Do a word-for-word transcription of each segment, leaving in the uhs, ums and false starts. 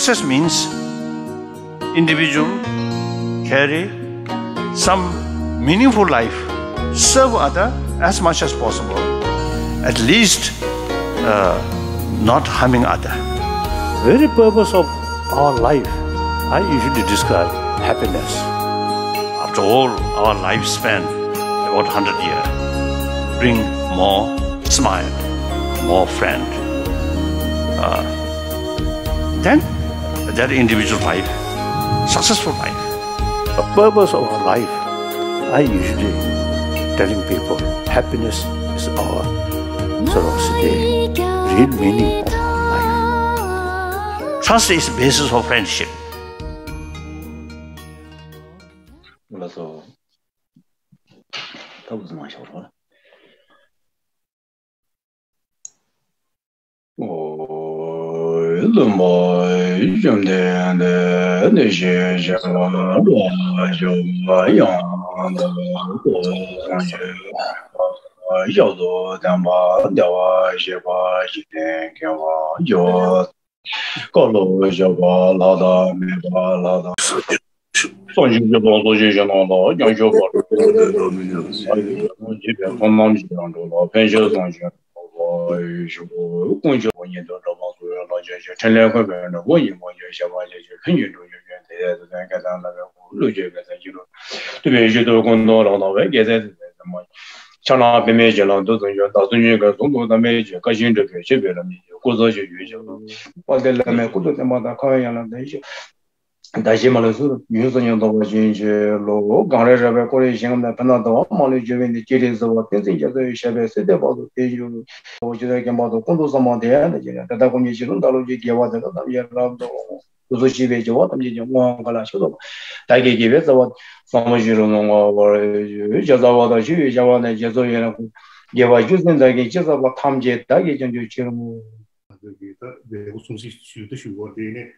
Success means individual carry some meaningful life, serve other as much as possible, at least uh, not harming other. Very purpose of our life, I usually describe happiness. After all, our lifespan, about hundred years, bring more smile, more friend. Uh, then that individual life, successful life. The purpose of our life, I usually telling people, happiness is our sort of the real meaning of life. Trust is the basis of friendship. ལགས་སོ། ཐབས་བཟང་ཤོག་རོགས། ཨོ། ལུང་པ་བཅོམ་ལྡན་འདས་ནི་ཞེས་བྱ་བ་ལ་ཞོགས་པ་ཡང་དག་པར་སངས་རྒྱས་ཞབས་ཏོག་ལྡན་པ་བདེ་བར་གཤེགས་པ་འཇིག་རྟེན་མཁྱེན་པ་མཆོག་བཀའ་སློབ་བཞག་པ་ལྷ་དང་མེད་པ་ལྷ་དང་། སངས་རྒྱས་ཀྱི་ལོངས་སུ་སྤྱོད་ཅིང་ནམ་ལ་ཡང་སྐྱོབ་པར་བྱེད་པའི་ཚོགས་རྣམས་ཀྱི་ཡང་འགྲོ་ལ་ཕན་ཕྱིར་བཟང་ཞིང་འགྲོ་བ་ཞུ། དཀོན་མཆོག་ཉིད་དུ་འགྲོ་བ་སུ་ཡང་ལག་ཆ་ཆེ་ཕྲིན་ལས་མཁས་པའི་ནོར་བུ་ཉིད་མོ་ཆེ་ཞབས་པ་ཆེ་ཆེ་ཕན་གྱི་འགྲོ་ཞུ་ཡོན་དེ་ཡས་དུ་ཚན་སྐལ་དང་ལ་བའི་ཁུ་ལུ་ཆོས་པའི་ས་ཅི་རུ་ཐུབ་པའི་ཤུལ་དུ་ཀུན་ཏུ་རང་དང་བའི་རྒྱལ་སྲས་དེ་ཚེ་མ་ཆ་ལ་པདྨའི་ཞལ་ལ་འདུད་དུ་འཇུག་བདག་སུ་ཉིད་ཀྱི་གཟུགས་སུ་བལྟམས་པའི་ཕྱིར་བཀའ་བཞིན་སྒྲུབ་པའི་མཆོད་པའི་ལམ་ཡིན་ཞུ། སྐུ་གཟུགས་ཞུ་ཡོད་ཞུ། དཔལ་ལྡན་བླ་མའི་སྐུ་ཚེ་བརྟན་པ་དང་ཁམས་ཡན་ལག་ལྡན་ཞིང་། ད་ཞེས་མ་ལུས་སུ་ཡོངས་སུ་ཉམས་རྟོགས་པ་བཞིན་བྱེད་ལོ། གངས་རི་ར་བས་བསྐོར་བའི་ཞིང་ཁམས་ན། ཕན་དང་བདེ་བ་མ་ལུས་འབྱུང་བའི་གནས། སྤྱན་རས་གཟིགས་དབང་བསྟན་འཛིན་རྒྱ་མཚོ་ཡི། ཞབས་པད་སྲིད་མཐའི་བར་དུ་བརྟན་བཞུགས། འོ་ཇི་ལྟར་མཁྱེན་པ་དང་ཀུན་ཏུ་བཟང་པོ་དེ་ཡང་དེ་བཞིན་ཏེ། ད་ལྟ་ཀུན་གྱི་རྗེས་སུ་བདག་སློབ་ཀྱི། དགེ་བ་འདི་དག་ཐམས་ཅད་རབ་ཏུ། སོ་སོ་སྐྱེ་བོའི་སྐྱེ་བོ་ཐམས་ཅད་ཀྱི་དབང་བསྐུར་ལ་ཕྱག་འཚལ་ལོ། བདག་གིས་དགེ་བའི་རྩ་བ་བཟང་པོ་ཞིག་རུ་བསྔོ་བར་ཞུ། ཇི་ལྟ་བ་དང་ཞི་བའི་བྱ་བ་ནི། རྗེས་སུ་ཡི་རང་ངོ་། དགེ་བ་བཅུ་ཚན་བདག་གིས་ཅི་བསགས་པ། ཐམས་ཅད་བདག་གིས་ཀྱང་འཇོམས་ཕྱིར་བསྔོ། ང་ཚོས་ཀྱི་ད་མཛད་སྒོ་སྲུང་བརྩི་ཞུ་དུ་ཞུ་བ་དེ་ནས་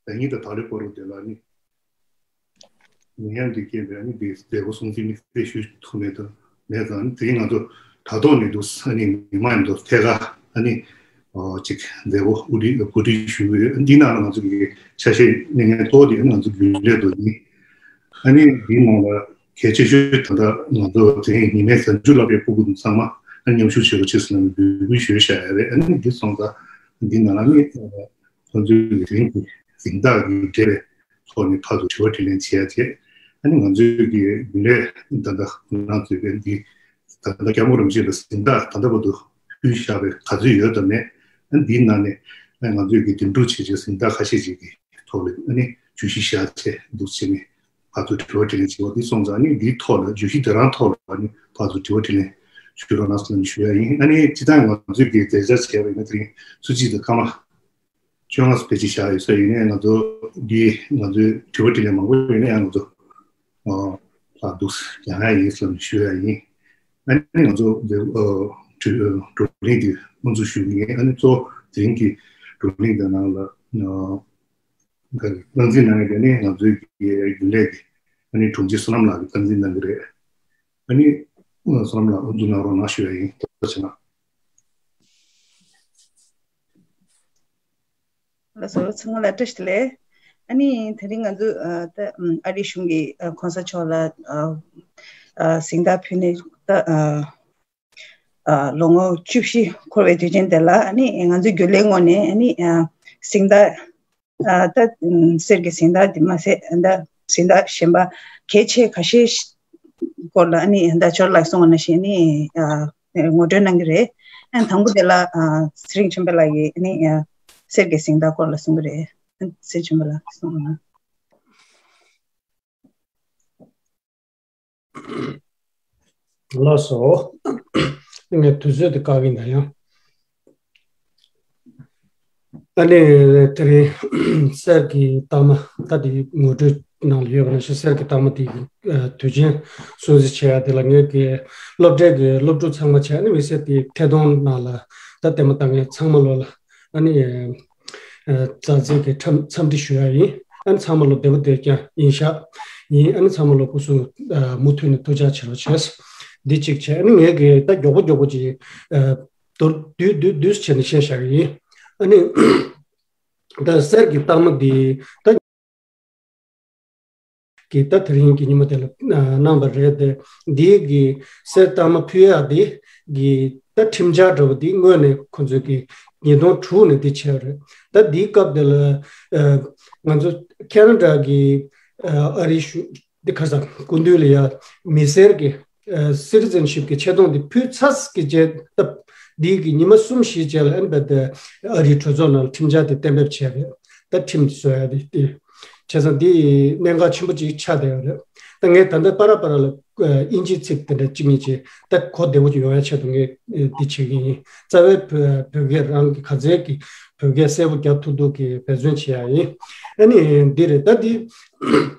ད་ཉིད་དུ་ད་ལོའི་སྐོར་དེ་ལ་ནི། ཉེ་ཡང་འདི་སྐྱེས་པའི་ཨ་ནི་འདི་མཛད་སྒོ་སྲུང་བརྩི་དམིགས་བསལ་ཞུ་ཐུབ་མེད་དུ་མེད་ཙང་དེ་ང་ཚོ་དྲ་ཐོག་ནས་འདུག་ཨ་ནི་མི་མང་འདུག་ཐད་ཀར་ཨ་ནི་ཨོ་ཅིག་མཛད་སྒོ་གོ་སྒྲིག་གོ་སྒྲིག་ཞུ་གི་ཡོད། འདི་ནང་ལ་ང་ཚོ་གི་ཆ་ཤས་གནས་ངན་ཏོག་དེ་ཨ་ནི་ང་ཚོ་རྒྱུན་ལས་དུ་ཡིན། ཨ་ནི་འདིའི་ནང་ལ་གལ་ཆེ་ཤོས་ད་ལྟ་ང་ཚོ་དེ་རིང་ཉི་མའི་གཟའ་མཇུག་ལ་པའི་སྤུ་གུ་ཚང་མ་ཨ་ནི་མཉམ་ཞུགས་བྱེད་རོགས་བྱེད་ཟེར་ནས་འབོད་སྐུལ་ཞུས་བཞག་ཡ་རེད། ཨ་ནི་འདི་སོང་ཙང་འདི་ནང་ལ་ནི། ཁོང་ཚོའི་གི་དེ་རིང་གི་གཟེངས་རྟགས་ཀྱི་འབྲེལ་བའི་ཐོག་ནས་ཕར་ཚུར་དྲི་བ་དྲིས་ལན་བྱེད་ཡ་བྱས། ཨ་ནི་ང་ཚོའི་གི་རྒྱུན་ལས་ད་ལྟ་ཁོང་རང་ཚོའི་གི་འདི་ད་ལྟ་སྐྱབས་མགོན་རིན་པོ་ཆེ་ལ་གཟེངས་རྟགས་ད་ལྟ་བར་དུ་ཕུལ་བཞག་པའི་ག་ཚོད་ཡོད་དམ་མེད། ཨ་ནི་འདིའི་ནང་ནས་ཨ་ང་ཚོའི་གི་འདེམས་སྒྲུག་བྱེད་བྱེད་གཟེངས་རྟགས་ཁ་ཤས་ཅིག་གི་ཐོག་ལ་ཨ་ནི་བརྗོད་གཞི་བཞག་བྱས་འདུག་བྱས་ནས་ཕར་ཚུར་དྲི་བ་དྲིས་ལན་བྱེད་པ་འདི་སོང་ཙང་ཨ་ནི་འདིའི་ཐོག་ལ་བརྗོད་གཞི་འདི་རང་ཐོག་ལ་ཨ་ནི་ཕར་ཚུར་དྲི་བ་དྲིས་ལན་ཞུ་རོགས་གནང་ཟེར་ནས་ཞུ་ཡ་ཡིན། ཨ་ནི་སྤྱིར་བཏང་ང་ཚོའི་གི་མཛད་འཆར་བྱས་པ་ཡིན་ན་དེ་རིང་ཆུ་ཚོད་དང་སྐར་མ་བཅོ་ལྔ་ཙམ་ཕལ་ཆེར་བཞག་ཡོད་ས་ཡིན་ནའི་ང་ཚོ་འདི་ང་ཚོའི་དྲི་བ་དྲིས་ལན་མང་པོ་ཡོད་ན་ཡང་ང་ཚོ་ལ་འདུག་ཡང་ཡང་ཡིན་ཙམ་ཞུ་ཡ་ཡིན། ཨ་ནི་ང་ཚོ་འདི་བགྲོ་གླེང་འདི་དབུ་འཛུགས་ཞུ་གི་ཡིན། ཨ་ནི་གཙོ་བོ་དེ་རིང་གི་བགྲོ་གླེང་འདི་ནང་ལ་སྟངས་འཛིན་གནང་ཡ་དེ་ནི་ང་ཚོའི་གི་རྒྱུན་ལས་ཀྱི་ཨ་ནི་དྲུང་ཆེ་བསོད་ནམས་ལགས་ཀྱིས་སྟངས་འཛིན་གནང་གི་རེད། ཨ་ནི་བསོད་ནམས་ལགས་དབུ་འཛུགས་གནང་རོགས་གནང་ཞུ་ཡ་ཡིན། ཐུགས་རྗེ་གནང་། ལགས་སོ། ཚང་མ་ལ་བཀྲ་ཤིས་བདེ་ལེགས། ཨ་ནི་དེ་རིང་ང་ཚོ་ཨ་ད་ཨ་རིའི་གཞུང་གི་ཨ་གོང་ས་མཆོག་ལ་ཨ་ཨ་གཟེངས་རྟགས་ཕུལ་ནས་ད་ཨ་ཨ་ལོ་ངོ་བཅུ་བཞི་འཁོར་བའི་དུས་ཆེན་དེ་ལ་ཨ་ནི་ང་ཚོའི་རྒྱུན་ལས་ངོས་ནས་ཨ་ནི་ཨ་གཟེངས་རྟགས་ཨ་ད་ཨ་གསེར་གྱི་གཟེངས་རྟགས་དེ་མ་ཟད་ཨ་ད་གཟེངས་རྟགས་གཞན་པ་གལ་ཆེ་ཁ་ཤས་ཤིག་སྐོར་ལ་ཨ་ནི་ད་ཅོར་ལགས་གསུངས་པ་ནང་བཞིན་ཨ་ནི་ཨ་ངོ་སྤྲོད་གནང་གི་རེད། ཨ་དང་པོ་དེ་ལ་ཨ་ཚེ་རིང་ཆོས་འཕེལ་ལགས་ཀྱིས་ཨ་ནི་ཨ་གསེར་གྱི་གཟེངས་རྟགས་སྐོར་ལ་གསུང་གི་རེད། ཨ་ཚེ་རིང་ཆོས་འཕེལ་ལགས་གསུངས་གནང་། ལགས་སོ། ངས་དུས་ཚོད་དེ་བཀག་གི་ཡིན་ད་ཡང་། ཨ་ནི་དེ་རིང་གསེར་གྱི་རྟགས་མ་ད་དེ་ངོ་སྤྲོད་ནང་ལ་ཡོད་པ་ནང་བཞིན་གསེར་གྱི་རྟགས་མ་དེ་དུས་ཆེན་སྲུང་བརྩི་བྱེད་ཡ་དེ་ལ་ངས་ཀྱི་སློབ་གྲྭའི་གི་སློབ་ཕྲུག་ཚང་མ་བྱས་ཨ་ནི་དམིགས་བསལ་དེ་ཐད་གཏོང་ནང་ལ་ད་ལྟད་མོ་ལྟ་མཁན་ཚང་མ་ལོ་ལ་ཨ་ནི། མཛའ་བརྩེ་གི་འཚམས་འཚམས་འདྲི་ཞུ་ཡ་ཡིན། ཨ་ནི་ཚང་མ་ལོ་བདེ་པོ་བདེ་རྐྱང་ཡིན་ཤག་ཡིན། ཨ་ནི་ཚང་མ་ལོ་སྐུ་གཟུགས་མུ་མཐུད་ནས་ཐུགས་ཅག་བྱེད་རོགས་བྱས། འདི་གཅིག་བྱས། ཨ་ནི་ངས་གི་ད་མགྱོགས་པོ་མགྱོགས་པོ་ཅིག་མདོར་བསྡུས་བསྡུས་བསྡུས་བྱས་ནས་བཤད་བཞག་གི་ཡིན། ཨ་ནི་ ད་གསེར་གྱི་རྟགས་མ་འདི་ད་གི་ད་དེ་རིང་གི་ཉིན་མོ་དེ་ལ་གནང་བ་རེད་དེ། འདི་གི་གསེར་རྟགས་མ་ཕུལ་ཡག་འདི་གི་ད་ཁྲིམས་འཆར་འདྲ་བོ་འདི་སྔོན་ནས་ཁོང་ཚོས་ཀྱི་ཉིས་སྟོང་དྲུག་ནས་འདི་བྱས་རེད། ད་འདིའི་སྐབས་དེ་ལ་ང་ཚོ་ཁེ་ན་ཌ་གི་ཨ་རི་གཞུང་འདི་ག་ས་སྐུ་མདུན་ལ་ཡ་མི་སེར་གྱི་citizenship གི་ཆེ་མཐོང་འདི་ཕུལ་ཚར་གི་རྗེས་ད་འདི་གི་ཉི་མ་གསུམ་བཞི་རྗེས་ལ་ཨན་བེ་ད་ཨ་རིའི་གྲོས་ཚོགས་ནང་ལ་ཁྲིམས་འཆར་དེ་གཏན་འབེབས་བྱས་རེད། ད་ཁྲིམས་བཟོ་ཡ་དེ་དེ་བྱས་ཙང་འདི་གནད་འགག་ཆེན་པོ་ཅིག་ཆགས་བསྡད་ཡོད་རེད། ད་ངས་ད་ལྟ་པ་ར་པ་ར་ལ་དབྱིན་ཇིའི་ཚིག་དེ་འདྲ་གཅིག་གཉིས་ཅིག་ད་གོ་བདེ་བོ་ཅིག་ཡོང་ཡ་ཆེད་དུ་ངས་འདི་བྱེད་ཀྱི་ཡིན། རྩ་བའི་བོད་སྐད་རང་གི་ག་ཚད་ཀྱི་བོད་སྐད་གསལ་པོ་རྒྱག་ཐུབ་ཐུབ་ཀྱི་འབད་བརྩོན་བྱེད་ཡ་ཡིན། ཨ་ནི་འདི་རེད། ད་འདི་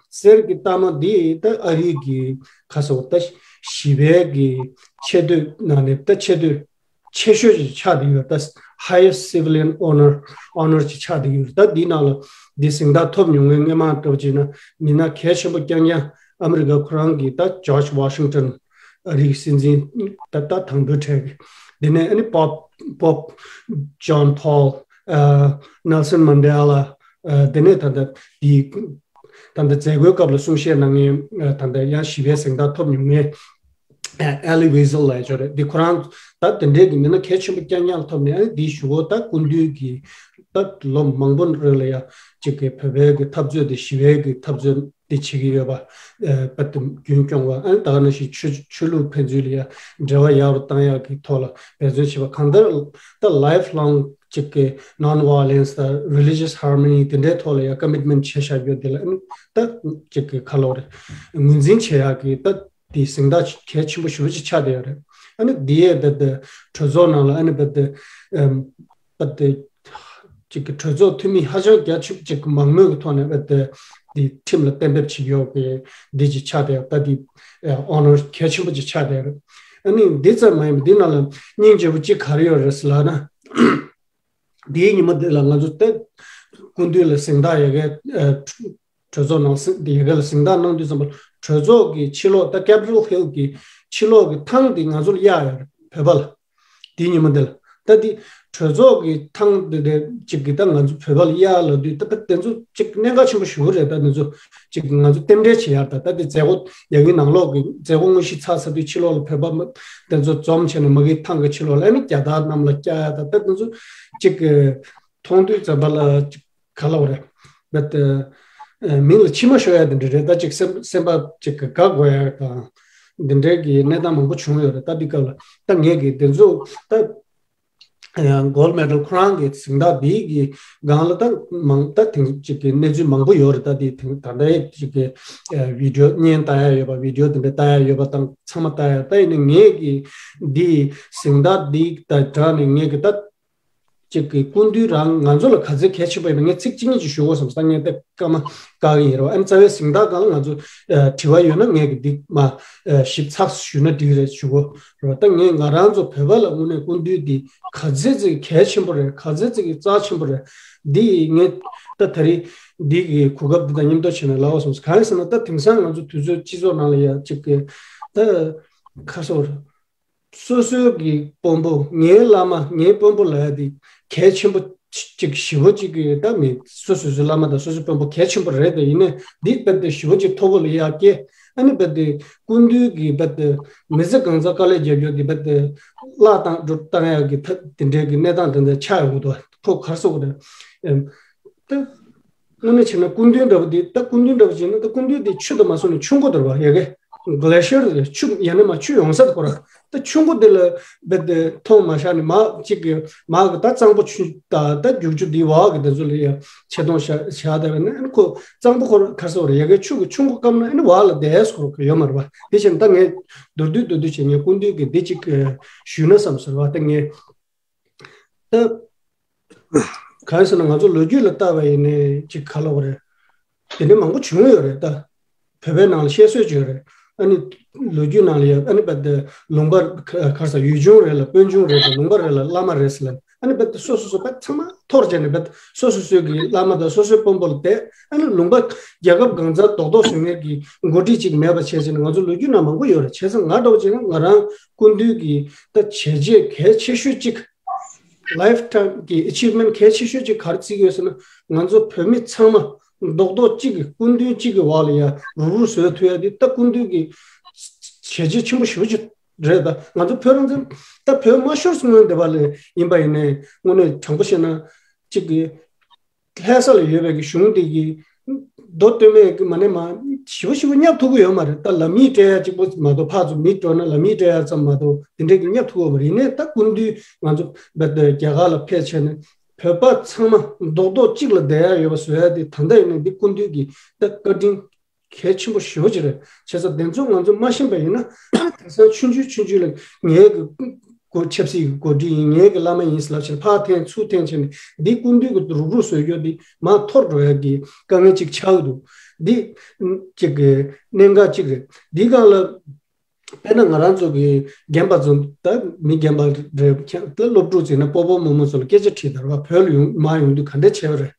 གསེར་གྱི་རྟགས་མ་འདི་ད་ཨ་རིའི་གི་ཁ་སོ་ད་ཞི་བའི་གི་ཆེ་བསྟོད་ནང་ནས་ད་ཆེ་བསྟོད་ཆེ་ཤོས་ཅིག་ཆགས་བསྡད་ཡོད། ད་highest civilian honor, honor ཅིག་ཆགས་བསྡད་ཡོད། ད་འདི་ནང་ལ་འདི་གཟེངས་རྟགས་ཐོབ་མྱོང་མཁན་སྔོན་མ་འདྲ་བོ་བྱས་ན་མི་སྣ་གལ་ཆེན་པོ་རྐྱང་རྐྱང་ཨ་མི་རི་ཀ་ཁོ་རང་གི་ད་George Washington ཨ་རིའི་སྲིད་འཛིན་ད་ད་དང་པོའི་གྲས་ཀྱི། དེ་ནས་ཨ་ནི་Pope, Pope John Paul, ཨ་Nelson Mandela, ཨ་དེ་ནས་ད་ལྟ་དེའི་ད་ལྟ་མཛད་སྒོའི་སྐབས་ལ་གསུང་བཤད་གནང་མཁན་ཨ་ད་ལྟ་ཡང་ཞི་བའི་གཟེངས་རྟགས་ཐོབ་མྱོང་མཁན་ཨ་Elie Wiesel ལབ་ཡ་ཅིག་ཡོད་རེད། འདི་ཁོ་རང་ད་དེ་འདྲའི་གི་མི་སྣ་གལ་ཆེན་པོ་རྐྱང་རྐྱང་ཐོབ་ནས་ཨ་ནི་འདིའི་གཞུག་གུ་ད་སྐུ་མདུན་གྱི་ད་ལོ་མང་པོ་རིང་ལ་ཡ་གཅིག་གི་བོད་པའི་གི་འཐབ་རྩོད་དེ་ཞི་བའི་གི་འཐབ་རྩོད་དེ་བྱེད་ཀྱི་ཡོད་པ། ཨ་པ་དེ་རྒྱུན་སྐྱོང་བ། ཨ་ནི་ད་ག་ནང་བཞིན་ཆོས་ཆོས་ལུགས་ཕན་ཚུན་ལ་ཡ་འབྲེལ་བ་ཡག་རུ་བཏང་ཡག་གི་ཐོག་ལ་འབད་བརྩོན་བྱེད་པ། གང་ལྟར་ད་lifelong གཅིག་གི་non-violence དང་religious harmony དེ་འདྲའི་ཐོག་ལ་ཡ་commitment བྱས་བཞག་རྒྱུ་དེ་ལ་ཨ་ནི་ད་གཅིག་གི་ཁ་ལོ་རེད། ངོས་འཛིན་བྱེད་ཡག་གི་ད་དེ་གཟེངས་རྟགས་གལ་ཆེན་པོ་ཞེ་པོ་ཅིག་ཆགས་བསྡད་ཡོད་རེད། ཨ་ནི་དེ་ཡས་ད་ལྟ་གྲོས་ཚོགས་ནང་ལ་ཨ་ནི་ད་ལྟ་ཨམ་ད་ལྟ་གཅིག་གི་གྲོས་ཚོགས་འཐུས་མི་ཧ་ཅང་རྒྱ་ཆེ་ཅིག་མང་མོས་ཀྱི་ཐོག་ནས་ཨ་ད་དེ་ཁྲིམས་ལ་གཏན་འབེབས་བྱེད་ཡོད་པའི་འདི་ཅིག་ཆགས་བསྡད་ཡོད། ད་དེ་honor གལ་ཆེན་པོ་ཅིག་ཆགས་བསྡད་ཡོད་རེད། ཨ་ནི་འདི་ཙམ་མ་ཡིན་པར་འདི་ནང་ལ་སྙིང་རྗེ་པོ་གཅིག་ག་རེ་ཡོད་རེད་ཟེར་ལབ་ན། དེའི་ཉིན་མོ་དེ་ལ་ང་ཚོ་ད་སྐུ་མདུན་ལ་གཟེངས་རྟགས་ཡ་གི་ཨ་གྲོས་ཚོགས་ནང་གཟེངས་དེ་ཡ་གི་ལ་གཟེངས་རྟགས་གནང་དུས་ཙམ་པ་གྲོས་ཚོགས་ཀྱི་ཕྱི་ལོགས་ད་Capitol Hill གྱི་ཕྱི་ལོགས་ཀྱི་ཐང་དེ་ང་ཚོ་ལ་གཡར་ཡོད་རེད། བོད་པ་ལ། དེའི་ཉིན་མོ་དེ་ལ་ད་དེ་གྲོས་ཚོགས་ཀྱི་ཐང་དེ་དེ་གཅིག་གི་ད་ང་ཚོ་བོད་པ་ལ་གཡར་ལབ་དུས་ད་དེ་ཚོ་གཅིག་གནད་འགག་ཆེན་པོ་ཞེ་པོ་རེད། ད་དེ་ཚོ་གཅིག་ང་ཚོ་རྟེན་འབྲེལ་བྱེད་ཡག་ད་ད་དེ་མཛད་སྒོ་ཡ་གི་ནང་ལོགས་ཀྱི་མཛད་སྒོ་དངོས་གཞི་ཚར་ཚར་དུས་ཕྱི་ལོགས་ལ་བོད་པ་དེ་ཚོ་འཛོམས་བྱས་ནས་མ་གི་ཐང་གི་ཕྱི་ལོགས་ལ་ཨ་ནི་རྒྱལ་དར་གནམ་ལ་བཀྱག་ཡག་ད་ད་དེ་ཚོ་གཅིག་གི་མཐོང་དུས་ཙམ་པ་ལ་གཅིག་ག་ལབ་དགོས་རེད། བེད་ཨ་མིང་ལ་མཆི་མ་ཤོར་ཡ་དེ་འདྲ་རེད། ད་ཅིག་སེམས་སེམས་པ་ཅིག་གི་དགའ་དགོས་ཡ་དང་འདི་འདྲའི་གི་གནས་སྟངས་མང་པོ་བྱུང་ཡོད་རེད། ད་འདི་སྐབས་ལ་ད་ངས་གི་དེ་ཚོ་ད་gold medal ཁོ་རང་གི་གཟེངས་རྟགས་འདི་གི་སྒང་ལ་ད་མང་ད་དེང་ཅིག་གི་གནས་ཚུལ་མང་པོ་ཡོད་རེད། ད་འདི་དེང་ད་ལྟའི་ཅིག་གི་ཨ་བི་ཌི་ཡོ་བརྙན་ལྟ་ཡ་ཡོད་པ་བི་ཌི་ཡོ་དེ་འདྲ་ལྟ་ཡ་ཡོད་པ་དང་ཚང་མ་ལྟ་ཡ། ད་ཡིན་ན་ངས་གི་འདི་གཟེངས་རྟགས་འདི་དང་སྦྲགས་ནས་ངས་གི་ད། གཅིག་གི་སྐུ་མདུན་རང་ང་ཚོ་ལ་ག་ཚོད་གལ་ཆེན་པོ་ཡིན་པ་ངས་ཚིག་གཅིག་གཉིས་ཅིག་ཞུ་དགོས་བསམ་སོང་། ངས་ད་སྐར་མ་བཀག་གི་ཡིན་རེད་བ། ཨ་ནི་རྩ་བའི་གཟེངས་རྟགས་སྒང་ལ་ང་ཚོ་ཨ་དྲི་བ་ཡོད་ན་ངས་གི་འདི་མ་ཨ་ཞིབ་ཚགས་ཞུས་ན་འགྲིག་རེད་ཞུ་དགོས་རེད་བ། ད་ངས་ང་རང་ཚོ་བོད་པ་ལ་དངོས་གནས་སྐུ་མདུན་འདི་ག་ཚོད་ཅིག་གལ་ཆེན་པོ་རེད། ག་ཚོད་ཅིག་རྩ་ཆེན་པོ་རེད། འདི་ངས་ད་ད་རེས་འདི་གི་གོ་སྐབས་འདི་དང་མཉམ་དུ་བྱས་ནས་ལབ་དགོས་བསམ་སོང་། གང་ཡིན་ཟེར་ན་ད་དེང་སང་ང་ཚོ་དུས་ཚོད་སྤྱི་ཚོགས་ནང་ལ་ཡ་གཅིག་གི་ད་ཁ་སོ་རེད། སོ་སོའི་གི་དཔོན་པོ་ངའི་བླ་མ་ངའི་དཔོན་པོ་ལབ་ཡ་དེ་གལ་ཆེན་པོ་ཅིག་ཞེ་པོ་ཅིག་གི་ད་མི་སོ་སོ་སོའི་བླ་མ་དང་སོ་སོའི་དཔོན་པོ་གལ་ཆེན་པོ་རེད། དེ་ཡིན་ནའི་འདི་རྦད་དེ་ཞེ་པོ་ཅིག་མཐོ་པོ་ལ་ཡ་སྐྱེ། ཨ་ནི་རྦད་དེ་སྐུ་མདུན་གྱི་རྦད་དེ་མི་ཚེ་གང་ཚང་དཀའ་ལས་རྒྱབ་ཡོད་དེ་རྦད་དེ་བརླག་བཏང་སྒྲུབ་བཏང་ཡ་གི་ད་དེ་འདྲའི་གི་གནས་སྟངས་དེ་འདྲ་ཆགས་ཡོང་གི་འདུག་ཁོ་ག་རེ་ཟེར་དགོས་རེད། ད། དངོས་གནས་བྱས་ན་སྐུ་མདུན་འདྲ་བོ་འདི་ད་སྐུ་མདུན་འདྲ་བོ་བྱས་ན་ད་སྐུ་མདུན་འདི་ཆུ་དང་མ་སོང་ནས་ཆུ་མགོ་དེ་རེད་བ། ཡ་གི་ག་ལེ་ཤི་ཡར་རེད། ཆུ་ཡང་ན་མ་ཆུ་ཡོང་ས་དེ་ཁོ་ར། ད་ཆུ་མགོ་འདི་ལ་རྦད་དེ་མཐོང་མ་བཞག་ནས་མ་གཅིག་གི་མ་གི་ད་གཙང་པོ་ཆུ་ད་ད་རྒྱུག་ཆུ་འདི་བ་གི་དེ་ཚོ་ལ་ཡ་ཆེ་མཐོང་བཞག་བཞག་བསྡད་པ་ནི་ཨ་ནི་ཁོ་གཙང་པོ་ཁོ་ར་ག་རེ་ཟེར་དགོས་རེད། ཡ་གི་ཆུ་གི་ཆུ་མགོ་སྐམ་ན་ཨ་ནི་བ་ལ་བསྡད་ས་ཁོ་ར་ཡོད་མ་རེད་བ། དེ་བྱས་ན་ད་ངས་མདོར་བསྡུས་མདོར་བསྡུས་བྱས་ངས་སྐུ་མདུན་གི་འདི་གཅིག་ཞུས་ན་བསམ་ཟེར་བ། ད་ངས་ད། གང་ཡིན་ཟེར་ན་ང་ཚོ་ལོ་རྒྱུས་ལ་བལྟས་པ་ཡིན་ནའི་ཅིག་ག་ལབ་དགོས་རེད། དེ་འདྲ་མང་པོ་བྱུང་ཡོད་རེད་ད། བོད་པའི་ནང་ལ་བཤད་སྲོལ་ཅིག་ཡོད་རེད། ཨ་ནི་ལོ་རྒྱུས་ནང་ལ་ཡ་ཨ་ནི་རྦད་དེ་ལུང་པ་ག་རེ་ཟེར་ཡུལ་ཆུང་རེ་ལ་དཔོན་ཆུང་རེ་དང་ལུང་པ་རེ་ལ་བླ་མ་རེ་ཟེར་ལབ། ཨ་ནི་རྦད་དེ་སོ་སོ་སོ་རྦད་ཚང་མ་འཐོར་བྱས་ནས་རྦད་སོ་སོ་སོའི་གི་བླ་མ་དང་སོ་སོའི་དཔོན་པོ་ལ་བསྡད། ཨ་ནི་ལུང་པ་རྒྱལ་ཁབ་གང་ཚང་རྡོག་རྡོག་བཟོ་མཁན་གྱི་འགོ་ཁྲིད་ཅིག་མེད་པ་བྱས་ཟིན་ང་ཚོ་ལོ་རྒྱུས་ནང་མང་པོ་ཡོད་རེད། བྱས་ཙང་ང་འདྲ་བོ་བྱས་ན་ང་རང་སྐུ་མདུན་གྱི་ད་བྱས་རྗེས་གལ་ཆེ་ཤོས་གཅིག life time གི་achievement གལ་ཆེ་ཤོས་ཅིག་ག་རེ་བརྩི་གི་ཡོད་ཟེར་ན། ང་ཚོ་བོད་མི་ཚང་མ་རྡོག་རྡོག་གཅིག་གི་སྐུ་མདུན་གཅིག་གི་འོག་ལ་ཡ་རུག་རུག་བཟོ་ཐུབ་ཡ་དེ་ད་སྐུ་མདུན་གྱི་བྱས་རྗེས་ཆེན་པོ་ཞེ་པོ་ཅིག་རེད། ད་ང་ཚོ་བོད་རང་བཙན་ད་བོད་མ་ཤོར་སྔོན་འདི་བ་ལ་ཡིན་པ་ཡིན་ནའི་དངོས་གནས་དྲང་པོ་བཤད་ན་གཅིག་གི་ལྷ་ས་ལ་ཡོད་པའི་གི་གཞུང་དེ་གི་མདོ་སྟོད་སྨད་ཀྱི་མ་ནས་མ་ཞེ་པོ་ཞེ་པོ་བསྙབ་ཐུབ་ཀྱི་ཡོད་མ་རེད། ད་ལམ་ཡིག་སྤྲད་ཡ་གཅིག་པོ་མ་གཏོགས། ཕར་ཚུར་མི་འགྲོ་ན་ལམ་ཡིག་སྤྲད་ཡ་ཙམ་མ་གཏོགས་དེ་འདྲས་ཀྱི་བསྙབ་ཐུབ་ཀྱི་ཡོད་མ་རེད། ཡིན་ནའི་ད་སྐུ་མདུན་ང་ཚོ་བོད་དེ་རྒྱ་གར་ལ་ཕེབས་བྱས་ནས་བོད་པ་ཚང་མ་རྡོག་རྡོག་གཅིག་ལ་བསྡད་ཡ་ཡོད་པ་བཟོ་ཡ་དེ་ད་ལྟ་ཡིན་ནའི་འདི་སྐུ་མདུན་གྱི་ད་བཀའ་དྲིན་གལ་ཆེན་པོ་ཞེ་པོ་ཅིག་རེད། བྱས་ཙང་དེ་ཚོ་ང་ཚོ་མ་ཤེས་པ་ཡིན་ན་དེང་སང་ཆུང་ཆུང་ཆུང་ཆུང་ལ་ངའི་གི་གོ་ཆབ་སྲིད་ཀྱི་གོ་སྒྲིག་ཡིན། ངའི་གི་བླ་མ་ཡིན་ཟེར་ལབ་བྱས་ཕར་འཐེན་ཚུར་འཐེན་བྱས་ནས་འདི་སྐུ་མདུན་གྱི་རུག་རུག་བཟོས་རྒྱུ་འདི་མར་འཐོར་འགྲོ་ཡ་གི་དཀའ་ངལ་ཅིག་ཆགས་ཀྱི་འདུག་འདི་ཅིག་གི་གནད་འགག་ཅིག་རེད། འདི་སྒང་ལ་དཔེར་ན་ང་རང་ཚོ་གི་རྒན་པ་ཚོ་ད་མི་རྒན་པ་རེད། ཁྱེད་ད་སློབ་ཕྲུག་ཅིག་ན་སྤོ་བོ་རྨོ་མོ་ཚོ་ལ་སྐད་ཆ་དྲིས་དར་བ་བོད་ལ་ཡོང་མ་ཡོང་དུས་ག་འདྲས་བྱས་པ་རེད།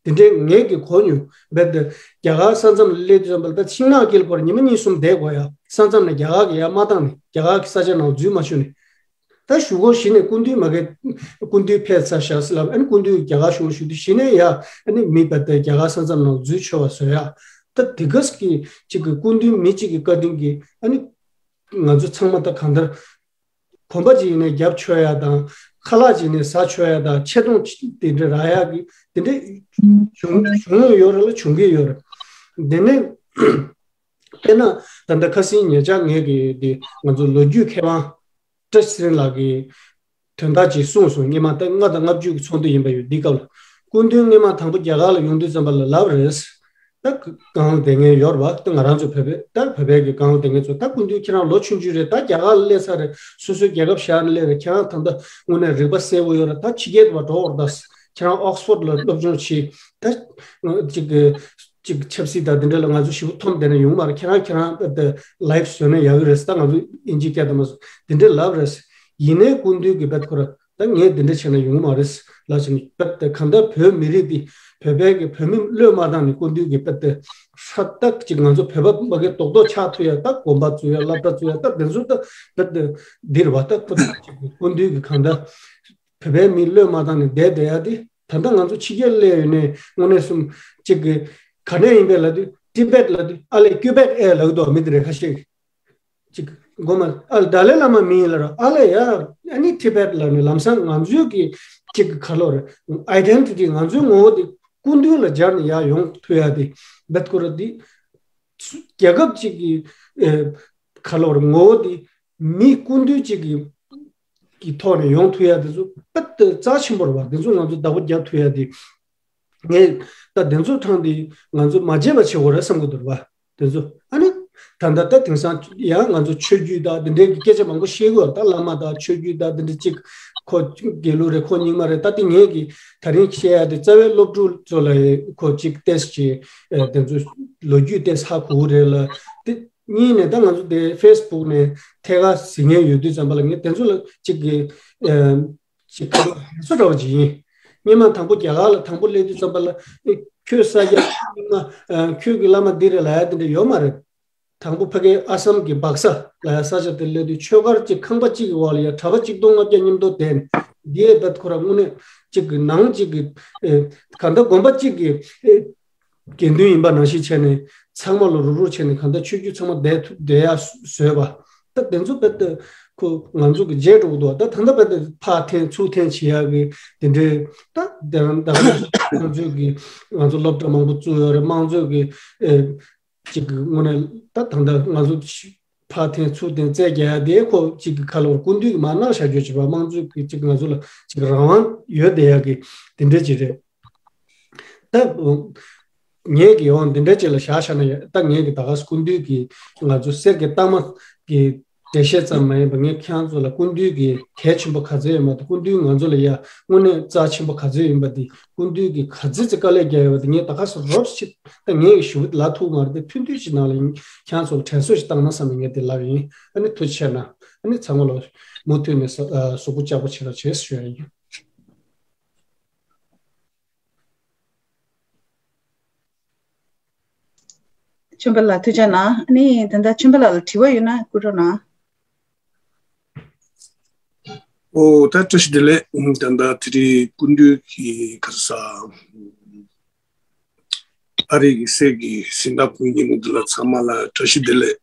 དེ་འདྲས་ངས་ཀྱི་གོ་མྱོང་། རྦད་དེ་རྒྱ་གར་ས་མཚམས་ལ་སླེབས་དུས་ཙམ་པ་ལ་ད་ཤིང་ནགས་དཀྱིལ་འཁོར་ཉི་མ་གཉིས་གསུམ་བསྡད་དགོས་ཡ། ས་མཚམས་ནས་རྒྱ་གར་གྱི་ཡ་མ་བཏང་ནས་རྒྱ་གར་གྱི་ས་ཆ་ནང་འཛུལ་མ་ཆུག་ནས། ད་གཞུག་གུ་གཞི་ནས་སྐུ་མདུན་མ་གི་སྐུ་མདུན་ཕེབས་ཚར་ཤག་ཟེར་ལབ། ཨ་ནི་སྐུ་མདུན་རྒྱ་གར་གཞུང་ཞུ་དུས་གཞི་ནས་ཡ་ཨ་ནི་མི་རྦད་དེ་རྒྱ་གར་ས་མཚམས་ནང་འཛུལ་ཆོག་པ་བཟོ་ཡ། ད་དེ་ག་གི་ཅིག་གི་སྐུ་མདུན་མི་གཅིག་གི་བཀའ་དྲིན་གྱིས་ཨ་ནི་ང་ཚོ་ཚང་མ་ད་གང་ལྟར་གོམ་པ་གཅིག་ཡིན་ནའི་རྒྱབ་ཆོད་ཡ་དང་། ཁ་ལག་གཅིག་ཡིན་ནའི་ཟ་ཆོད་ཡ་དང་། ཆེ་མཐོང་དེ་འདྲ་རག་ཡ་གི་དེ་འདྲ་བྱུང་བྱུང་ཡོད་རེད་ལ་བྱུང་གི་ཡོད་རེད། དེ་ནས་དཔེར་ན་ད་ལྟ་ཁ་སང་ཉེ་ཆར་ངས་གི་དེ་ང་ཚོ་ལོ་རྒྱུས་མཁས་དབང་བཀྲ་ཤིས་ཚེ་རིང་ལགས་ཀྱིས་དོན་དག་ཅིག་གསུངས་སོང་། སྔོན་མ་ད་ལྔ་དང་ལྔ་བཅུ་གི་ཚོགས་འདུ་ཡིན་པ་ཡོད། འདི་སྐབས་ལ་སྐུ་མདུན་སྔོན་མ་དང་པོ་རྒྱ་གར་ལ་ཡོང་དུས་ཙམ་པ་ལ་ལབ་རེད། ད་སྒང་ལ་བསྡད་མཁན་ཡོད་རེད་པ། ད་ང་རང་ཚོ་བོད་པའི་ད་བོད་པའི་གི་སྒང་ལ་བསྡད་མཁན་ཚོ། ད་སྐུ་མདུན་ཁྱེད་རང་ལོ་ཆུང་ཆུང་རེད། ད་རྒྱ་གར་ལ་སླེབས་ཚར་རེད། སོ་སོའི་རྒྱལ་ཁབ་བཞག་ནས་སླེབས་རེད། ཁྱེད་རང་ད་ལྟ་དངོས་གནས་རིག་པ་གསལ་པོ་ཡོད་རེད། ད་ཕྱི་རྒྱལ་དུ་མ་འགྲོ་བར་ད། ཁྱེད་རང་ཨོག་སི་ཕོར་ཌི་ལ་སློབ་སྦྱོང་བྱེད། ད་ཅིག་གི་ཅིག་ཆབ་སྲིད་དང་དེ་འདྲ་ལ་ང་ཚོ་ཞེ་པོ་འཐོམ་བསྡད་ན་ཡོང་མ་རེད། ཁྱེད་རང་ཁྱེད་རང་ད་ལའིབ་བཟོས་ན་ཡག་གི་རེད། ད་ང་ཚོ་དབྱིན་ཇི་སྐད་དུ་མ་སོང་དེ་འདྲ་ལབ་རེད། ཡིན་ནའི་སྐུ་མདུན་གྱི་བེད་ཁོ་ར་ད་ངས་འདི་འདྲ་བྱས་ན་ཡོང་གི་མ་རེད་ལབ་བྱས་ནས། བེད་དེ་གང་ལྟར་བོད་མི་རིགས་འདི་བོད་པའི་གི་བོད་མི་བློས་མ་བཏང་ནས་སྐུ་མདུན་གྱི་བེད་དེ་ཧྲ་ཏག་ཅིག་ང་ཚོ་བོད་པ་མ་གི་རྡོག་རྡོག་ཆགས་ཐུབ་ཡ། ད་དགོན་པ་བཙུགས་ཡ། སློབ་གྲྭ་བཙུགས་ཡ། ད་དེ་ཚོ་ད་བེད་དེ་འདིར་བ་ད་ཁོ་ཚོ་ཅིག་སྐུ་མདུན་གྱི་གང་ལྟར་བོད་པའི་མི་བློས་མ་བཏང་ནས་བསྡད་བསྡད་ཡ་དེ། ད་ལྟ་ང་ཚོ་ཕྱི་རྒྱལ་སླེབས་ཡོད་ནས་དངོས་གནས་གསུམ་གཅིག་གི་ག་ནས་ཡིན་པས་ལབ་དུས་ཏི་བེད་ལབ་དུས་ཨ་ལས་ཀུ་བེད་ཨེ་ལབ་འདུག་མི་དེ་རེ་ཁ་ཤས་ཅིག་མགོ་མ་ཨ་ལ་ཏཱ་ལའི་བླ་མ་མི་ཡིན་ལ་ར་ཨ་ལས་ཡ་ཨ་ནི་ཏི་བེད་ལབ་ནས་ལམ་སང་ང་ཚོའི་གི་ཅིག་གི་ཁ་ལོ་རེ་ཨའི་ཌེན་ཊི་ཊི་ང་ཚོའི་ངོ་བོ་དེ་སྐུ་མདུན་ལ་སྦྱར་ནས་ཡར་ཡོང་ཐུབ་ཡ་དེ་བེད་ཁོ་ར་དེ། རྒྱལ་ཁབ་ཅིག་གི་ཨེ་ག་ལོར་ངོ་བོ་དེ་མི་སྐུ་མདུན་ཅིག་གི་གི་ཐོག་ནས་ཡོང་ཐུབ་ཡ་དེ་ཚོ་དཔེ་རྩ་ཆེན་པོ་རེད་བ། དེ་ཚོ་ང་ཚོ་བདག་པོ་རྒྱབ་ཐུབ་ཡ་དེ་ངས་ད་དེ་ཚོ་ཐང་དེ་ང་ཚོ་མ་བརྗེད་པ་བྱེད་དགོས་རེད་བསམ་གི་འདུག་རེད་བ། དེ་ཚོ་ཨ་ནི་ད་ལྟ་ད་དེང་སང་ཡང་ང་ཚོ་ཆོས་བརྒྱུད་དང་དེ་འདྲའི་གི་སྐད་ཆ་མང་པོ་བཤད་གི་ཡོད་རེད། ད་བླ་མ་དང་ཆོས་བརྒྱུད་དང་དེ་འདྲ་ཅིག་ཁོ་དགེ་ལུགས་རེད། ཁོ་རྙིང་མ་རེད། ད་དེ་ངས་གི་ད་རིང་བཤད་ཡ་དེ་རྩ་བའི་སློབ་ཕྲུག་ཚོ་ལ་ཁོ་ཅིག་ཏེས་ཀྱི་ཨེ་དེ་ཚོ་ལོ་རྒྱུས་ཏེས་ཧ་གོ་གི་རེད་ལ། དེ་གཉིས་ནས་ད་ང་ཚོ་དེ་ཕེ་སི་བུག་ནས་ཐད་ཀར་གཟིགས་མཁན་ཡོད་དུས་ཙམ་པ་ལ་ངས་དེ་ཚོ་ལ་ཅིག་གི་ཨེ་ཅིག་ག་ལ་ཧ་སོ་འདྲ་བ་ཅིག་ཡིན། སྔོན་མ་དང་པོ་རྒྱ་གར་ལ་དང་པོ་སླེབས་དུས་ཙམ་པ་ལ་ཨེ་ཁྱོད་ས་སྐྱ་རྙིང་མ་ཨེ་ཁྱོད་ཀྱི་བླ་མ་འདི་རེད་ལབ་ཡ་དེ་འདྲ་ཡོད་མ་རེད། དང་པོ་ཕ་གིའི་ཨ་སམ་གྱི་བག་ས་ལ་ཡ་ས་ཆ་དེ་སླེབས་དུས་ཆོས་སྒར་གཅིག་ཁང་པ་གཅིག་གི་འོག་ལ་ཡ་གྲྭ་པ་གཅིག་སྟོང་ལྔ་བརྒྱ་མཉམ་དུ་བསྡད་ནས་འདི་ཡའི་བེད་ཁོ་ར་དངོས་གནས་གཅིག་གི་ནང་གཅིག་གི་ཨེ་ག་འདྲ་དགོན་པ་གཅིག་གི་ཨེ་དགེ་འདུན་ཡིན་པ་ནང་བཞིན་བྱས་ནས་ཚང་མ་ལ་རུག་རུག་བྱས་ནས་ག་འདྲ་ཆོས་བརྒྱུད་ཚང་མ་བསྡད་ཐུབ་བསྡད་ཡ་བཟོས་པ། ད་དེ་ཚོ་བེད་ཁོ་ང་ཚོ་གི་བརྗེད་འགྲོ་གི་འདུག་ད་ད་ལྟ་བེད་ཕར་འཐེན་ཚུར་འཐེན་བྱེད་ཡ་གི་དེ་འདྲའི་ད་དེ་རང་ད་ང་ཚོ་གི་ང་ཚོ་སློབ་གྲྭ་མང་པོ་བཙུགས་ཡོད་རེད། དམངས་གཙོ་གི་ཨེ། གཅིག་གི་དངོས་གནས་ད་ད་ལྟ་ང་ཚོ་ཕར་འཐེན་ཚུར་འཐེན་རྩོད་རྒྱག་ཡ་དེ་ཁོ་གཅིག་གི་ཁ་ལོར་སྐུ་མདུན་གྱི་མར་གནང་བཞག་རྒྱུ་བྱེད་པ། དམངས་གཙོ་གི་གཅིག་ང་ཚོ་ལ་གཅིག་རང་དབང་ཡོད་བསྡད་ཡ་གི་དེ་འདྲ་ཅིག་རེད། ད་ངས་ཀྱི་འོང་འདི་འདྲ་ཅིག་ལ་བཞག་བཞག་ན་ཡ། ད་ངས་ཀྱི་ད་ག་སྐུ་མདུན་གྱི་ང་ཚོ་གསེར་གྱི་རྟགས་མ་གི་འགྲེལ་བཤད་ཙམ་མ་ཡིན་པ། ངས་ཁྱེད་རང་ཚོ་ལ་སྐུ་མདུན་གྱི་གལ་ཆེན་པོ་ག་ཚོད་ཡོད་མ་གཏོགས། སྐུ་མདུན་ང་ཚོ་ལ་ཡ་དངོས་གནས་རྩ་ཆེན་པོ་ག་ཚོད་ཡིན་པ་འདི། སྐུ་མདུན་གྱིས་ག་ཚོད་ཅིག་དཀའ་ལས་བརྒྱབ་ཡོད་པ་དེ་ངས་ད་ག་སེ་རོབ་ཅིག་ད་ངས་ཞུ་ལབ་ཐུབ་མ་རེད་དེ། ཐུང་ཐུང་ཅིག་ནང་ལ་ཡིན། ཁྱེད་རང་ཚོ་ལ་དྲན་གསོ་ཞིག་བཏང་ན་བསམ་ནས་ངས་དེ་ལབ་ཡིན། ཨ་ནི་ཐུགས་རྗེ་ཆེ་གནང་། ཨ་ནི་ཚང་མ་ལ་མུ་མཐུད་ནས་ས་ཨ་གཟུགས་པོ་ལྕགས་པོ་བྱེད་རོགས་བྱེད་ཞུ་ཡ་ཡིན། ཆོས་འཕེལ་ལགས་ཐུགས་རྗེ་གནང་། ཨ་ནི་ད་ལྟ་ཆོས་འཕེལ་ལགས་ལ་དྲི་བ་ཡོད་ན་བསྐུར་རོགས་གནང་། ཨོ་ད་བཀྲ་ཤིས་བདེ་ལེགས། ད་ལྟ་དེ་རིང་སྐུ་མདུན་གྱི་ག་རེ་ཟ། ཨ་རི་གི་སྲས་ཀྱི་གཟེངས་རྟགས་ཕུལ་མཁན་འདི་ལ་ཚང་མ་ལ་བཀྲ་ཤིས་བདེ་ལེགས།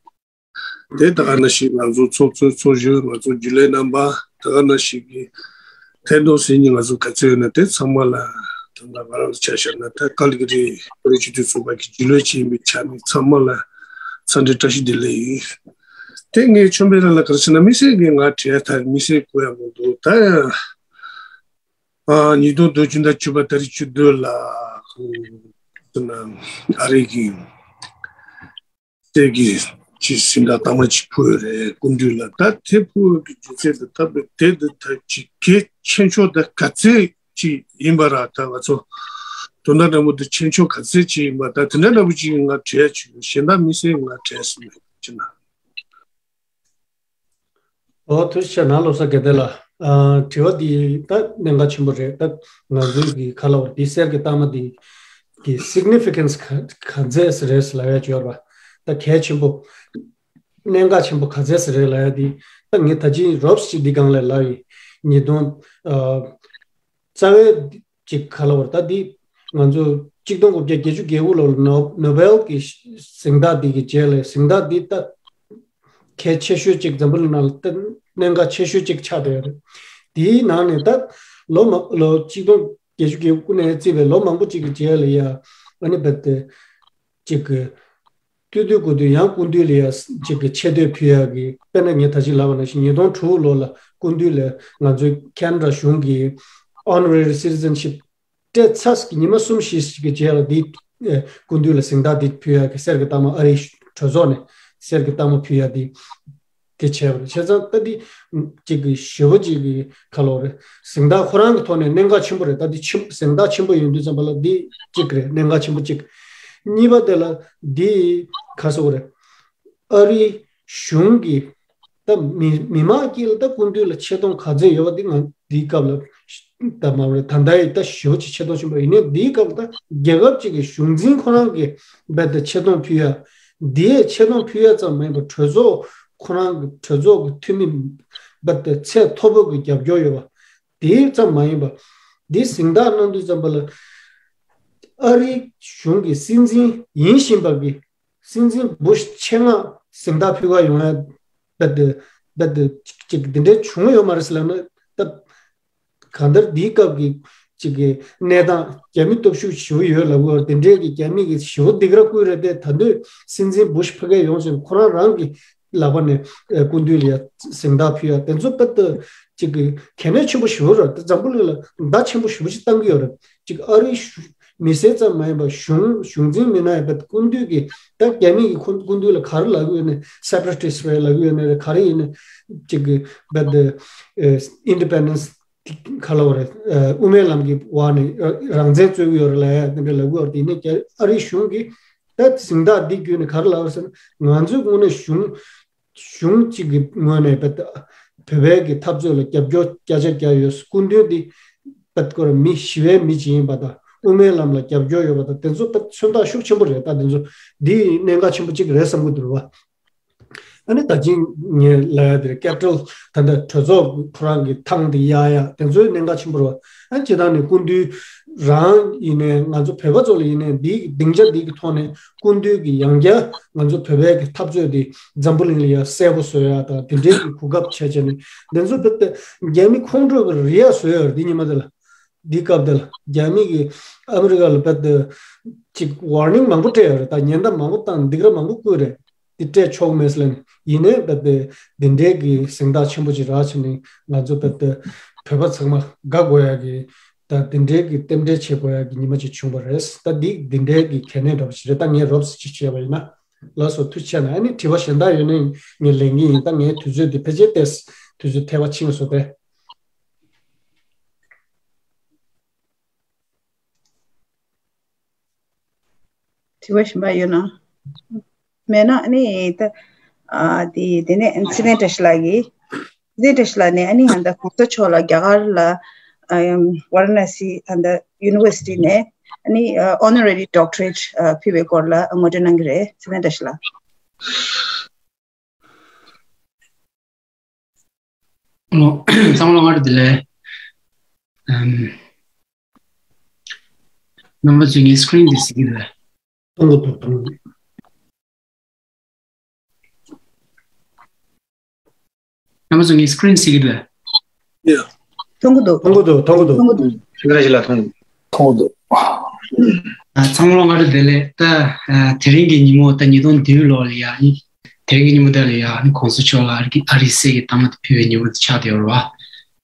དེ་ད་ག་ནང་བཞིན་ང་ཚོ་ཚོགས་གཙོའི་ཚོགས་གཞོན། ང་ཚོ་རྒྱུན་ལས་རྣམ་པ། ད་ག་ནང་བཞིན་གྱི་ཐད་གཏོང་གསན་མཁན་ང་ཚོ་ག་ཚོད་ཡོད་ན་དེ་ཚང་མ་ལ། ད་ལྟ་ང་རང་ཚོ་ཆ་བཞག་ན་ད་ཀལ་ག་རི་བོད་རིགས་སྤྱི་མཐུན་ཚོགས་པ་གི་རྒྱུན་ལས་ཅིག་ཡིན་པའི་ཆ་ནས་ཚང་མ་ལ་འཚམས་འདྲི་བཀྲ་ཤིས་བདེ་ལེགས་ཡིན། དེ་ངས་ཆོས་འཕེལ་ལགས་ལ་ག་རེ་ཟེར་ན། དམིགས་བསལ་གྱི་ང་དྲན་ཡ་ད་དམིགས་བསལ་དགོས་ཡ་མི་འདུག་ད་ཡང་ཨ་ཉིས་སྟོང་བདུན་ཅུ་དང་བཅུ་པ་ཟླ་རེ་བཅུ་བདུན་ལ་ཨ་རི་གི་སྲས་ཀྱི་ཅིག་གཟེངས་རྟགས་དང་པ་ཅིག་ཕུལ་ཡོད་རེད། སྐུ་མདུན་ལ། ད་དེ་ཕུལ་བའི་རྒྱུ་མཚན་དེ་ད་དཔེ་དེ་འདི་ད་ཅིག་གལ་ཆེ་ཤོས་ད་ག་ཚད་ཅིག་ཡིན་པ་ར། ད་ང་ཚོ་དོན་དག་འདྲ་པོ་འདི་ཆེ་ཤོས་ག་ཚད་ཅིག་ཡིན་པ། ད་དེ་འདྲ་འདྲ་པོ་ཅིག་ང་དྲན་བྱུང་། གཞན་དག་དམིགས་བསལ་ང་དྲན་སོང་མེད་ཅི་ན། ཨོ་ཐུགས་རྗེ་ཆེ་གནང་། བློ་བཟང་དགེ་ལྡན་ལགས། ཨ་དྲི་བ་འདི་ད་གནད་འགག་ཆེན་པོ་རེད། ད་ང་ཚོའི་གི་ག་ལབ་དགོས་རེད། འདི་གསེར་གྱི་རྟགས་མ་འདི་གི་སིག་ནི་ཕི་ཀེན་སི་ག་ག་ཚད་རེད་ལབ་ཡ་ཅིག་ཡོད་རེད་པ། ད་གལ་ཆེན་པོ། གནད་འགག་ཆེན་པོ་ག་ཚད་རེད་ལབ་ཡ་འདི། ད་ངས་ད་ཅི་རོབ་ཅིག་འདི་སྒང་ལ་ལབ་ཡིན། ཉིས་སྟོང་ཨ་རྩ་བའི་ཅིག་ག་ལབ་དགོས་རེད། ད་འདི་ང་ཚོ་གཅིག་སྟོང་དགུ་བརྒྱ་བརྒྱད་ཅུ་གྱ་དགུ་ལོར་ནོ་ནོ་བེལ་གྱི་གཟེངས་རྟགས་འདི་གི་རྗེས་ལ། གཟེངས་རྟགས་འདི་ད་གལ་ཆེ་ཤོས་ཅིག་འཛམ་བུ་གླིང་ནང་ལ་ད་གནད་འགག་ཆེ་ཤོས་ཅིག་ཆགས་བསྡད་ཡོད་རེད། དེའི་ནང་ནས་ད་ལོ་མ་ལོ་གཅིག་སྟོང་བརྒྱད་ཅུ་གྱ་དགུ་ནས་བརྩིས་པའི་ལོ་མང་པོ་ཅིག་གི་རྗེས་ལ་ཡ་ཨ་ནི་རྦད་དེ་ཅིག་གི་སྟོད་དུས་དགུ་དུས་ཡང་སྐུ་མདུན་ལ་ཡ་ཅིག་གི་ཆེ་བསྟོད་ཕུལ་ཡག་གི། དཔེར་ན་ངས་ད་ཅི་ལབ་པ་ནང་བཞིན་ཉིས་སྟོང་དྲུག་ལོ་ལ་སྐུ་མདུན་ལ་ང་ཚོའི་ཁེ་ན་ཌ་གཞུང་གི་ཨོ་ནོ་རེ་རི་སི་ཊི་ཟན་ཤིབ་སྤྲད་ཚར་གི་ཉི་མ་གསུམ་བཞི་ཞིག་གི་རྗེས་ལ་འདི་ཨེ་སྐུ་མདུན་ལ་གཟེངས་རྟགས་འདི་ཕུལ་ཡག་གི། གསེར་གྱི་རྟགས་མ་ཨ་རིའི་གྲོས་ཚོགས་ནས་གསེར་གྱི་རྟགས་མ་ཕུལ་ཡག་འདི་དེ་བྱས་པ་རེད། བྱས་ཙང་ད་འདི་གཅིག་གི་ཞེ་པོ་ཅིག་གི་ག་ལབ་དགོས་རེད། གཟེངས་རྟགས་ཁོ་རང་གི་ཐོག་ནས་གནད་འགག་ཆེན་པོ་རེད། ད་འདི་ཆེན་གཟེངས་རྟགས་ཆེན་པོ་ཡིན་དུས་ཙམ་པ་ལ་འདི་གཅིག་རེད། གནད་འགག་ཆེན་པོ་གཅིག་གཉིས་པ་དེ་ལ་འདི་ག་ཟེར་དགོས་རེད། ཨ་རིའི་གཞུང་གིས་ད་མི་མི་མང་དཀྱིལ་ལ་ད་སྐུ་མདུན་ལ་ཆེ་མཐོང་ག་ཚད་ཡོད་པ་འདི་ང་འདིའི་སྐབས་ལ་ད་མ་རེད། ད་ལྟའི་ད་ཞེ་པོ་ཅིག་ཆེ་མཐོང་ཆེན་པོ་ཡིན་ནའི་འདིའི་སྐབས་ལ་ད་རྒྱལ་ཁབ་ཅིག་གི་གཞུང་འཛིན་ཁོ་རང་གིས་རྦད་དེ་ཆེ་མཐོང་ཕུལ་ཡ། འདིའི་ཆེ་མཐོང་ཕུལ་ཡ་ཙམ་མ་ཡིན་པར་གྲོས་ཚོགས་ཁོ་རང་གི་གྲོས་ཚོགས་ཀྱི་འཐུས་མི་རྦད་དེ་ཚད་མཐོ་པོ་གི་རྒྱབ་སྐྱོར་ཡོད་པ། དེ་ཙམ་མ་ཡིན་པ། འདི་གཟེངས་རྟགས་གནང་དུས་ཙམ་པ་ལ་ཨ་རིའི་གཞུང་གི་སྲིད་འཛིན་ཡིན་བཞིན་པ་གི་སྲིད་འཛིན་བུ་ཤ་ཆེད་མངགས་གཟེངས་རྟགས་ཕུལ་ག་ཡོང་ཡ་རྦད་དེ་རྦད་དེ་ཅིག་འདི་འདྲའི་བྱུང་ཡོད་མ་རེད་ཟེར་ལབ་ན། ད་གང་ལྟར་འདིའི་སྐབས་ཀྱི་ཅིག་གི་གནས་སྟངས་རྒྱ་མི་སྟོབས་ཤུགས་ཞེ་པོ་ཡོད་ལབ་དགོས་པ་དེ་འདྲའི་གི་རྒྱ་མི་གི་ཞེ་པོ་སྡིགས་ར་བསྐུལ་རེད་དེ། ད་དུང་སྲིད་འཛིན་བུ་ཤ་ཕ་གིར་ཡོང་ཙང་ཁོ་རང་རང་གི་ལག་པ་ནས་ཨེ་སྐུ་མདུན་ལ་ཡ་གཟེངས་རྟགས་ཕུལ་ཡ་དེ་ཚོ་རྦད་དེ་ཅིག་གི་གལ་གནད་ཆེན་པོ་ཞེ་པོ་རེད། ད་འཛམ་བུ་གླིང་ལ་བརྡ་ཆེན་པོ་ཞེ་པོ་ཅིག་བཏང་གི་ཡོད་རེད། ཅིག་ཨ་རིའི་གཞུང་མི་སེར་ཙམ་མ་ཡིན་པར་གཞུང་གཞུང་འཛིན་མི་སྣ་ཡིན་པ་སྐུ་མདུན་གྱིས་ད་རྒྱ་མི་གིས་ཁོ་སྐུ་མདུན་ལ་ག་རེ་ལབ་ཀྱི་ཡོད་ནའི་སེ་པ་རེ་ཊིསི་རེད་ལབ་ཀྱི་ཡོད་ནའི་རེད། ག་རེ་ཡིན་ནའི་ཅིག་གི་རྦད་དེ་ཨེ་ཨིན་ཌི་པེན་ཌེན་སི་ག་ལབ་དགོས་རེད། ཨེ་དབུ་མའི་ལམ་གྱི་འོག་ནས་རང་བཙན་རྩོད་ཀྱི་ཡོད་རེད་ལབ་ཡ་དེ་འདྲ་ལབ་ཀྱི་ཡོད་རེད། དེ་ནས་ཨ་རིའི་གཞུང་གིས་ད་གཟེངས་རྟགས་འདི་བརྒྱུད་ནས་ག་རེ་ལབ་ཟེར་ན། ང་ཚོའི་དངོས་གནས་གཞུང་གཞུང་གཅིག་གི་ངོས་ནས་བོད་བོད་པའི་གི་འཐབ་རྩོད་ལ་རྒྱབ་སྐྱོར་བརྒྱ་ཆ་བརྒྱ་ཡོད། སྐུ་མདུན་འདི་བོད་སྐོར་མི་ཞི་བའི་མི་ཅིག་ཡིན་པ་དང་དབུ་མའི་ལམ་ལ་རྒྱབ་སྐྱོར་ཡོད་པ་དང་དེ་ཚོ་ད་མཚོན་རྟགས་ཤུགས་ཆེན་པོ་རེད། ད་དེ་ཚོ་འདི་གནད་འགག་ཆེན་པོ་གཅིག་རེད་བསམ་གྱི་འདུག་བ། ཨ་ནི་ད་ཅིང་ངས་ལབ་ཡ་དེ་རེད། ཀེ་པི་ཊལ་ད་ལྟ་གྲོས་ཚོགས་ཁོ་རང་གི་ཐང་དེ་གཡར་ཡ་དེ་ཚོའི་གནད་འགག་ཆེན་པོ་རེད་བ། ཨ་ནི་སྤྱིར་བཏང་ནས་སྐུ་མདུན་རང་ཡིན་ནའི་ང་ཚོ་བོད་པ་ཚོ་ལ་ཡིན་ནའི་འདིའི་སྡིངས་ཆ་འདི་གི་ཐོག་ནས་སྐུ་མདུན་གྱི་ཡང་བསྐྱར་ང་ཚོ་བོད་པའི་གི་འཐབ་རྩོད་འདི་འཛམ་བུ་གླིང་ལ་ཡ་གསལ་པོ་བཟོ་ཡ་དང་དེ་འདྲའི་གི་གོ་སྐབས་བྱས་བྱས་ནས་འདི་ཚོ་བོད་དེ་རྒྱ་མི་ཁོང་ཁྲོ་གི་རེད་ཡ་བཟོ་ཡ་རེད། འདི་ཉི་མ་དེ་ལ་འདི་སྐབས་དེ་ལ་རྒྱ་མི་གི་ཨ་མི་རི་ཀ་ལ་བོད་དེ་ཅིག་ཝར་ནིང་མང་པོ་སྤྲད་ཡོད་རེད། ད་ཉེན་བརྡ་མང་པོ་བཏང་སྡིགས་ར་མང་པོ་བསྐུལ་རེད། དེ་སྤྲད་ཆོག་མེད་ཟེར་ལབ་ནས། ཡིན་ནའི་རྦད་དེ་འདི་འདྲའི་གི་གཟེངས་རྟགས་ཆེན་པོ་ཅིག་རག་བྱས་ནས་ང་ཚོ་རྦད་དེ་བོད་པ་ཚང་མ་དགའ་དགོས་ཡ་གི་ད་འདི་འདྲའི་གི་རྟེན་འབྲེལ་བྱེད་དགོས་ཡ་གི་ཉི་མ་ཅིག་བྱུང་བ་རེད། ད་འདི་འདི་འདྲའི་གི་གལ་གནད་འདྲ་པོ་ཞིག་རེད། ད་ངས་རོབ་ཙམ་ཅིག་བྱས་པ་ཡིན་ན། ལགས་སོ། ཐུགས་རྗེ་ཆེ་གནང་། ཨ་ནི་དྲི་བ་གཞན་དག་ཡོད་ན་ངས་ལེན་གྱི་ཡིན། ད་ངའི་དུས་ཚོད་འདི་ཕལ་ཆེར་ཏོག་ཙམ་དུས་ཚོད་ཐལ་བ་ཕྱིན་སོང་སྟེ། དྲི་བ་གཞན་པ་ཡོད་ན། མེད་ན་ཨ་ནི་ད་ཨ་དེ་དེ་ནས་ཚེ་བརྟན་བཀྲ་ཤིས་ལགས་ཀྱིས། ཚེ་བརྟན་བཀྲ་ཤིས་ལགས་ནས་ཨ་ནི་ཧན་ད་གོང་ས་མཆོག་ལ་རྒྱ་གར་ལ་ཨམ་ཝ་ར་ཎ་སི་ཧན་ད་ཡུ་ནི་ཝར་སི་ཊི་ནས་ཨ་ནི་ཨ་ཨོ་ནོ་རེ་རི་ཌོག་ཊར་ཨེཊ་ཨ་ཕུལ་བའི་སྐོར་ལ་ངོ་སྤྲོད་གནང་གི་རེད། ཚེ་བརྟན་བཀྲ་ཤིས་ལགས། ཨོ། ཚང་མ་ལ་སྔ་དྲོ་བདེ་ལེགས། ཨམ། རྣམ་པ་ཚོས་ངའི་སི་ཀི་རིན་འདི་གཟིགས་ཀྱི་རེད། མཐོང་གི་འདུག་མཐོང་གི་འདུག་རྣམ་པ་ཚོས་ངའི་སི་ཀི་རིན་གཟིགས་ཀྱི་རེད། ཡ། མཐོང་གི་འདུག་མཐོང་གི་འདུག་མཐོང་གི་འདུག་མཐོང་གི་འདུག་ཞིག་ལ་ཞིག་ལ་མཐོང་གི་འདུག་མཐོང་གི་འདུག་ཨ། ཚང་མ་ལ་སྔ་དྲོ་བདེ་ལེགས། ད་ཨ། དེ་རིང་གི་ཉིན་མོ་ད་ཉིས་སྟོང་བདུན་ལོ་ལ་ཡ་ཨ་ནི། དེ་རིང་གི་ཉིན་མོ་འདི་ལ་ཡ་ཨ་ནི་གོང་ས་མཆོག་ལ་ཨ་རི་ཨ་རིའི་སྲིད་ཀྱི་གཏའ་མ་དེ་ཕུལ་བའི་ཉིན་མོ་དེ་ཆགས་བསྡད་ཡོད་རེད་བ།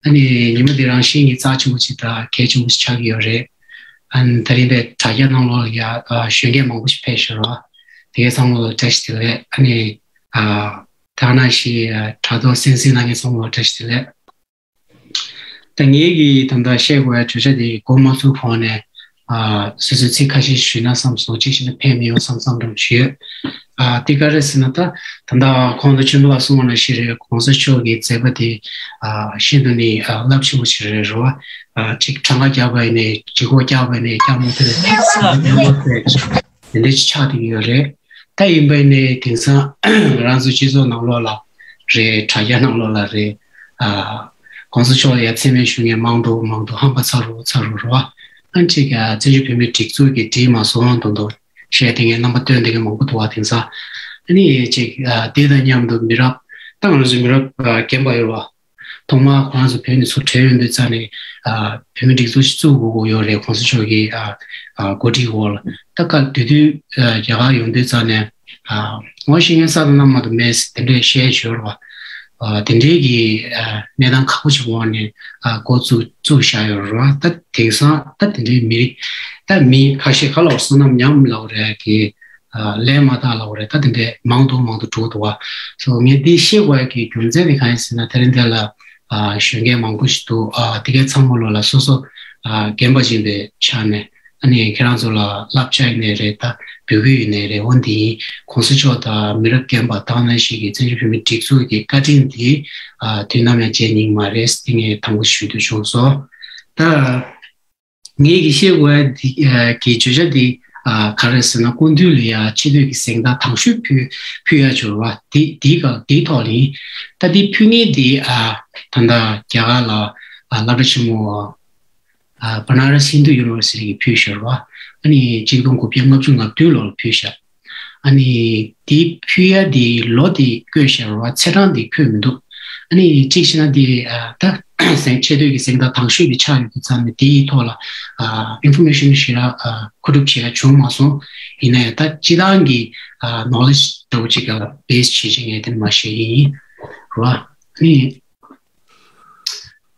ཨ་ནི་ཉིན་མོ་དེ་རང་བཞིན་གྱིས་རྩ་ཆེན་པོ་ཅིག་དང་གལ་ཆེན་པོ་ཞིག་ཆགས་ཀྱི་ཡོད་རེད། ཨ་ནི་ད་རིང་དེ་དྲ་རྒྱ་ནང་ལོགས་ལ་ཡ་ཨ། གཞོན་སྐྱེས་མང་པོ་ཞིག་ཕེབས་ཤག་རེད་བ། དེ་གའི་ཚང་མ་ལ་བཀྲ་ཤིས་བདེ་ལེགས། ཨ་ནི་ཨ། དེ་ནང་བཞིན་ཨ། དྲ་ཐོག་གསན་གཟིགས་གནང་མཁན་ཚང་མ་ལ་བཀྲ་ཤིས་བདེ་ལེགས། ད་ངེད་ཀྱིས་ད་ལྟ་བཤད་དགོས་ཡ་བརྗོད་བྱ་དེ་འགོ་མ་ཚུགས་གོང་ནས་ཨ། སོ་སོའི་ཚིག་ཁ་ཤས་ཞུས་ན་བསམ་སོང་། གཅིག་བྱས་ན་ཕན་མི་ཡོང་བསམ་བསམ་བློ་ཞུས་ཡོད། ཨ། དེ་ག་རེ་ཟེར་ན། ད་ད་ལྟ་གོང་དུ་ཆོས་འཕེལ་ལགས་གསུངས་པ་ནང་བཞིན་རེད། གོང་ས་མཆོག་གི་མཛད་པ་དེ་ཨ། ཤིན་ཏུ་ནས་ཨ། རླབས་ཆེན་པོ་ཞིག་རེད་རོ། ཨ། གཅིག་གྲངས་ཀ་བརྒྱབ་པ་ཡིན་ནའི་ལྗིད་ཁོག་བརྒྱབ་པ་ཡིན་ནའི་བརྒྱབ་མ་ཐུབ་པའི་དེ་འདྲ་ཅིག་ཆགས་བསྡད་ཀྱི་ཡོད་རེད། ད་ཡིན་པ་ཡིན་ནའི་དེང་སང་ང་རང་ཚོ་སྤྱི་ཚོགས་ནང་ལོགས་ལ་རེད། དྲ་རྒྱ་ནང་ལོགས་ལ་རེད། ཨ། གོང་ས་མཆོག་ལ་ཡ་མཚན་སྨད་ཞུ་མཁན་མང་དུ་མང་དུ་ཧམ་པ་ཚ་རུ་ཚ་རུ་རོ། ཨ་ནི་ཅིག་ཨ། བཙན་བྱོལ་བོད་མིའི་སྒྲིག་འཛུགས་ཀྱིས་བྲིས་མ་སོང་དོན་དུ་བཤད་བསྡད་མཁན་རྣམ་པ་སྟོན་བསྡད་མཁན་མང་པོ་འདུག་བ། དེང་སང་ཨ་ནི་ཅིག་ཨ། དེ་དང་མཉམ་དུ་མི་རབས། ད་ང་རང་ཚོའི་མི་རབས་ཨ། རྒན་པ་ཡོད་བ། ཐོག་མར་ཁོ་རང་ཚོ་བོད་ནས་ཚུར་བྲོས་ཡོང་དུས་ཙ་ནས་ཨ། བོད་མི་སྒྲིག་འཛུགས་ཤིག་བཙུགས་དགོས་ཀྱི་ཡོད་རེད། གོང་ས་མཆོག་གི་ཨ། ཨ། གོ་སྒྲིག་འོག་ལ། ད་སྐབས་དེ་དུས་ཨ། རྒྱ་གར་ཡོང་དུས་ཙ་ནས་ཨ། ངོ་ཤེས་མཁན་ས་དང་གནམ་མ་གཏོགས་མེད། དེ་འདྲའི་བཤད་ཡོད་རེད་བ། ཨ། དེ་འདྲའི་གི་ཨ། གནས་སྟངས་ཁག་པོ་ཞིག་འོག་ནས་ཨ། འགོ་བཙུགས་བཙུགས་བཞག་ཡོད་རེད་བ། ད་དེང་སང་ད་དེ་འདྲའི་མི་རིགས་ད་མི་ཁ་ཤས་ག་ལ་བ་བསོད་ནམས་ཉམས་ལབ་རེད་གི། ཨ། ལས་མ་དག་ལབ་རེད། ད་དེ་འདྲའི་མང་དུ་མང་དུ་འགྲོ་འདུག་བ། སོ་ངས་འདི་བཤད་དགོས་ཡ་གི་རྒྱུ་མཚན་དེ་གང་ཡིན་ཟེར་ན། དེ་རིང་འདི་ལ་ཨ། གཞོན་སྐྱེས་མང་པོ་ཞིག་འདུག་ཨ། དེ་གའི་ཚང་མ་ལོ་ལ་སོ་སོ་ཨ། རྒན་པ་ཡིན་པའི་ཆ་ནས་ཨ་ནི་ཁྱེད་རང་ཚོ་ལ་བསླབ་བྱ་ཡིན་ནའི་རེད། ད་འབོད་སྐུལ་ཡིན་ནའི་རེད། འོ་འདི་ཡིན། གོང་ས་མཆོག་དང་མི་རབས་རྒན་པ་དེ་ནང་བཞིན་གྱི་བཙན་བྱོལ་བོད་མིའི་སྒྲིག་འཛུགས་ཀྱི་བཀའ་དྲིན་འདི་ཨ། དུས་ནམ་ཡང་བརྗེད་སྙིང་མ་རེད། དེ་ངས་དང་པོ་ཞུ་འདོད་བྱུང་སོང་། ད། ངེད་ཀྱི་བཤད་དགོས་ཡ་འདི་ཨ། གི་བརྗོད་བྱ་འདི་ཨ། ག་རེ་ཟེར་ན། སྐུ་མདུན་ལ་ཡ་ཆེ་བསྟོད་ཀྱི་གཟེངས་རྟགས་དང་ཤོས་ཕུལ་ཕུལ་ཡ་འབྱོར་བ་འདི་འདི་ག་འདིའི་ཐོག་ལ་ཡིན། ད་འདི་ཕུལ་མཁན་འདི་ཨ། ད་ལྟ་རྒྱ་གར་ལ་ཨ། སློབ་གྲྭ་ཆེན་མོ་ཨ། Banaras Hindu University གིས་ཕུལ་བཞག་རེད་བ། ཨ་ནི་ཆིག་སྟོང་དགུ་བརྒྱ་ལྔ་བཅུ་ང་བདུན་ལོ་ལ་ཕུལ་བཞག་ཨ་ནི་དེ་ཕུལ་ཡ་དེ་ལོ་དེ་བཀོད་བཞག་རེད་བ། ཚེས་གྲངས་དེ་འཁོད་མི་འདུག་ཨ་ནི་གཅིག་བྱས་ན་དེ་ཨ། ད་གཟེངས་ཆེ་བསྟོད་ཀྱི་གཟེངས་རྟགས་དང་ཤོས་དེ་ཆགས་ཡོད་དུས་ཙང་ནས་དེའི་ཐོག་ལ་ཨ། information ཞེ་དྲག་ཨ། མཁོ་སྒྲུབ་བྱེད་ཡ་བྱུང་མ་སོང་། ཡིན་ན་ཡང་ད་སྤྱི་བཏང་གི་ཨ། knowledge འདྲ་བོ་ཅིག་ལ་base བྱེད་ཅིག་ངས་དེ་མ་བཤད་ཀྱི་ཡིན། རེད་བ། ཨ་ནི།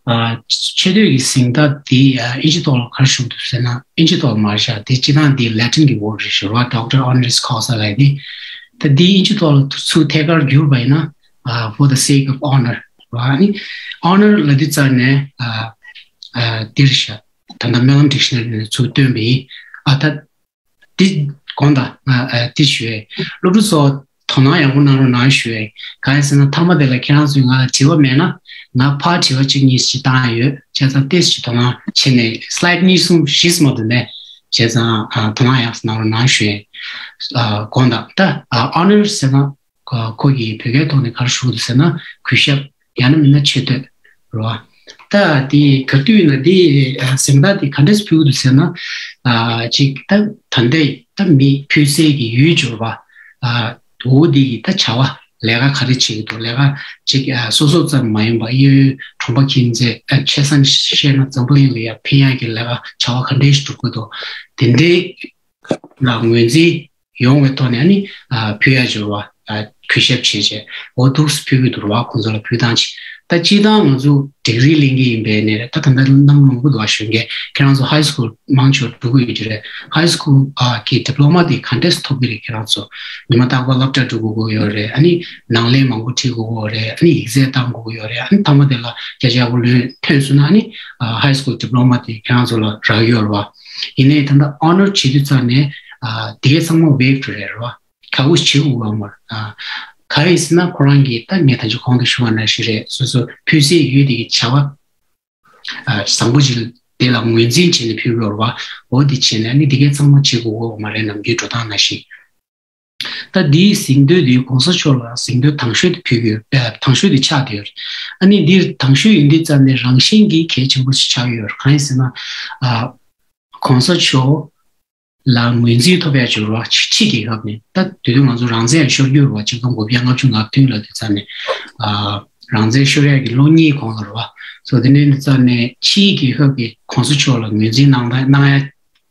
ཨ། ཆེ་བསྟོད་ཀྱི་གཟེངས་རྟགས་འདི་ཨ། ཨིན་ཇི་ཐོག་ལ་ག་རེ་ཞུགས་འདུག་ཟེར་ན། ཨིན་ཇི་ཐོག་ལ་མ་བཞག་དེ་སྤྱིར་བཏང་འདི་Latin གྱི་word རེད་ཤག་རེད་བ། Doctor Honoris Causa ལབ་ཡ་དེ། ད་འདི་ཨིན་ཇི་ཐོག་ལ་ཚུར་ཐད་ཀར་བསྒྱུར་བ་ཡིན་ན་ཨ། for the sake of honor རེད་བ། ཨ་ནི་honor ལབ་དུས་ཙ་ནས་ཨ། ཨ། འདི་རེད་ཤག་ད་ལྟ་Mallam Dictionary ནས་ཚུར་བཏོན་པ་ཡིན། ཨ། ད། འདི་དགོངས་དག་ང་ཨ། འདི་ཞུ་ཡས། སློབ་ཕྲུག་ཚོ་དོ་སྣང་ཡག་པོ་གནང་རོགས་གནང་ཞུ་ཡས། གང་ཡིན་ཟེར་ན་མཐའ་མ་དེ་ལ་ཁྱེད་རང་ཚོས་ང་ལ་དྲི་བ་མེད་ན། ང་ཕར་དྲི་བ་གཅིག་གཉིས་ཤིག་བཏང་ཡ་ཡོད། བྱས་ཙང་ཏོག་ཙམ་ཞིག་དོ་སྣང་བྱས་ནས། slide གཉིས་གསུམ་བཞི་ཙམ་མ་གཏོགས་མེད། བྱས་ཙང་ཨ། དོ་སྣང་ཡག་ཙམ་གནང་རོགས་གནང་ཞུ་ཡས། ཨ། དགོངས་དག་ད་ཨ། honor ཟེར་ན། ཁོ་གིས་བོད་སྐད་ཐོག་ནས་ག་རེ་ཞུ་གི་འདུག་ཟེར་ན། གུས་ཞབས། ཡང་ན་མིན་ན་ཆེ་བསྟོད། རེད་བ། ད་དེ་ག་དུས་ཡིན་ན་དེ་ཨ། གཟེངས་རྟགས་དེ་ག་འདྲས་ཕུལ་གི་འདུག་ཟེར་ན། ཨ། ཅིག་ད་ད་ལྟའི་ད་མི་ཕུལ་སའི་གི་ཡུལ་འབྱོར་བ། ཨ། འོ་དེ་གི་ད་བྱ་བ་ལས་ཀ་ག་རེ་བྱེད་ཀྱི་འདུག་ལས་ཀ་ཅིག་ཨ། སོ་སོ་ཙམ་མ་ཡིན་པ་གཡས་གཡོན་གྲོང་པ་ཁྱིམ་མཚེས། ཨ། ཆེ་ས་བཤད་ན་འཛམ་བུ་གླིང་ལ་ཡ་ཕན་ཡག་གི་ལས་ཀ་བྱ་བ་ག་འདྲས་ཞིག་སྒྲུབ་ཀྱི་འདུག་དེ་འདྲའི་ལ་ངོས་འཛིན་ཡོང་བའི་ཐོག་ནས་ཨ་ནི་ཨ། ཕུལ་ཡ་འབྱོར་བ། ཨ། གུས་ཞབས་བྱས་བྱས་འོ་འདུག་སེ་ཕུལ་གྱི་འདུག་རེད་བ། ཁོང་ཚོ་ལ་ཕུལ་སྟངས་ཅིག་ད་སྤྱིར་བཏང་ང་ཚོ་ཌིག་རི་ལེན་གྱི་ཡིན་པའི་ནས་རེད། ད་ད་ལྟ་གནང་མང་པོ་འདུག་བ། གཞོན་སྐྱེས་ཁྱེད་རང་ཚོ་ཧའི་སི་ཁུལ་མང་ཆེ་བ་འགྲོ་གི་ཡོད་ཀྱི་རེད། ཧའི་སི་ཁུལ་ཨ། གི་ཌི་པི་ལོ་མ་དེ་ག་འདྲས་ཐོབ་ཀྱི་རེད། ཁྱེད་རང་ཚོ་ཉི་མ་རྟག་པར་སློབ་གྲྭ་འགྲོ་དགོས་ཀྱི་ཡོད་རེད། ཨ་ནི་ནང་ལས་མང་པོ་ཁྲིད་དགོས་ཀྱི་ཡོད་རེད། ཨ་ནི་ཡིག་ཚད་བཏང་དགོས་ཀྱི་ཡོད་རེད། ཨ་ནི་མཐའ་མ་དེ་ལ་བརྒྱ་ཆ་ཡག་པོ་ལོན་ཐོན་སོང་ན་ཨ་ནི་ཨ། ཧའི་སི་ཁུལ་ཌི་པི་ལོ་མ་དེ་ཁྱེད་རང་ཚོ་ལ་རག་གི་ཡོད་རེད་བ། ཡིན་ནའི་ད་ལྟ་ཨོ་ནར་བྱེད་དུས་ཙང་ནས་ཨ། དེ་གའི་ཚང་མ་ཝེབ་རེད་རེད་བ། ག་འུ་བྱེད་དགོས་བ་མ་རེད། ཨ། ག་རེ་ཟེར་ན་ཁོ་རང་གིས་ད་ངས་ད་ཅི་གོང་དུ་ཞུ་བ་ནང་བཞིན་རེད། སོ་སོ་ཕུལ་སའི་ཡུལ་དེ་གི་བྱ་བ་ཨ། བཟང་པོ་ཅིག་དེ་ལ་ངོས་འཛིན་བྱས་ནས་ཕུལ་དགོས་རེད་བ། འོ་དེ་བྱས་ནས་ཨ་ནི་དེ་གའི་ཚང་མ་བྱེད་དགོས་བ་མ་རེད། ནམ་རྒྱུན་འགྲོ་སྟངས་ནང་བཞིན། ད་འདིའི་གཟེངས་བསྟོད་འདི་གོང་ས་མཆོག་ལ་གཟེངས་བསྟོད་དང་ཤོས་དེ་ཕུལ་གྱི་ཡོད། ཨ། དང་ཤོས་དེ་ཆགས་བསྡད་ཡོད་རེད། ཨ་ནི་འདིར་དང་ཤོས་ཡིན་དུས་ཙམ་ནས་རང་བཞིན་གྱིས་གལ་ཆེན་པོ་ཞིག་ཆགས་ཀྱི་ཡོད་རེད། གང་ཡིན་ཟེར་ན། ཨ། གོང་ས་མཆོག་ལ་ངོས་འཛིན་ཐོབ་ཡ་ཅིག་རེད་བ། ཕྱི་རྒྱལ་ཁབ་ནས། ད་དེ་དུས་ང་ཚོ་རང་བཙན་ཤོར་རྒྱུ་རེད་བ། ཆིག་སྟོང་དགུ་བརྒྱ་ལྔ་བཅུ་ང་བདུན་ལབ་དུས་ཙམ་ནས། ཨ། རང་བཙན་ཤོར་ཡ་གི་ལོ་གཉིས་གོང་ལ་རེད་བ། སོ་དེ་འདྲའི་ཙམ་ནས་ཕྱིའི་རྒྱལ་ཁབ་ཀྱིས་གོང་ས་མཆོག་ལ་ངོས་འཛིན་གནང་གནང་ཡ་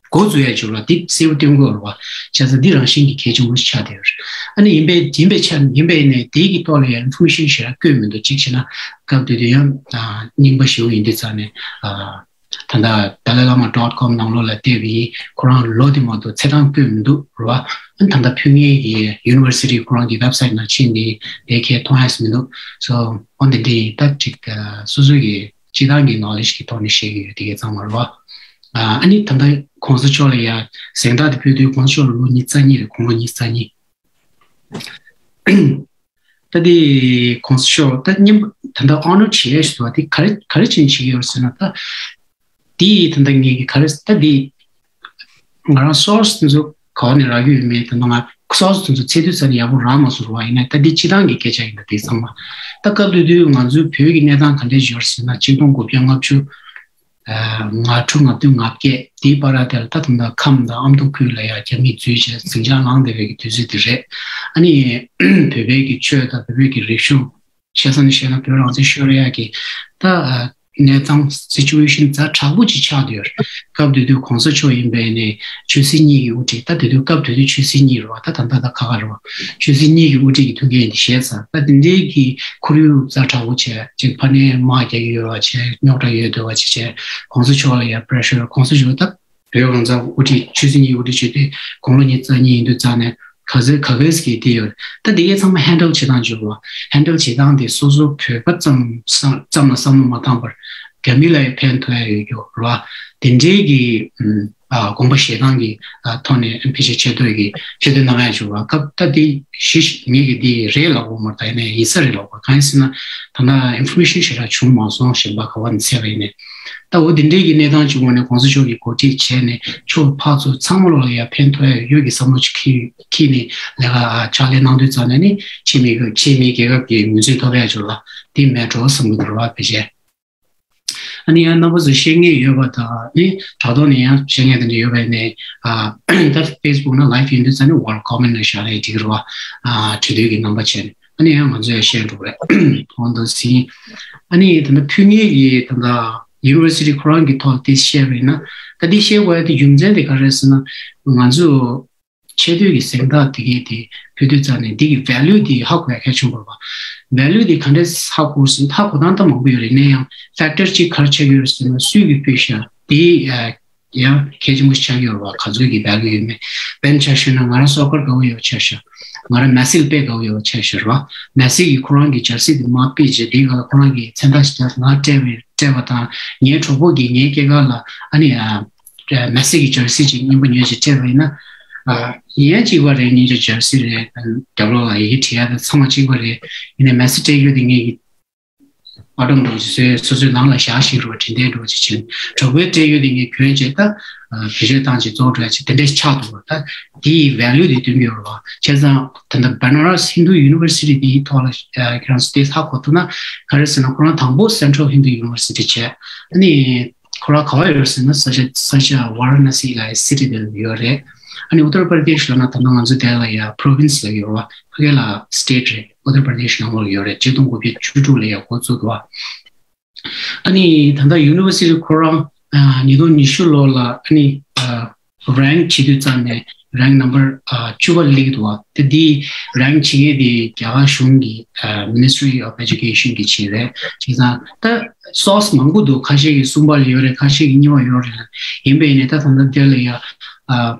འགོ་འཛུགས་ཡ་ཅིག་རེད་བ། དེ་གསལ་པོ་སྟོན་དགོས་རེད་བ། བྱས་ཙང་འདི་རང་བཞིན་གྱིས་གལ་ཆེན་པོ་ཞིག་ཆགས་བསྡད་ཡོད་རེད། ཨ་ནི་ཡིན་པས་ཡིན་པའི་ཆ་ཡིན་པས་ནས་དེའི་གི་ཐོག་ལ་ཡང་ཨིན་ཕོར་མེ་ཤན་ཞེ་དྲག་བཀོད་མི་འདུག་གཅིག་བྱས་ན་སྐབས་དེ་དུས་ཡང་། ཨ། རྙིང་པ་ཞེ་པོ་ཡིན་དུས་ཙམ་ནས། ཨ། ད་ལྟ་dalai lama dot com ནང་ལོགས་ལ་བལྟས་པ་ཡིན། ཁོ་རང་ལོ་དེ་མ་གཏོགས་ཚེས་གྲངས་བཀོད་མི་འདུག་རེད་བ། ཨ་ནི་ད་ལྟ་ཕུལ་མཁན་གྱི་ཡུ་ནི་ཝར་སི་ཊི་ཁོ་རང་གི་ཝེབ་སའིཊ་ནང་ཕྱིན་ནས་དེ་གས་མཐོང་ཡ་མི་འདུག་སོ་འོ་འདི་འདྲ་ཡིན། ད་ཅིག་ཨ། སོ་སོ་གི་སྤྱི་བཏང་གི་ནོ་ལེ་ཇི་གི་ཐོག་ནས་བཤད་ཀྱི་ཡོད། དེ་གས་ཚང་མ་རེད་བ། ཨ། ཨ་ནི་ད་ལྟ་གོང་ས་མཆོག་ལ་ཡ་གཟེངས་རྟགས་དེ་ཕུལ་དུས་གོང་ས་མཆོག་ལ་ལོ་ཉི་ཤུ་རྩ་གཉིས་རེད། དགུང་ལོ་ཉི་ཤུ་རྩ་གཉིས། ད་དེ་གོང་ས་མཆོག་ད་མཉམ་ད་ལྟ་ཨོ་ནར་བྱེད་ཡས་ཞུ་བ་དེ་ག་རེ་ག་རེ་བྱས་ནས་བྱེད་ཀྱི་ཡོད་ཟེར་ན། ད་དེ་ད་ལྟ་ངེད་ཀྱི་ག་རེ་ད་དེ་ང་རང་སོར་སི་དེ་ཚོ་ག་བ་ནས་རག་གི་ཡོད་མེད། ད་ང་སོར་སི་དེ་ཚོ་ཚད་དུས་ས་ནས་ཡག་པོ་རག་མ་སོང་བ་ཡིན་ན། ད་དེ་སྤྱི་བཏང་གི་སྐད་ཆ་ཡིན། ད་དེ་ཚང་མ་ད་སྐབས་དེ་དུས་ང་ཚོའི་བོད་ཀྱི་གནས་སྟངས་ག་འདྲས་ཡོད་ཟེར་ན། ཆིག་སྟོང་དགུ་བརྒྱ་ལྔ་བཅུ། ང་དྲུག་ང་བདུན་ང་བརྒྱད་དེའི་བར་དེ་ལ་ད་དུང་ད་ཁམས་དང་ཨ་མདོ་ཁུལ་ལ་ཡ་རྒྱ་མིས་འཛུལ་བྱས་ཟིང་ཆ་ལངས་བསྡད་པའི་གི་དུས་ཚོད་དེ་རེད། ཨ་ནི་བོད་པའི་གི་ཆོས་དང་བོད་པའི་གི་རིག་གཞུང་། ཆེ་ས་ནས་བཤད་ན་བོད་རང་བཙན་ཤོར་ཡ་གི་ད་གནས་སྟངས་སི་ཅུ་ཨེ་ཤན་ཛ་དྲག་པོ་ཅིག་ཆགས་བསྡད་ཡོད་རེད། སྐབས་དེ་དུས་གོང་ས་མཆོག་ཡིན་པའི་ནས་ཆོས་སྲིད་གཉིས་ཀྱི་དབུ་ཁྲིད། ད་དེ་དུས་སྐབས་དེ་དུས་ཆོས་སྲིད་གཉིས་རེད་བ། ད་ད་ལྟ་ད་ཁ་ཁ་རེད་བ། ཆོས་སྲིད་གཉིས་ཀྱི་དབུ་ཁྲིད་ཀྱི་ཐུགས་འགན་དེ་བཞེས་ཚར། ད་དེ་འདྲའི་གི་ཁོར་ཡུག་ཛ་དྲག་པོ་བྱས། ཅིག་ཕ་ནས་དམག་རྒྱག་གི་ཡོད་པ་བྱས། རྙོག་དྲ་ཡོད་འདོད་པ་ཅིག་བྱས། གོང་ས་མཆོག་ལ་ཡ་པི་རེ་ཤར། གོང་ས་མཆོག་ད་བོད་རང་བཙན་དབུ་ཁྲིད། ཆོས་སྲིད་གཉིས་དབུ་ཁྲིད་བྱས་ཏེ་དགུང་ལོ་ཉི་ཤུ་རྩ་གཉིས་ཡིན་དུས་ཙང་ནས་ག་ཚོད་ག་གེ་སི་གི་དེ་ཡོད། ད་དེ་གའི་ཚང་མ་ཧེན་ཌལ་བྱེད་སྟངས་བརྗོད་པ། ཧེན་ཌལ་བྱེད་སྟངས་དེ་སོ་སོ་བོད་པ་ཙམ་བསམ་ཙམ་ལ་བསམ་བློ་མ་བཏང་བར་རྒྱ་མི་ལ་ཡང་ཕན་ཐོགས་ཡ་ཡོད་རྒྱུ་རེད་བ། དེ་འདྲའི་གི་ཨ་དགོངས་པ་བཞེས་སྟངས་ཀྱི་ཨ་ཐོག་ནས་ཕལ་ཆེར་ཆེ་བསྟོད་ཀྱི་ཆེ་བསྟོད་གནང་ཡ་བྱུང་བ། སྐབས་ད་དེ་གཞི་ངེད་ཀྱི་དེ་རེད་ལབ་དགོས་མ་རེད། ད་ཡིན་ན་ཡིན་ས་རེད་ལབ་དགོས། གང་ཡིན་ཟེར་ན་ད་ལྟ་ཨིན་ཕོར་མེ་ཤན་ཞེ་དྲག་བྱུང་མ་སོང་། གཞན་པ་ག་བ་ནས་བཙལ་བ་ཡིན་ནའི། ད་འོ་དེ་འདྲའི་གི་གནས་སྟངས་ཅིག་འོག་ནས་གོང་ས་མཆོག་གིས་འགོ་ཁྲིད་བྱས་ནས་ཕྱོགས་ཕར་ཚུར་ཚང་མ་ལོག་ལ་ཡ་ཕན་ཐོགས་ཡ་ཡོད་ཀྱི་བསམ་བློ་ཅིག་འཁྱེར་འཁྱེར་ནས་ལས་ཀ་ཕྱག་ལས་གནང་དུས་ཙམ་ནས་ནི་ཕྱི་མི་གི་ཕྱི་མི་རྒྱལ་ཁབ་ཀྱི་ངོས་འཛིན་ཐོབ་ཡ་ཅིག་ལ་དེ་མེད་འགྲོ་བསམ་གྱི་འདུག་རེད་བ། ཕལ་ཆེར། ཨ་ནི་ཡང་རྣམ་པ་ཚོ་ཤེས་ངེས་ཡོད་པ་དང་། ཨ་ནི་དྲ་ཐོག་ནས་ཡང་ཤེས་ངེས་དེ་འདྲ་ཡོད་པ་ཡིན་ནའི། ཨ་ད་ཕེ་སི་བུག་ན་ལའིབ་ཡིན་དུས་ཙམ་ནས་ཝར་ཀོ་མེན་ཊི་ནང་བཞག་ནའི་འགྲིག་རེད་བ། ཨ་འབྲེལ་མཐུད་ཀྱི་རྣམ་པ་བྱས་ནས། ཨ་ནི་ཡང་ང་ཚོས་ཡང་ཤེས་འགྲོ་གི་རེད། འོ་འདུག་ཟིན། ཨ་ནི་ད་ལྟ་ཕུལ་མཁན་གྱི་ད་ལྟ་ཡུ་ནི་ཝར་སི་ཊི་ཁོ་རང་གི་ཐོག་དེ་བཤད་པ་ཡིན་ན། ད་འདི་བཤད་དགོས་ཡ་དེ་རྒྱུ་མཚན་དེ་ག་རེ་རེད་ཟེར་ན། ང་ཚོ་ཆེ་བསྟོད་ཀྱི་གཟེངས་རྟགས་དེ་གའི་དེ་ཕུལ་དུས་ཙམ་ནས་འདི་གི་ཝེ་ལུ་དེ་ཧ་གོ་ཡ་གལ་ཆེན་པོ་རེད་བ། ཝེ་ལུ་དེ་ག་འདྲས་ཧ་གོ་ཟེར་ན། ཧ་གོ་སྟངས་ད་མང་པོ་ཡོད་རེད། ཡིན་ན་ཡང་ཕེག་ཊར་གཅིག་ག་རེ་ཆགས་ཀྱི་ཡོད་རེད་ཟེར་ན། སུས་གིས་ཕུལ་ཤག་དེ་ཡང་གལ་ཆེན་པོ་ཞིག་ཆགས་ཀྱི་ཡོད་རེད་བ། ག་ཚོད་ཀྱི་ཝེ་ལུ་ཡོད་མེད། དཔེར་ན་ཆ་བཞག་ན་ང་རང་སོ་ཀར་དགའ་པོ་ཡོད་ཆ་བཞག་ང་རང་མེ་སི་ལ་དཔེ་དགའ་པོ་ཡོད་ཆ་བཞག་རེད་བ། མེ་སི་གིས་ཁོ་རང་གི་ཇར་སི་དེ་མར་ཕུད་བྱས། དེའི་སྒང་ལ་ཁོ་རང་གི་མཚན་རྟགས་ཤིག་ང་སྤྲད་པ་སྤྲད་པ་དང་། ངའི་གྲོགས་པོ་གིས་ངའི་སྐྱེས་སྐར་ལ་ཨ་ནི་ཨ་མེ་སི་གི་ཇར་སི་ཅིག་རྙིང་པ་ཉོས་བྱས་སྤྲད་པ་ཡིན་ན། ཨ་ཡིན་ཡང་གཅིག་པ་རེད། སྙིང་རྗེ་ཇར་སི་རེད། རྒྱབ་ལོགས་ལ་ཡི་གེ་བྲིས་ཡ་དང་ཚང་མ་གཅིག་པ་རེད། ཡིན་ནའི་མེ་སི་སྤྲད་རྒྱུ་དེ་ངས་ཀྱི་ཨ་ཊོམ་འདྲ་བོ་ཅིག་བཟོས། སོ་སོའི་ནང་ལ་བཞག་བཞག་རེད་བ། དྲན་རྟེན་འདྲ་བོ་ཅིག་བྱས། གྲོགས་པོའི་སྤྲད་རྒྱུ་དེ་ངས་གྱོན་བྱས། ད་ཨ་བེད་སྤྱོད་བཏང་བྱས་བཙོག་འགྲོ་ཡ་ཅིག་དེ་འདྲས་ཆགས་འདུག་བ། ད་དེ་ཡི་ཝེ་ལུ་དེ་སྟོན་གྱི་ཡོད་རེད་བ། བྱས་ཙང་ད་ལྟ་བྷ་ན་ར་སི་ཧིན་དུ་ཡུ་ནི་ཝར་སི་ཊི་དེའི་ཐོག་ལ་ཨ་ཁྱེད་རང་ཚོ་དེ་ཧ་གོ་ཐུབ་ན། ག་རེ་ཟེར་ན། ཁོ་རང་དང་པོ་སེན་ཊ་རལ་ཧིན་དུ་ཡུ་ནི་ཝར་སི་ཊི་བྱས། ཨ་ནི་ཁོ་རང་ག་བ་ཡོད་ཟེར་ན། ས་ཆ་ས་ཆ་ཝ་ར་ཎ་སི་ལ་སི་ཊི་དེ་ཡོད་རེད། ཨ་ནི་ཨུ་ཏར་པར་དེ་ཤི་ལབ་ན་ད་ལྟ་ང་ཚོ་དེ་ལ་ཡ་པོ་རོ་ཝིན་སི་ལབ་ཡོད་རེད་བ། ཕ་གི་ལ་སི་ཊེ་ཊི་རེད། ཨུ་ཏར་པར་དེ་ཤི་ནང་ལོགས་ཡོད་རེད། ཆིག་སྟོང་དགུ་བརྒྱ་བཅུ་དྲུག་ལ་ཡ་འགོ་བཙུགས་འདུག་བ། ཨ་ནི་ད་ལྟ་ཡུ་ནི་ཝར་སི་ཊི་ཁོ་རང་ཨ་ཉིས་སྟོང་ཉི་ཤུ་ལོ་ལ་ཨ་ནི་ཨ་རེངཀ་བྱེད་དུས་ཙམ་ནས་རེངཀ་ནམ་བར་ཨ་བཅུ་པ་སླེབས་འདུག་བ། དེ་འདི་རེངཀ་བྱེད་མཁན་དེ་རྒྱ་གར་གཞུང་གི་ཨ་Ministry of Education གིས་བྱས་རེད། བྱས་ཙང་ད་སོར་སི་མང་པོ་འདུག་ཁ་ཤས་ཀྱིས་གསུམ་པ་ལ་ཡོད་རེད། ཁ་ཤས་ཀྱིས་གཉིས་པ་ཡོད་རེད། ཡིན་པས་ནས་ད་ད་ལྟ་དེ་ལ་ཡ་ཨ་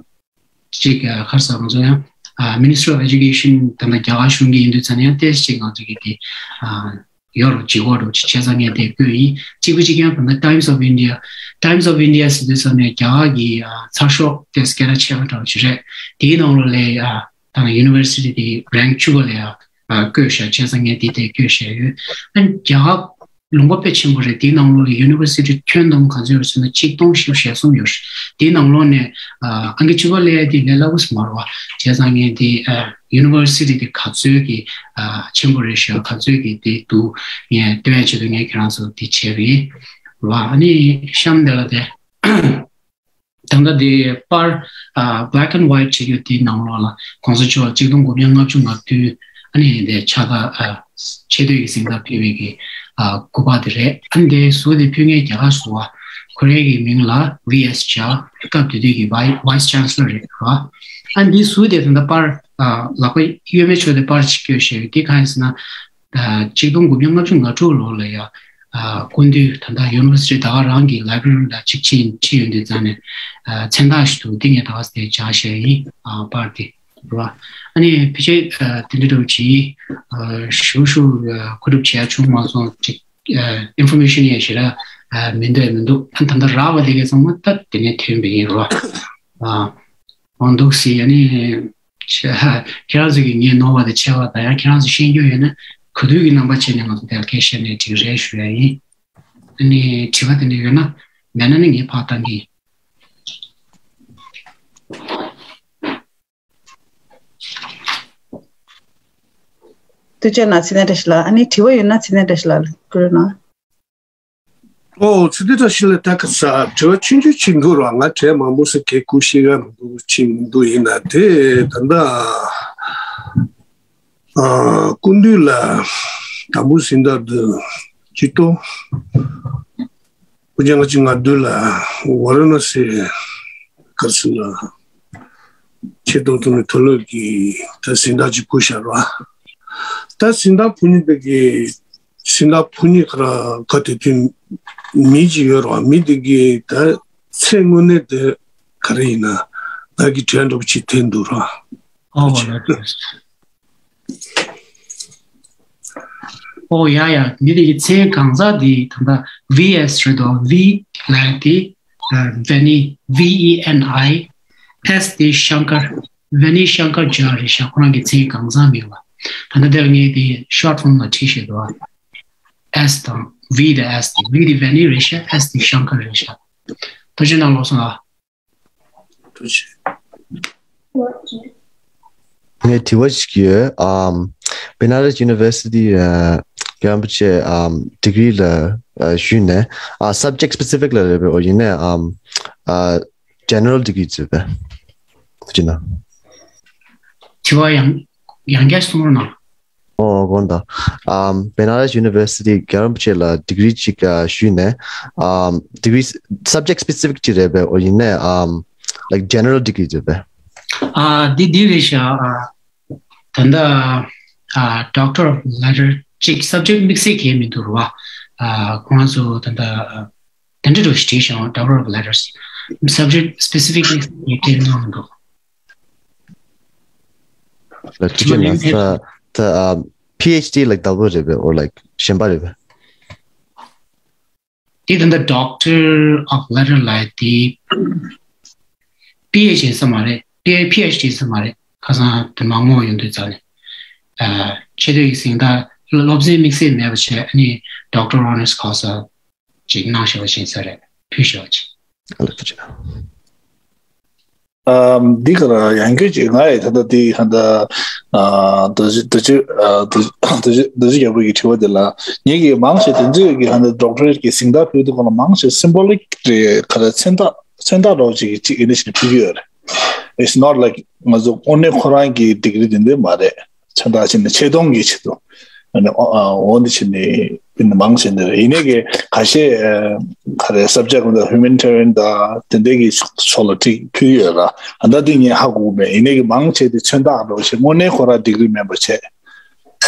ཅིག་ཨ་ག་རེ་ཟེར། ང་ཚོ་ཡང་ཨ་Ministry of Education ད་ལྟ་རྒྱ་གར་གཞུང་གི་ཡིན་དུས་ཙམ་ནས་ཡང་ཏོག་ཙམ་ཅིག་ང་ཚོ་གི་དེ་ཨ་ཡོད་རེད། ལྗིད་ཁོག་འདྲ་བོ་ཅིག་བྱས་ཙང་ངས་དེ་བཀོད་ཡིན། གཅིག་པུ་གཅིག་རྐྱང་ད་ལྟ་Times of India། Times of India ཟེར་དུས་ཙམ་ནས་རྒྱ་གར་གྱི་ཨ་ཚགས་ཤོག་དེ་སྐད་གྲགས་ཆེ་བ་འདྲ་བོ་ཅིག་རེད། དེའི་ནང་ལོགས་ལ་ཨ་ད་ནི་ཡུ་ནི་ཝར་སི་ཊི་དེ་རེངཀ་བཅུ་པ་ལ་ཡ་ཨ་བཀོད་བཞག་བྱས་ཙང་ངས་དེ་དེ་བཀོད་བཞག་ཡོད། ཨ་ནི་རྒྱ་གར་ ལུང་པ་དཔེ་ཆེན་པོ་རེད། དེའི་ནང་ལོགས་ལ་ཡུ་ནི་ཝར་སི་ཊི་ཁྱོན་བསྡོམས་ག་ཚོད་ཡོད་ཟེར་ན་ཆིག་སྟོང་བཞི་བཅུ་ཞེ་གསུམ་ཡོད་རེད། དེའི་ནང་ལོགས་ནས་ཨ་ཨང་ཀི་བཅུ་པ་སླེབས་ཡ་དེ་ལས་སླ་པོ་ཞིག་མ་རེད་བ། བྱས་ཙང་ངས་དེ་ཨ་ཡུ་ནི་ཝར་སི་ཊི་དེ་ག་ཚོད་ཀྱི་ཨ་ཆེན་པོ་རེད་ཤག་ག་ཚོད་ཀྱི་དེ་འདུག་ངས་སྟོན་ཡ་ཆེད་དུ་ངས་ཁྱེད་རང་ཚོ་དེ་བྱས་པ་ཡིན་རེད་བ། ཨ་ནི་གཤམ་དེ་ལ་དེ། ད་ལྟ་དེ་པར་ཨ་black and white བྱེད་རྒྱུ་དེའི་ནང་ལོགས་ལ་གོང་ས་མཆོག་གཅིག་སྟོང་དགུ་བརྒྱ་ལྔ་བཅུ་ང་བདུན་ཨ་ནི་དེ་ཕྱག་རྟགས་ཨ་ཆེ་བསྟོད་ཀྱི་གཟེངས་རྟགས་ཕུལ་བའི་གི་ཨ་སྐུ་པར་དེ་རེད། ཨ་ནི་དེ་ཟུར་དེ་ཕུལ་མཁན་རྒྱ་གར་ཟུར་པ་ཁོ་རའི་གི་མིང་ལ་ཝི་ཨེས་ཇཱ། སྐབས་དེ་དུས་ཀྱི་Vice Chancellor རེད་བ། ཨ་ནི་དེ་ཟུར་དེ་ད་ལྟ་པར་ཨ་ལག་པ་གཡོན་མའི་ཕྱོགས་དེ་པར་གཅིག་བཀོད་བཞག་ཡོད། དེ་གང་ཡིན་ཟེར་ན། ཆིག་སྟོང་དགུ་བརྒྱ་ལྔ་བཅུ་ང་དྲུག་ལོ་ལ་ཡ། སྐུ་མདུན་ད་ལྟ་ཡུ་ནི་ཝར་སི་ཊི་ད་ག་རང་གི་ལའི་བྷི་རི་ལ་གཅིག་ཕྱིན་ཕྱིན་ཡོང་དུས་ཙང་ནས་མཚན་རྟགས་ཤིག་འདུག་འདི་ངས་ད་ག་དེ་སྦྱར་བཞག་ཡིན། པར་དེ་རེད་བ། ཨ་ནི་ཕལ་ཆེར་དེ་འདྲ་འདྲ་བོ་ཅིག་ཞུ་ཞུ་གོ་སྒྲིག་བྱས་བྱུང་མ་སོང་ཅིག་ཨིན་ཕོར་མེ་ཤན་ཡང་ཞེ་དྲག་མི་འདུག་མི་འདུག་ཨ་ད་ལྟ་རག་པ་དེ་གས་ཚང་མ་ད་དེ་ནས་ཐོན་པ་ཡིན་རེད་བ། འོ་འདུག་སེ་ཨ་ནི། ཁྱེད་རང་ཚོ་གིས་ངའི་ནོར་བ་དེ་ཆེ་བ་དང་ཡང་ཁྱེད་རང་ཚོ་ཤེས་རྒྱུ་ཡོད་ན་ག་དུས་ཀྱི་རྣམ་པ་བྱས་ནས་ང་ཚོ་དེ་ལ་སྐད་བཤད་ནས་འགྲིག་རེད་ཞུ་ཡ་ཡིན། ཨ་ནི་དྲི་བ་དེ་འདྲ་ཡོད་ན་མེད་ན་ནི་ངས་ཕར་བཏང་གི་ཡིན། ཐུགས་རྗེ་གནང་། ཚེ་ནས་བཀྲ་ཤིས་ལགས། ཨ་ནི་དྲི་བ་ཡོད་ན་ཚེ་ནས་བཀྲ་ཤིས་ལགས་ལ་བསྐུར་གནང་། ཨོ་ཚེ་འདི་བཀྲ་ཤིས་ལགས། ད་ག་ས་དྲི་བ་ཆུང་ཆུང་ཅིག་འདུག་ར། ང་དྲི་བ་མང་པོ་ཞིག་གི་སྐུ་ཤེས་ཀ་མི་འདུག་ཅིག་མི་འདུག་ཡིན་ན་དེ་ད་ལྟ་ཨ་སྐུ་མདུན་ལ་དང་པོ་ཟིན་ཐོ་འདི་སྤྱི་ཏོ་དགུ་བརྒྱ་ལྔ་བཅུ་ང་བདུན་ལ་ཝ་ར་ཎ་སི་གར་སོང་ལ་ཆེད་གཏོང་ཐོག་ནས་མཐོ་སློབ་ཀྱི་ད་ཟིན་ཐོ་ཅིག་ཕུལ་བཞག་ར། ད་ཟིན་ཐོ་ཕུལ་མཁན་དེ་གི་ཟིན་ཐོ་ཕུལ་མཁན་ག་ར་ག་དེ་དུས་མི་ཅིག་ཡོད་ར། མི་དེ་གི་ད་ཚེ་དངོས་གནས་དེ་ག་རེ་ཡིན་ན་ད་གི་དྲན་འགྲོ་པོ་ཅིག་ཐོན་འདུག་ར། ཨོ་ལགས་སོ། ཨོ་ཡ་ཡ། འདི་དེ་གི་མཚན་གང་ཟག་འདི་ད་ལྟ་ཝི་ཨེས་རེད་དོ། ཝི་ལབ་དེ་ཨ་ཝེ་ནི། ཝི་ཨི་ཨེན་ཨའི། ཨེས་དེ་ཤང་ཀར། ཝེ་ནི་ཤང་ཀར་ཇཱ་རེད་ཤག་ཁོ་རང་གི་མཚན་གང་ཟག་མིང་ལ། ད་ལྟ་དེར་ངས་དེ་ཤོཊ་ཕོམ་ལ་བྲིས་བཞག་འདུག་ཨ། ཨེས་དང་ཝི་དང་ཨེས་དེ། ཝི་དེ་ཝེ་ནི་རེད་ཤག་ཨེས་དེ་ཤང་ཀར་རེད་ཤག་ཐུགས་རྗེ་གནང་། ལགས་སོ་ཨ། ཐུགས་རྗེ། ངས་དྲི་བ་ཞིག་ཡོད། ཨམ། Banaras University ཨ་རྒྱལ་བ་རིན་པོ་ཆེ་ཨམ་ཌིག་རི་ལ་ཨ་ཞུས་ནས་ཨ་subject specific ལ་རེད་པས། འོ་ཡིན་ནའི་ཨམ་ཨ་general degree བརྩིས་པས། ཅི་ན། དྲི་བ་ཡང་ཡང་བསྐྱར་གསུང་རོགས་གནང་། ཨོ་དགོངས་དག་ཨམ་Banaras University རྒྱལ་བ་རིན་པོ་ཆེ་ལ་ཌིག་རི་གཅིག་ཨ་ཞུས་ནས་ཨམ་ཌིག་རི་subject specific ཅིག་རེད་པས། འོ་ཡིན་ནའི་ཨམ་like general degree རེད་པས། ཨ་འདི་འདི་རེད་ཤག་ཨ་ད་ལྟ་ཨ་Doctor of Letter གཅིག subject དམིགས་བསལ་གང་ཡང་མི་འདུག་ར་བ། ཨ་ཁོང་ཚོ་ད་ལྟ་དེ་འདྲ་འདྲ་ཞིག་བྲིས་ཤག Doctor of Letters subject specific དམིགས་བསལ་གང་ཡང་མི་འདུག་ལ་ཐུགས་རྗེ་གནང་། ད་ད་ཨ་PhD like double རེད་པས། or like གཞན་པ་རེད་པས། དེ་ད་ལྟ་Doctor of Letter ལབ་དེ་པི་ཨེཆ་ཡིན་ས་མ་རེད། པི་ཨེ་པི་ཨེཆ་ཌི་ཡིན་ས་མ་རེད། ཁ་སང་དེ་མ་ངོ་ཡོང་དུས་ཙང་ནས་ཨ་ཆེ་བསྟོད་ཀྱི་གཟེངས་རྟགས་སློབ་ཚན་དམིགས་བསལ་མེད་པ་བྱས། ཨ་ནི་Doctor of Honors ཁ་སང་ཅིག་གནང་བཞག་པ་ཞིག་ཡིན་ས་རེད། ཕུལ་བཞག་པ་ཅིག་ཨ་ལ་ཐུགས་རྗེ་གནང་། ཨམ་འདི་ག་ར་ཡང་སྐྱར་ཅིག་ང་ཡི་ད་ལྟ་འདི་ཧ་ད་ཨ་རྡོ་རྗེ་རྡོ་རྗེ་ཨ་རྡོ་རྗེ་རྡོ་རྗེ་རྒྱལ་པོ་གི་དྲི་བ་འདི་ལ་ངེད་ཀྱི་མང་ཆེ་དེ་ཚོས་ཀྱི་ཧ་ད་doctorate གི་གཟེངས་རྟགས་ཕུལ་དུས་སྒང་ལ་མང་ཆེ་symbolic རེད། ག་རེ་མཚན་རྟགས་མཚན་རྟགས་རོགས་ཅིག་གི་ཅིག་ཡིན་ནི་ཞིག་ཕུལ་གྱི་ཡོད་རེད། It's not like ང་ཚོ་དངོས་གནས་ཁོ་རང་གི་degree དེ་འདྲ་མ་རེད། མཚན་རྟགས་བྱས་ནས་ཆེ་མཐོང་གི་ཆེད་དུ། ཨ་ནི་ཨོ་ཨ་འོ་འདི་བྱས་ནས་མང་ཆེ་འདི་རེད། ཡིན་ནའི་གི་ཁ་ཤས་ཨ་ག་རེ་subject འདི་humanitarian དང་དེ་འདྲའི་གི་ཕྱོགས་ལ་ཅིག་ཕུལ་ཡོད་ར། ཨ་ད་འདི་ངས་ཧ་གོ་མེད། ཡིན་ནའི་གི་མང་ཆེ་འདི་མཚན་རྟགས་འདྲ་བོ་ཞིག་དངོས་གནས་ཁོ་རང་degree མེད་པ་བྱས་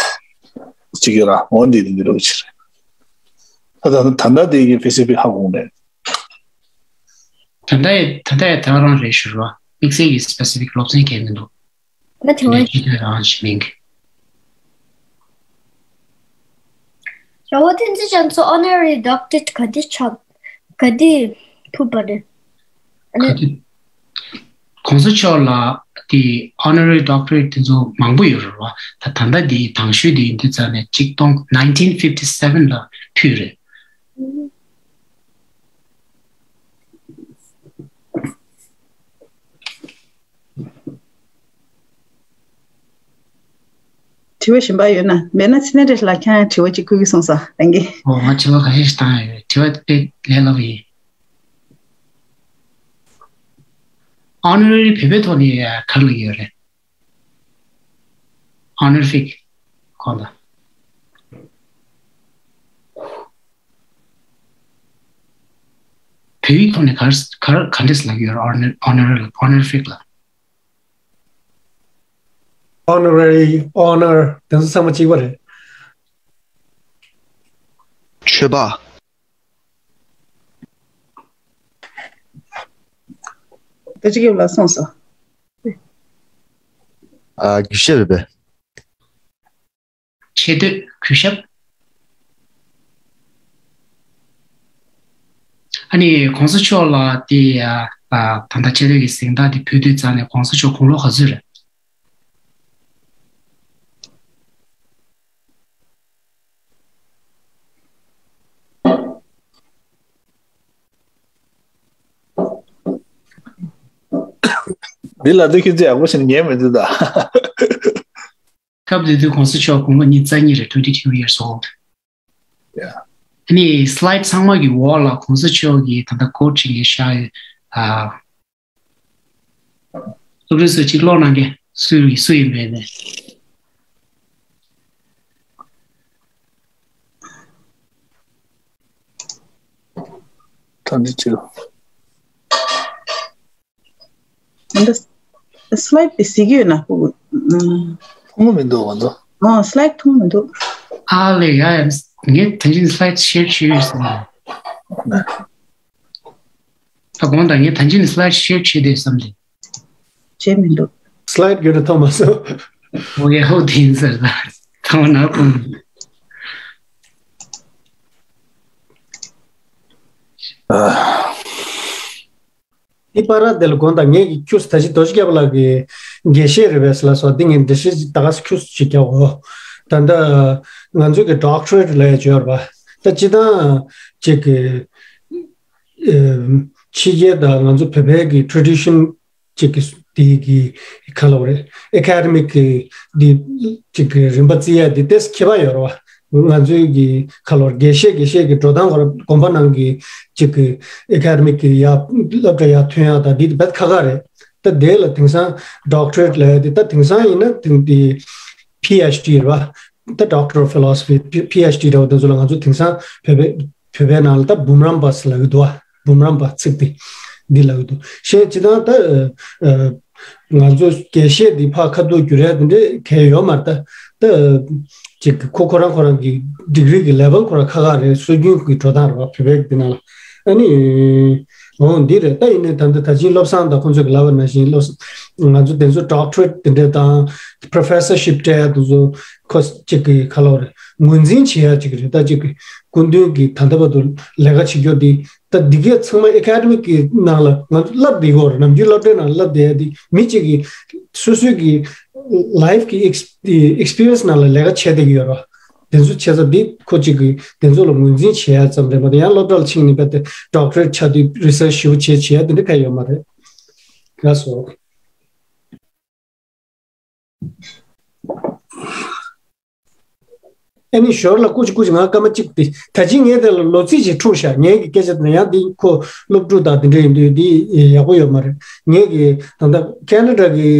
ཅིག་ཡོད་ར། འོ་འདི་འདི་འདྲ་བོ་ཅིག་རེད། ད་ད་ད་ལྟ་འདི་ངས་specific ཧ་གོ་མེད། ད་ལྟ་ཡི་ད་ལྟ་ཡི་ད་ག་རང་རེད་ཞུ་ར། དམིགས་བསལ་གྱི་specific སློབ་ཚན་གང་ཡང་མི་འདུག་ང་དེ་བ་ལས་ཅི་ཐོས་རང་ཞིག་མིན་གི། ར་བ་བསྟན་འཛིན་ཅན་ཚོ་honorary doctorate ག་དེ་ཆགས་ག་དེ་ཐུབ་པ་རེད། ཨ་ནི་ག་དེ་གོང་ས་མཆོག་ལ་དེ་honorary doctorate དེ་ཚོ་མང་པོ་ཡོད་རེད་བ། ད་ད་ལྟ་དེ་དང་ཤོས་དེ་ཡིན་དུས་ཙང་ནས་ཆིག་སྟོང་nineteen fifty seven ལ་ཕུལ་རེད། དྲི་བ་གཞན་པ་ཡོད་ན། མེད་ན་ཚེ་བརྟན་བཀྲ་ཤིས་ལགས་ཁྱེད་རང་དྲི་བ་གཅིག་བསྐུལ་གྱི་སོང་ཙང་ལན་གྱི། ཨོ་ང་དྲི་བ་ཁ་ཤས་ཤིག་བཏང་ཡོད། དྲི་བ་དཔེ་ལས་སླ་པོ་ཡིན། ཨོ་ནོ་རེ་རི་བོད་པའི་ཐོག་ནས་ག་རེ་ལབ་ཀྱི་ཡོད་རེད། ཨོ་ནོ་རི་ཕིག་གོང་དང་། བོད་ཡིག་ཐོག་ནས་ག་རེ་ག་རེ་ག་འདྲས་ལབ་ཀྱི་ཡོད་རེད། ཨོ་ནོ་རི་ཨོ་ནོ་རི་ཨོ་ནོ་རི་ཕིག་ལ། Honorary, honor དེ་ཚོ་ཚང་མ་གཅིག་པ་རེད། མཆོད་པ། ད་ཅི་སྐྱབས་ལ་སོང་སོ། ཨ་གུས་ཞབས་རེད་པས། ཆེ་བསྟོད་གུས་ཞབས། ཨ་ནི་གོང་ས་མཆོག་ལ་དེ་ཡ་ད་ལྟ་ཆེ་བསྟོད་ཀྱི་གཟེངས་རྟགས་དེ་ཕུལ་དུས་ཙང་ནས་གོང་ས་མཆོག་དགུང་ལོ་ག་ཚོད་རེད། འདི་ལ་འདི་ཁྱོད་ཚོས་ཡག་པོ་བྱས་ནས་ཉན་མི་འདུག་ད། སྐབས་དེ་དུས་གོང་ས་མཆོག་དགུང་ལོ་ཉི་ཤུ་རྩ་གཉིས་རེད། twenty two years old. Yeah. ཨ་ནི་སི་ལའེ་ཌི་ཚང་མ་གི་འོག་ལ་གོང་ས་མཆོག་གི་ད་ལྟ་ཀོ་ཊི་ཅིག་ངས་བཞག་ཡོད། ཨ། སློབ་ཕྲུག་ཚོས་ཅིག་ཀློག་གནང་གི། སུ་ཡིན་སུ་ཡིན་པས་ནས། ད་འདི་ཅིག་འདི་སི་ལའེ་ཌི་དེ་གཟིགས་ཀྱི་ཡོད་ན། ཨུ། མཐོང་གི་མི་འདུག་ང་ཚོ། ཨོ་སི་ལའེ་ཌི་མཐོང་མི་འདུག་ཨ་ལེ་ཡ་ཡ། ངས་ད་གིན་སི་ལའེ་ཌི་ཤེར་བྱས་ཡོད་བསམ་ལ། ད་དགོངས་དག་ངས་ད་གིན་སི་ལའེ་ཌི་ཤེར་བྱས་བསྡད་བསམ་ལ། བྱས་མི་འདུག་སི་ལའེ་ཌི་བརྒྱུད་ནས་མཐོང་མ་སོང་། ཨོ་ཡ་ཧོ་དེ་ཡིན་ཟེར་ལ། ཐང་ན་ཁུངས། ཨ། འདི་པར་དེ་ལ་དགོངས་དག་ངས་ཀྱི་ཁྱུགས་ད་ཅི་རྡོ་རྗེ་སྐྱབས་ལགས་ཀྱི་དགེ་བཤེས་རེད་པས་ལ་སོགས་འདི་ངས་འགྲེལ་བཤད་ཅིག་ད་ག་སེ་ཁྱུགས་ཅིག་རྒྱག་འོ། ད་ལྟ་ང་ཚོ་གི་ཌོག་ཊོ་རེཊ་ལབ་ཡ་ཅིག་ཡོད་རེད་པ། ད་སྤྱི་བཏང་ཅིག་གི་ཕྱི་རྒྱལ་དང་ང་ཚོ་བོད་པའི་གི་ཊེ་རེ་ཌི་ཤན་ཅིག་གི་དེ་གི་ག་ལབ་རེད། ཨེ་ཀ་ཌེ་མིག་གི་འདི་ཅིག་གི་རིམ་པ་བརྩི་ཡ་འདི་ཏོག་ཙམ་ཁྱད་པར་ཡོད་རེད་པ། ང་ཚོའི་གི་ཁ་ལོར་དགེ་བཤེས་དགེ་བཤེས་ཀྱི་འགྲོ་སྟངས་སྐོར་དགོན་པ་ནང་གི་ཅིག་གི་ཨེ་ཀ་ཌེ་མིག་གི་ཡ་སློབ་གྲྭ་ཡར་ཐོན་ཡག་དང་འདི་རྦད་ཁག་ཁག་རེད། ད་དེ་ལ་དེང་སང་ཌོག་ཊོ་རེཊ་ལབ་ཡ་དེ། ད་དེང་སང་ཡིན་ན་དེང་དེ་པི་ཨེཆ་ཌི་རེད་པ། ད་Doctor of Philosophy, པི་ཨེཆ་ཌི་འདྲ་བོ་དེ་ཚོ་ལ་ང་ཚོ་དེང་སང་བོད་པའི་བོད་པའི་ནང་ལ་ད་འབུམ་རམས་པ་ཟེར་ལབ་ཀྱི་འདུག་པ། འབུམ་རམས་པ་ཚིག་དེ་འདི་ལབ་ཀྱི་འདུག་གཞན་སྤྱི་བཏང་ད་ཨ། ང་ཚོ་དགེ་བཤེས་འདི་ཕར་ཁ་ཐུག་བསྒྱུར་ཡ་དེ་འདྲས་གལ་ཡོད་མ་རེད་ད། ད་ཅིག་ཁོ་ཁོ་རང་ཁོ་རང་གི་ཌིག་རི་གི་ལེ་ཝལ་ཁོ་རང་ཁ་ཁ་རེད། སྲོལ་རྒྱུན་གྱི་འགྲོ་སྟངས་རེད་པ། བོད་པའི་འདི་ནང་ལ་ཨ་ནི། འོ་འདི་རེད། ད་ཡིན་ནའི་ད་ལྟ་ད་ཅིག་བློ་བཟང་དང་ཁོང་ཚོས་ལབ་པ་ནང་བཞིན་བློ་བཟང་ང་ཚོ་དེ་ཚོ་ཌོག་ཊོ་རེཊ་དེ་འདྲས་དང་པོ་རོ་ཕེ་སར་ཤིབ་སྤྲད་ཡ་དེ་ཚོ་ཁོ་ཅིག་གི་ཁ་ལོ་རེད། ངོས་འཛིན་བྱེད་ཡ་ཅིག་རེད། ད་ཅིག་གི་སྐུ་མདུན་གྱི་ད་ལྟ་བར་དུ་ལས་ཀ་བྱེད་རྒྱུ་འདི། ད་འདི་གས་ཚང་མ་ཨེ་ཀ་ཌེ་མིག་གི་ནང་ལ་ང་ཚོ་བསླབ་བསྡད་ཡོད་རེད། ནམ་རྒྱུན་སློབ་གྲྭའི་ནང་བསླབ་བསྡད་ཡ་འདི་མི་གཅིག་གི་སོ་སོའི་གི་ལའིཕ་གི་ཨེགས་ཨེགས་པི་རི་ཡན་སི་ནང་ལ་ལས་ཀ་བྱས་བསྡད་ཀྱི་ཡོད་རེད། དེ་ཚོ་བྱས་ཙང་འདི་ཁོ་གཅིག་གི་དེ་ཚོ་ལ་ངོས་འཛིན་བྱེད་ཡ་ཙམ་རེད་མ་གཏོགས། ཡང་སློབ་གྲྭ་ལ་ཕྱིན་ནས་བས་ཏེ་ཌོག་ཊོ་རེཊ་ཆགས་དུས་རི་སར་ཆི་ཞེ་པོ་བྱས་བྱེད་ཡ་དེ་འདྲ་གང་ཡོད་མ་རེད། ལགས་སོ། ཨ་ནི་ཞོར་ལ་སྐུ་མཁྱེན་སྐུ་མཁྱེན་ང་སྐར་མ་གཅིག་དེ། ད་ཅི་ངས་དེ་ལ་ལོ་ཚིགས་ཅིག་འཁྲུག་ཤག་ངས་ཀྱི་སྐད་ཆ་དེ་ཡང་འདི་ཁོ་སློབ་ཕྲུག་དང་དེ་འདྲ་ཡིན་དུས་འདི་ཡག་པོ་ཡོད་མ་རེད། ངས་ཀྱི་ད་ལྟ་ཁེ་ན་ཌ་གི་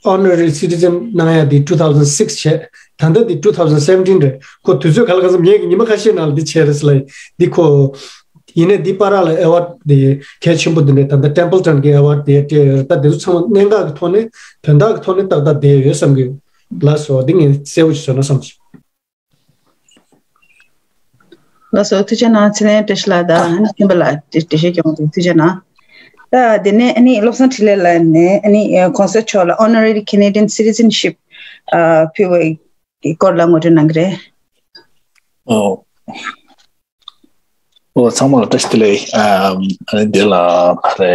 ཨོ་ནོ་རེ་རི་སི་ཊི་ཛན་གནང་ཡ་དེ་two thousand six བྱས། ད་ལྟ་འདི་two thousand seventeen རེད། ཁོ་དུས་ཚོད་ག་ལ་ག་ཚོད་ངས་ཀྱི་ཉི་མ་ཁ་ཤས་ནང་ལ་འདི་བྱས་རེད་ཟེར་ལ་འདི་ཁོ། ཡིན་ནའི་འདི་པར་ལ་ཨེ་ཝར་ཌི་དེ་གལ་ཆེན་པོ་འདི་འདྲ། ད་ལྟ་ཊེམ་པལ་ཊོན་གྱི་ཨེ་ཝར་ཌི་དེ་སྤྲད་ཡོད་རེད། ད་དེ་ཚོ་ཚང་མ་གནད་འགག་གི་ཐོག་ནས་དོན་དག་གི་ཐོག་ནས་ཏག་ཏག་བསྡད་ཡོད་བསམ་གྱི་ཡོད། ལགས་སོ། འདི་ངས་གསལ་པོ་ཞིག་བཟོས་ན་བསམ་གྱི། ལགས་སོ། ཐུགས་རྗེ་གནང་། ཚེ་བརྟན་བཀྲ་ཤིས་ལགས་དང་ཨ་ནི་ཁྱིམ་པ་ལགས་འགྲེལ་བཤད་སྐྱོན་དུ་ཐུགས་རྗེ་གནང་། ད་དེ་ནས་ཨ་ནི་བློ་བཟང་འཕྲིན་ལས་ལགས་ནས་ཨ་ནི་གོང་ས་མཆོག་ལ་Honorary Canadian Citizenship ཕུལ་བའི་སྐོར་ལ་ངོ་སྤྲོད་གནང་གི་རེད། ཨོ། ཨོ་ཚང་མ་ལ་བཀྲ་ཤིས་བདེ་ལེགས། ཨམ། ཨ་ནི་འདི་ལ་ཕ་རེ་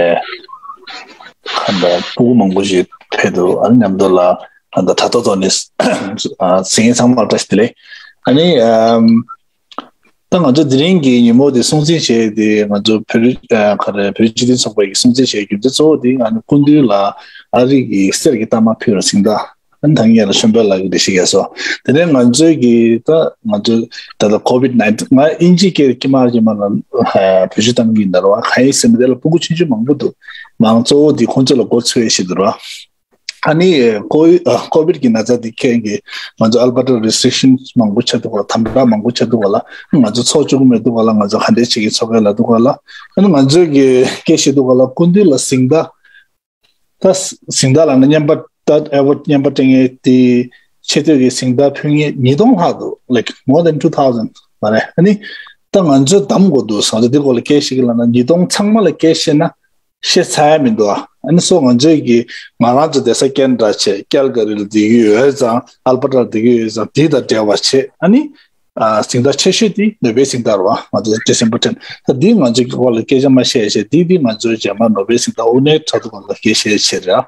ཁ་འདྲ་སྤུ་གུ་མང་པོ་ཞིག་ཕེབས་འདུག་ཨ་ནི་མཉམ་དུ་ལ་ད་ལྟ་དྲ་ཐོག་ཐོག་ནས་ཨ་གཟིགས་མཁན་ཚང་མ་ལ་བཀྲ་ཤིས་བདེ་ལེགས། ཨ་ནི་ཨམ། ད་ ད་ང་ཚོ་དེ་རིང་གི་ཉིན་མོ་དེ་སྲུང་བརྩི་བྱས་ཏེ། ང་ཚོ་བོད་རིགས་ཨ་ག་རེ་བོད་རིགས་སྤྱི་མཐུན་ཚོགས་པ་ཡིས་སྲུང་བརྩི་བྱས་རྒྱུ་མཚན་གཙོ་བོ་དེ། ང་ནི་སྐུ་མདུན་ལ་ཨ་རི་གི་གསེར་གྱི་རྟགས་མ་ཕུལ་བ་ཟིན་ད། ཨ་ནི་ད་ངས་ལ་ཆོས་འཕེལ་ལགས་ཀྱིས་འགྲེལ་བཤད་རྒྱག་སོང་། དེ་ནས་ང་ཚོའི་གི་ད་ང་ཚོ་ད་ལྟ་ཀོ་བིད་ནའིན་ཊིན། ང་དབྱིན་ཇིའི་སྐད་ཀྱི་མ་ཀྱི་མ་ལ་བེད་སྤྱོད་གཏང་གི་ཡིན་ད་རེད་བ། གང་ཡིན་ཟེར་ན་དེ་ལ་ཕྲུ་གུ་ཆུང་ཆུང་མང་པོ་འདུག། མང་གཙོ་བོ་དེ་ཁོང་ཚོ་ལ་འགོ་ཚུགས་ཡས་ཞིག་འདུག་ར། ཨ་ནི་ཀོ་ཨ་ཀོ་བིད་ཀྱི་ན་ཚ་འདི་མཁན་གྱི་ང་ཚོ་ཨལ་པར་ཊ་རེ་སི་ཊི་རིག་ཤན་མང་པོ་ཆགས་འདུག་ག་ལ། དམ་དྲག་མང་པོ་ཆགས་འདུག་ག་ལ། ང་ཚོ་ཚོགས་བཅུག་གི་མེད་འདུག་ག་ལ། ང་ཚོ་ག་འདྲས་བྱེད་ཀྱི་ཚོགས་མཁན་ལ་འདུག་ག་ལ། ཨ་ནི་ང་ཚོའི་གི་སྐད་བཤད་འདུག་ག་ལ། སྐུ་མདུན་ལ་ཟིན་ད། ད་ཟིན་ད་ལ་ན་བརྙན་པར་ད་ཨེ་ཝར་ཌི་བརྙན་པར་སྤྲད་མཁན་དེ་ཆེ་བསྟོད་ཀྱི་ཟིན་ད་ཕུལ་མཁན་ཉིས་སྟོང་ལྷག་འདུག། like more than two thousand མ་རེད། ཨ་ནི་ད་ང་ཚོ་གདམ་དགོས་འདུག་ཟེར་ང་ཚོ་འདི་སྐོར་ལ་སྐད་བཤད་ཀྱི་ལ་ན། ཉིས་སྟོང་ཚང་མ་ལ་སྐད་བཤད་ན་བཤད་ཚར་ཡ་མི་འདུག་ཨ། ཨ་ནི་སོ་ང་ཚོའི་གི་ང་རང་ཚོ་བསྡད་ས་ཀེན་ཌ་ར་བྱས། ཀལ་ག་རི་ལ་བསྡད་ཀྱི་ཡོད་ཙང་། ཨལ་པར་ཊ་ལ་བསྡད་ཀྱི་ཡོད་ཙང་། དེ་དང་འབྲེལ་བ་བྱས། ཨ་ནི་ཨ་ཟིན་ད་ཆེ་ཤོས་དེ་ནོ་བེལ་ཟིན་ད་རེད་བ། ང་ཚོ་ཌི་སེམ་བར་ཊེན། ད་འདི་ང་ཚོའི་སྐོར་ལ་སྐད་ཆ་མ་བཤད་བྱས། འདི་འདི་ང་ཚོའི་རྗེས་མ་ནོ་བེལ་ཟིན་ད་དབུ་མའི་ཕྲག་དོག་སྐོར་ལ་སྐད་བཤད་བྱས་རེད།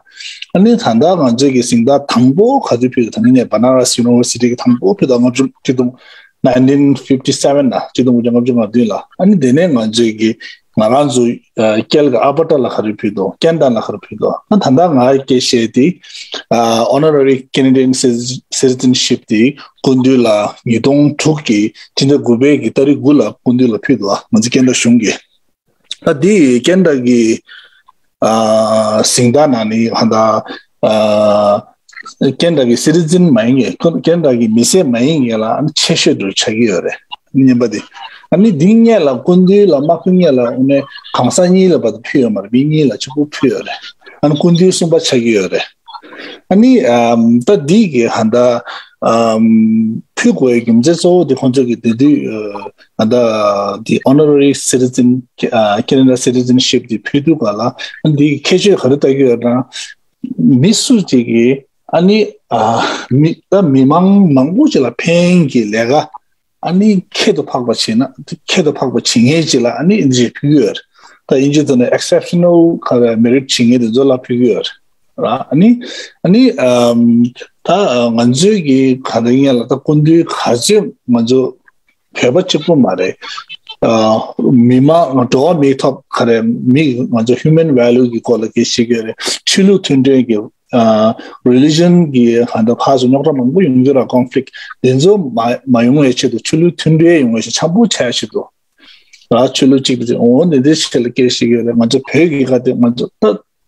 ཨ་ནི་ད་ལྟ་ང་ཚོའི་གི་ཟིན་ད་དང་པོ་ག་དུས་ཕུལ། ད་ངས་ནས་བ་ན་ར་སི་ཡུ་ནི་ཝར་སི་ཊི་གི་དང་པོ་ཕུལ་ད་ལྔ་བཅུ་ཁྲི་སྟོང་nineteen fifty seven ལ། ཆིག་སྟོང་དགུ་བརྒྱ་ལྔ་བཅུ་ང་བདུན་ལ། ཨ་ནི་དེ་ནས་ང་ཚོའི་གི་ང་རང་ཚོ་ཨ་ཀལ་ག་ཨལ་པར་ཊ་ལ་ག་རེ་ཕུལ་འདུག། ཀེན་ཌ་ལ་ག་རེ་ཕུལ་འདུག། ཨ་ད་ལྟ་ང་སྐད་བཤད་དེ་ཨ་Honorary Canadian Citizenship དེ་སྐུ་མདུན་ལ་ཉིས་སྟོང་དྲུག་གི་སྤྱི་ཟླ་དགུ་པའི་གི་ཏ་རིག་དགུ་ལ་སྐུ་མདུན་ལ་ཕུལ་འདུག། ཨ་ང་ཚོ་ཀེན་ཌ་གཞུང་གིས། ད་འདི་ཀེན་ཌ་གི་ཨ་ཟིན་ད་ནང་ནས་ཧ་ད་ཨ་ཀེན་ཌ་གི་སི་ཊི་ཛིན་མ་ཡིན་མཁན། ཀེན་ཌ་གི་མི་སེར་མ་ཡིན་མཁན་ལ་ཨ་ནི་ཆེ་ཤོས་དུ་ཆགས་ཀྱི་ཡོད་རེད། གཉིས་པ་དེ། ཨ་ནི་འདི་སྔོན་ལ་སྐུ་མདུན་ལ་མ་ཕུལ་སྔོན་ལ་དངོས་གནས་གང་ཟག་གཉིས་ལ་བར་དུ་ཕུལ་ཡོད་མ་རེད། མི་གཉིས་ལ་གཅིག་པུ་ཕུལ་ཡོད་རེད། ཨ་ནི་སྐུ་མདུན་གསུམ་པ་ཆགས་ཀྱི་ཡོད་རེད། ཨ་ནི་ཨམ་ད་འདི་གི་ཧ་ད་ཨམ་ཕུལ་དགོས་ཡའི་རྒྱུ་མཚན་གཙོ་བོ་དེ་ཁོང་ཚོ་གི་དེ་དུས་ཨ་ད་the honorary citizen ཨ་Canada citizenship དེ་ཕུལ་དུས་ག་ལ། ཨ་འདི་གི་ཁྱད་ཆོས་ག་རེ་ལྟ་གི་ཡོད་ན། མི་སུ་གཅིག་གིས་ཨ་ནི་ཨ་མི་ད་མི་མང་མང་པོ་ཅིག་ལ་ཕན་གྱི་ལས་ཀ་ཨ་ནི་ཁྱད་དུ་འཕགས་པ་བྱེད་ན། ཁྱད་དུ་འཕགས་པ་བྱེད་མཁན་ཅིག་ལ་ཨ་ནི་འདི་ཕུལ་གི་ཡོད་རེད། ད་དབྱིན་ཇི་ཐོག་ནས་exceptional ག་རེ་merit བྱེད་མཁན་དེ་ཚོ་ལ་ཕུལ་གི་ཡོད་རེད། ར། ཨ་ནི་ཨ་ནི་ཨམ་ད་ང་ཚོའི་གི་ག་རེ་ཡིན་ལ། ད་སྐུ་མདུན་ག་ཚོད་ང་ཚོ་བོད་པ་གཅིག་པུ་མ་རེད། ཨ་མི་མང་འགྲོ་བ་མིའི་ཐོབ་ག་རེ་མི་ང་ཚོ་human value གི་སྐོར་ལ་སྐད་ཆ་བཤད་གི་ཡོད་རེད། ཆོས་ལུགས་མཐུན་སྒྲིལ་གྱི་ཨ་religion གི་ཧ་ད་ཕར་ཚུར་རྙོག་དྲ་མང་པོ་ཡོང་གི་ར། conflict དེ་ཚོ་མ་མ་ཡོང་བའི་ཆེད་དུ། ཆོས་ལུགས་མཐུན་སྒྲིལ་ཡོང་བའི་ཆེད། འཆམ་པོ་བྱ་ཡ་ཆེད་དུ་ར། ཆོས་ལུགས་གཅིག་ཏུ་འོ་འདི་འདྲའི་ཆེད་ལ་སྐད་ཆ་བཤད་གི་ཡོད་རེད། ང་ཚོ་བོད་ཀྱི་ཁ་དེ་ང་ཚོ་ད་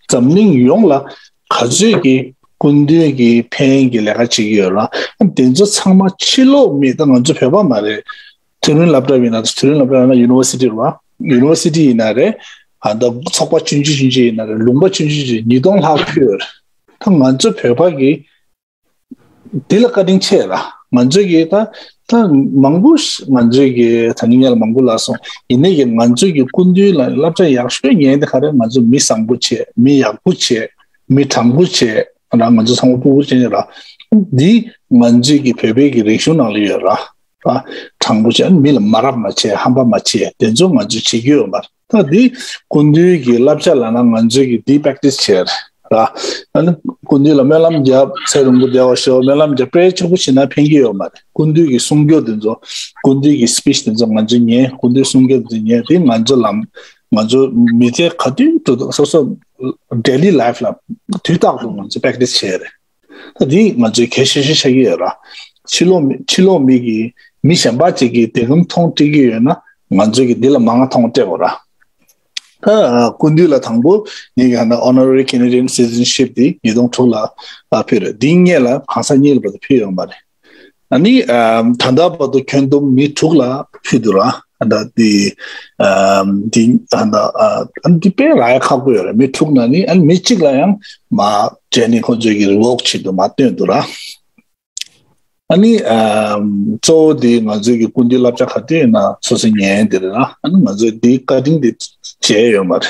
འཛམ་གླིང་ཡོངས་ལ་ག་ཚོད་ཀྱི་སྐུ་མདུན་གྱི་ཕན་གྱི་ལས་ཀ་བྱེད་ཀྱི་ཡོད་ར། དེ་ཚོ་ཚང་མ་ཕྱི་ལོགས་མི། ད་ང་ཚོ་བོད་པ་མ་རེད། མཐོ་རིམ་སློབ་གྲྭ་ཡིན་ན། མཐོ་རིམ་སློབ་གྲྭ་ཡིན་ན་ཡུ་ནི་ཝར་སི་ཊི་རེད་བ། ཡུ་ནི་ཝར་སི་ཊི་ཡིན་ན་རེད། ཨ་ད་ཚོགས་པ་ཆུང་ཆུང་ཆུང་ཆུང་ཡིན་ན་རེད། ལུང་པ་ཆུང་ཆུང་ཆུང་ཆུང་ཉིས་སྟོང་ལྷག་ཕུལ་ཡོད་རེད། ད་ང་ཚོ་བོད་པ་གི་འདི་ལ་བཀའ་དྲིན་ཆེ་ར། ང་ཚོས་ཀྱི་ད་ད་མང་པོ་ང་ཚོས་ཀྱི་ད་ནི་ངས་ལ་མང་པོ་ལབ་སོང་། ཡིན་ནའི་ཀྱི་ང་ཚོས་ཀྱི་སྐུ་མདུན་ལ་བསླབ་བྱ་ཡག་ཤོས་ཉན་དེ་ག་རེ། ང་ཚོ་མི་བཟང་པོ་བྱེད། མི་ཡག་པོ་བྱེད། མི་དྲང་པོ་བྱེད་ར། ང་ཚོ་ཚང་མ་ཕྲུ་གུ་ཅན་ར། འདི་ང་ཚོས་ཀྱི་བོད་པའི་གི་རིག་གཞུང་ནང་ལ་ཡོད་ར། ར། དྲང་པོ་བྱེད། མི་ལ་མ་རབས་མ་བྱེད། ཧམ་པ་མ་བྱེད། དེ་ཚོ་ང་ཚོས་བྱེད་ཀྱི་ཡོད་མ་རེད། ད་འདི་སྐུ་མདུན་གྱི་བསླབ་བྱ་ལབ་ན་ང་ཚོས་ཀྱི་འདི་པེག་ཊི་སི་བྱས་ར། ཨ་ནི་སྐུ་མདུན་ལ་སྨོན་ལམ་རྒྱབ། ཚེ་རིང་པོ་བདེ་བར་ཤོག་སྨོན་ལམ་རྒྱབ། དཔེ་ཆ་པོ་བྱེད་ན་ཕན་གྱི་ཡོད་མ་རེད། སྐུ་མདུན་གྱི་གསུང་སྐྱོར་དེ་ཚོ། སྐུ་མདུན་གྱི་སི་པིཆ་དེ་ཚོ་ང་ཚོས་ཉན། སྐུ་མདུན་གསུང་སྐྱོར་དེ་ཚོ་ཉན། དེ་ང་ཚོ་ལམ་ང་ཚོ་མི་ཚེ་ག་དུས་དུ་སོ་སོ་daily life ལ་དུས་རྟག་ཏུ་ང་ཚོས་པེག་ཊི་སི་བྱས་རེད། ད་འདི་ང་ཚོའི་གལ་ཆེ་ཤོས་ཆགས་ཀྱི་ཡོད་ར། ཕྱི་ལོགས་མི་ཕྱི་ལོགས་མི་གིས་མི་གཞན་པ་ཅིག་གིས་དེ་གམ་མཐོང་སྤྲད་ཀྱི་ཡོད་ན། ང་ཚོས་ཀྱི་འདི་ལ་མང་ང་མཐོང་སྤྲད་དགོས་ར། ད་སྐུ་མདུན་ལ་དང་པོ་ངེད་ཀྱི་ཧ་ན་Honorary Canadian Citizenship དེ་ཉིས་སྟོང་དྲུག་ལ་ཕུལ་རེད། འདི་སྔོན་ལ་གང་ཟག་གཉིས་ལ་བར་དུ་ཕུལ་ཡོད་མ་རེད། ཨ་ནི་ཨམ་ད་ལྟ་བར་དུ་ཁྱོན་བསྡོམས་མི་དྲུག་ལ་ཕུལ་འདུག་ར། ཨ་ད་འདི་ཨམ་འདི་ཨ་ད་ཨ་འདི་དཔེ་རག་ཡ་ཁག་པོ་ཡོད་རེད། མི་དྲུག་ནང་ནས་ཨ་ནི་མི་གཅིག་ལ་ཡང་མ་བྱས་ནས་ཁོ་ཚོས་ཀྱི་རི་ཝོག་བྱེད་འདུག། མ་བཏོན་འདུག་ར། ཨ་ནི་ཨམ་གཙོ་བོ་དེ་ང་ཚོའི་གི་སྐུ་མདུན་བསླབ་བྱ་ག་དུས་ཡིན་ན་སོ་སོ་ཉན་དེ་རེད་ལ། ཨ་ནི་ང་ཚོས་འདི་བཀའ་དྲིན་དེ་བྱས་ཡོད་མ་རེད།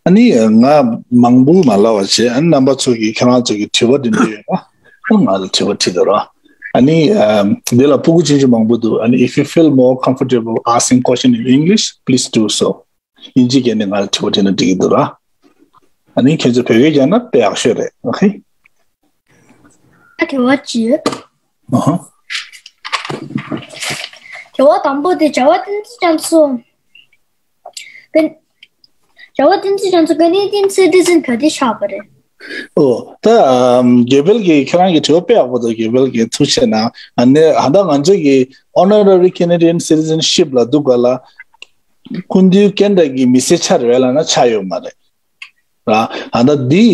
ཨ་ནི་ང་མང་པོ་མ་ལབ་པ་བྱས། ཨ་ནི་རྣམ་པ་ཚོ་གི་ཁྱེད་རང་ཚོ་གི་དྲི་བ་འདི་འདྲ་ཡོད་ན་ཨ་ནི་ང་ལ་དྲི་བ་དྲིས་དང་ར། ཨ་ནི་ཨམ་འདི་ལ་ཕྲུ་གུ་ཆུང་ཆུང་མང་པོ་འདུག། ཨ་ནི if you feel more comfortable asking question in English, please do so. དབྱིན་ཇི་སྐད་ནས་ང་ལ་དྲི་བ་དྲིས་ན་འགྲིག་གི་འདུག་ར། ཨ་ནི་ཁྱེད་ཚོ་བོད་སྐད་རྒྱག་ན་དཔེ་ཡག་ཤོས་རེད། ཨོ་ཁེ། ཨ་དྲི་བ་ཅི་ཡོད། ཨ་ཧ། དྲི་བ་དང་པོ་དེ་རྒྱལ་བ་བསྟན་འཛིན་རྒྱ་མཚོ། ཀན- རྒྱལ་བ་བསྟན་འཛིན་རྒྱ་མཚོ་Canadian citizen ག་དུས་ཆགས་པ་རེད། ཨོ། ད་ཨམ་རྒྱལ་པོ་གི་ཁྱེད་རང་གི་དྲི་བ་དཔེ་ཡག་པོ་འདུག་རྒྱལ་པོ་གི་ཐུགས་རྗེ་གནང་། ཨ་ནི་ཧ་ད་ང་ཚོ་གི་Honorary Canadian Citizenship ལབ་འདུག་ག་ལ། སྐུ་མདུན་ཀན་ཌ་གི་མི་སེར་ཆགས་རེད་ལབ་ན་ཆགས་ཡོད་མ་རེད། ར། ཨ་ད་འདི་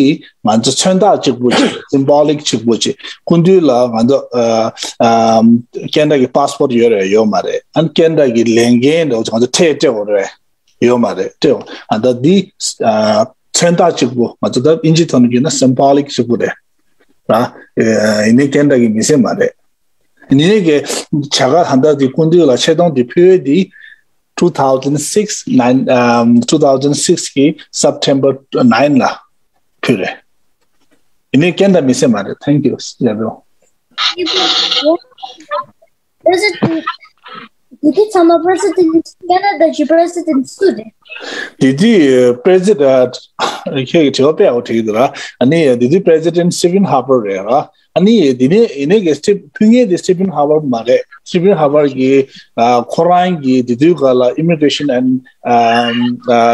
ང་ཚོ་མཚོན་རྟགས་གཅིག་པུ་ཅིག symbolic གཅིག་པུ་ཅིག་སྐུ་མདུན་ལ་ང་ཚོ་ཨ་ཨམ་ཀན་ཌ་གི་passport ཡོད་རེད་ཡོད་མ་རེད། ཨ་ནི་ཀན་ཌ་གི་ལས་འགན་འདྲ་བོ་ཅིག་ང་ཚོ་ཁྲལ་སྤྲད་དགོས་རེད། ཡོད་མ་རེད་སྤྲད་འོང་། ཨ་ད་འདི་ཨ་མཚོན་རྟགས་གཅིག་པུ་ང་ཚོ་ད་ཨིན་ཇི་ཐོག་ནས་བརྗོད་ན་symbolic གཅིག་པུ་རེད། ར། ཨེ་ཡིན་ནའི་ཀན་ཌ་གི་མི་སེར་མ་རེད། ཡིན་ནའི་གི་བྱ་དགའ་ཧ་ད་འདི་སྐུ་མདུན་ལ་ཆེ་མཐོང་འདི་ཕུལ་ཡས་འདི་two thousand six nine ཨམ་two thousand six གི་September nine ལ་ཕུལ་རེད། ཡིན་ནའི་ཀན་ཌ་མི་སེར་མ་རེད། Thank you རྒྱལ་པོ། President འདི་དུས་ཚང་མ་President Canada གི་President སུ་རེད། འདི་དུས་President ཁྱེད་ཀྱི་དྲི་བ་དཔེ་ཡག་པོ་དྲིས་འདུག་ར། ཨ་ནི་འདི་དུས་President Stephen Harper རེད་ར། ཨ་ནི་འདི་ནས་ཡིན་ནའི་གི་Steve ཕུལ་མཁན་དེ་Stephen Harper མ་རེད། Stephen Harper གི་ཨ་ཁོ་རང་གི་འདི་དུས་ག་ལ་Immigration and ཨ་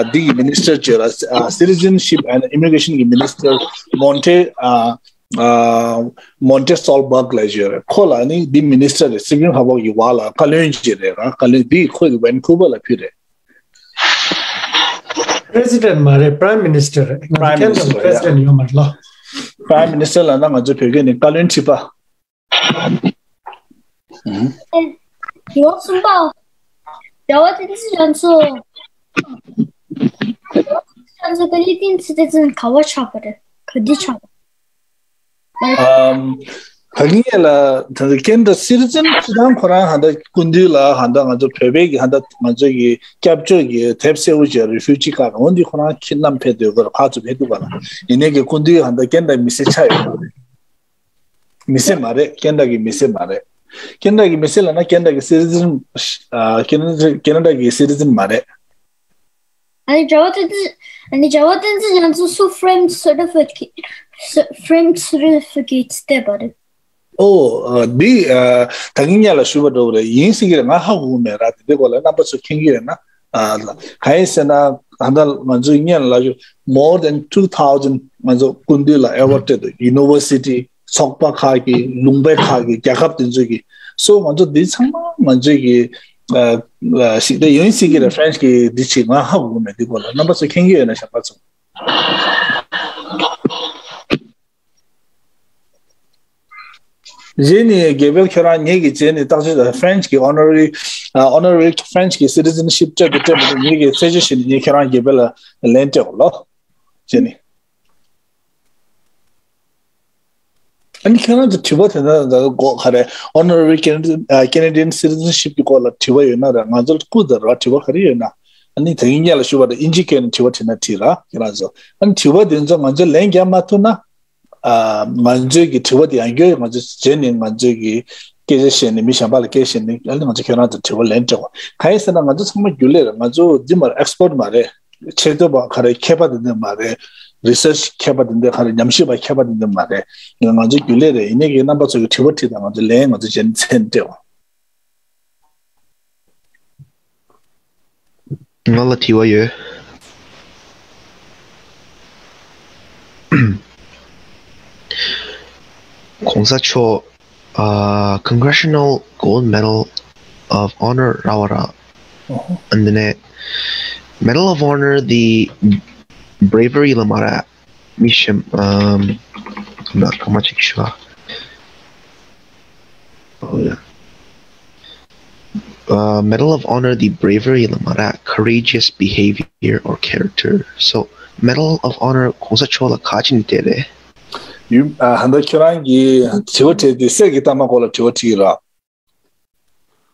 འདི་གི་Minister བྱས་ར། ཨ་Citizenship and Immigration གི་Minister Monte ཨ་ཨ་Monte Solberg ལབ་ཅིག་ཡོད་རེད། ཁོ་ལ་ནི་འདི་Minister རེད། Stephen Harper གི་བར་ལ་བཀའ་བློན་ཅིག་རེད་ར། བཀའ་བློན་འདི་ཁོ་གི་Vancouver ལ་ཕུལ་རེད། President མ་རེད། Prime Minister རེད། ང་ཚོ་Prime Minister རེད། President ཡོད་མ་རེད་ལོ། Prime Minister ལབ་ན་ང་ཚོ་བོད་སྐད་ནས་བཀའ་བློན་ཁྲི་པ། ཨུམ། ལོ་གསུམ་པ། རྒྱལ་བ་བསྟན་འཛིན་རྒྱ་མཚོ། རྒྱ་མཚོ་Canadian citizen ག་བ་ཆགས་པ་རེད། ག་དུས་ཆགས་པ། ཨམ། ད་གིན་ལ་ད་ལྟ་Canada citizen སྤྱི་བཏང་ཁོ་རང་ཧ་ད་སྐུ་མདུན་ལ་ཧ་ད་ང་ཚོ་བོད་པའི་གི་ཧ་ད་ང་ཚོ་གི་སྐྱབས་བཅོལ་གི་དེབ་གསལ་བོ་ཅིག་Refugee card འོ་འདི་ཁོ་རང་ཁྱེད་རྣམས་ཕེབས་སྡོད་དགོས་ར། ཕར་ཚུར་ཕེབས་ཐུབ་པ་ལ། ཡིན་ནའི་གི་སྐུ་མདུན་ཧ་ད་Canada མི་སེར་ཆགས་ཡོད་པ་རེད། མི་སེར་མ་རེད། Canada གི་མི་སེར་མ་རེད། Canada གི་མི་སེར་ལབ་ན་Canada གི་citizen ཨ་Canada Canada གི་citizen མ་རེད། ཨ་ནི་རྒྱལ་བ་བསྟན་འཛིན། ཨ་ནི་རྒྱལ་བ་བསྟན་འཛིན་རྒྱ་མཚོ་སུ་framed certificate framed certificate བལྟས་པ་རེད། ཨོ། ཨ་འདི་ཨ་ད་གིན་ཉག་ལ་ཞུས་པ་འདྲ་བོ་རེད། ཡིན་སྲིད་ཀྱི་རེད། ང་ཧ་གོ་གི་མེད་ར། དེ་འདྲའི་སྐོར་ལ་རྣམ་པ་ཚོ་མཁྱེན་གྱི་ཡོད་ན། ཨ་གང་ཡིན་ཟེར་ན་ད་ལྟ་ང་ཚོའི་ཉག་ལ་ཞུ་more than two thousand ང་ཚོ་སྐུ་མདུན་ལ་award སྤྲད་འདུག University ཚོགས་པ་ཁག་གི་ལུང་པའི་ཁག་གི་རྒྱལ་ཁབ་དེ་ཚོ་གི་སོ་ང་ཚོ་འདི་ཚང་མ་ང་ཚོའི་གི་ཨ་ཨ་ཞིག་དེ་ཡིན་སྲིད་ཀྱི་རེད། French གི་འདི་ཅིག་ང་ཧ་གོ་གི་མེད། འདི་སྐོར་ལ་རྣམ་པ་ཚོ་མཁྱེན་གྱི་ཡོད་ན་གཞན་པ་ཚོ། རྗེས་ནས་རྒྱལ་པོ་ཁྱོད་རང་ངེད་ཀྱི་རྗེས་ནས་བརྟག་དཔྱད་French གི་Honorary ཨ་Honorary French གི་Citizenship སྤྲད་དུ་སྤྲད་མི་འདུག་ངེད་ཀྱི་ཚད་གཞི་བཞིན་ངེད་ཁྱོད་རང་རྒྱལ་པོ་ལ་ལན་སྤྲད་འོ་ལོ། རྗེས་ནས། ཨ་ནི་ཁྱེད་རང་ཚོ་དྲི་བ་དེ་འདྲ་འདྲ་གོ་ག་རེ། Honorary Canadian ཨ་Canadian Citizenship གི་སྐོར་ལ་དྲི་བ་ཡོད་ན་ར། ང་ཚོར་བསྐུར་དང་ར། དྲི་བ་ག་རེ་ཡོད་ན། ཨ་ནི་ད་ཡིན་ཉག་ལ་ཞུ་བ་དང་ཨིན་ཇི་སྐད་ནས་དྲི་བ་དྲིས་ན་དྲིས་ར་ཁྱེད་རང་ཚོ། ཨ་ནི་དྲི་བ་དེ་ཚོ་ང་ཚོས་ལན་རྒྱག་མ་ཐུབ་ན། ཨ་ང་ཚོའི་གི་དྲི་བ་དེ་ཡང་བསྐྱར་ང་ཚོས་རྗེས་ནས་ང་ཚོའི་གི་སྐད་ཆ་བཤད་ནས་མི་གཞན་པ་ལ་སྐད་བཤད་ནས་ཨ་ནི་ང་ཚོ་ཁྱེད་རང་ཚོ་དྲི་བ་ལན་སྤྲད་དགོས། གང་ཡིན་ཟེར་ན་ང་ཚོ་ཚང་མ་རྒྱུན་ལས་རེད། ང་ཚོ་འདི་མར་expert མ་རེད། ཆེད་དོན་པ་ག་རེ་མཁས་པ་དེ་འདྲ་མ་རེད། Research མཁས་པ་དེ་འདྲ་ག་རེ་ཉམས་ཞིབ་པ་མཁས་པ་དེ་འདྲ་མ་རེད། ང་ཚོ་རྒྱུན་ལས་རེད། ཡིན་ནའི་གི་རྣམ་པ་ཚོ་གི་དྲི་བ་དྲིས་དང་ང་ཚོ་ལན་ང་ཚོ་རྗེས་ནས་མཚན་སྤྲད་དགོས། ང་ལ་དྲི་བ་ཡོད། གོང་ས་མཆོག་ཨ། Congressional Gold Medal of Honor རག་པ་ར། ཨོ་ཧོ། And then Medal of Honor the Bravery ལ་མ་རེད། མི་གཞན་ཨམ། ཁམས་ན་ཁ་མ་ཅིག་ཤོག་ཨ། ཨོ་ཡ། Uh, Medal of Honor the Bravery ལ་མ་རེད། Courageous Behavior or Character. So Medal of Honor གོང་ས་མཆོག་ལ་ག་ཅི་ནས་སྤྲད་རེད། ཡུམ་ཨ། ཧ་ད་ཁྱོད་རང་གིས་དྲི་བ་དྲིས་ཏེ་གསེར་གྱི་རྟགས་མ་སྐོར་ལ་དྲི་བ་དྲིས་ར།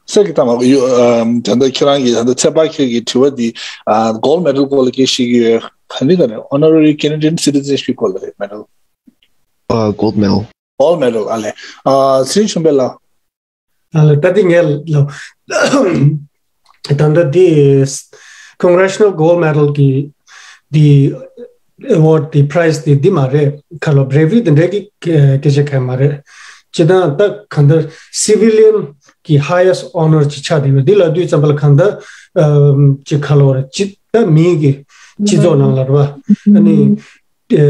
གསེར་གྱི་རྟགས་མ་ཡོད་ཨམ། ད་ལྟ་ཁྱོད་རང་གིས་ད་ལྟ་ཚེ་དཔག་མཁན་གྱི་དྲི་བ་འདི་ཨ། Gold Medal སྐོར་ལ་སྐད་ཆ་བཤད་ཀྱི་ཡོད། ག་ནི་ག་ནི་Honorary Canadian Citizenship སྐོར་ལ་རེད། Medal. Uh, Gold Medal. Gold Medal ཨ་ལས། ཨ། ཚེ་རིང་ཆོས་འཕེལ་ལགས། ཨ་ལས་ད་འདི་ངས་ལབ། ད་ལྟ་འདི་Congressional Gold Medal གི་འདི་award འདི་prize འདི་འདི་མ་རེད། ག་ལོ་bravery དེ་འདྲའི་གི་སྐད་ཆ་གང་མ་རེད། སྤྱིར་བཏང་ད་གང་ལྟར་civilian གི་highest honour་ཅིག་ཆགས་བསྡད་ཡོད། འདི་ལབ་དུས་ཙམ་པ་ལ་གང་ལྟར་ཨམ་ཅིག་ག་ལབ་དགོས་རེད། སྤྱི་ད་མིའི་གི་སྤྱི་ཚོགས་ནང་ལ་རེད་བ། ཨ་ནི་ཨ་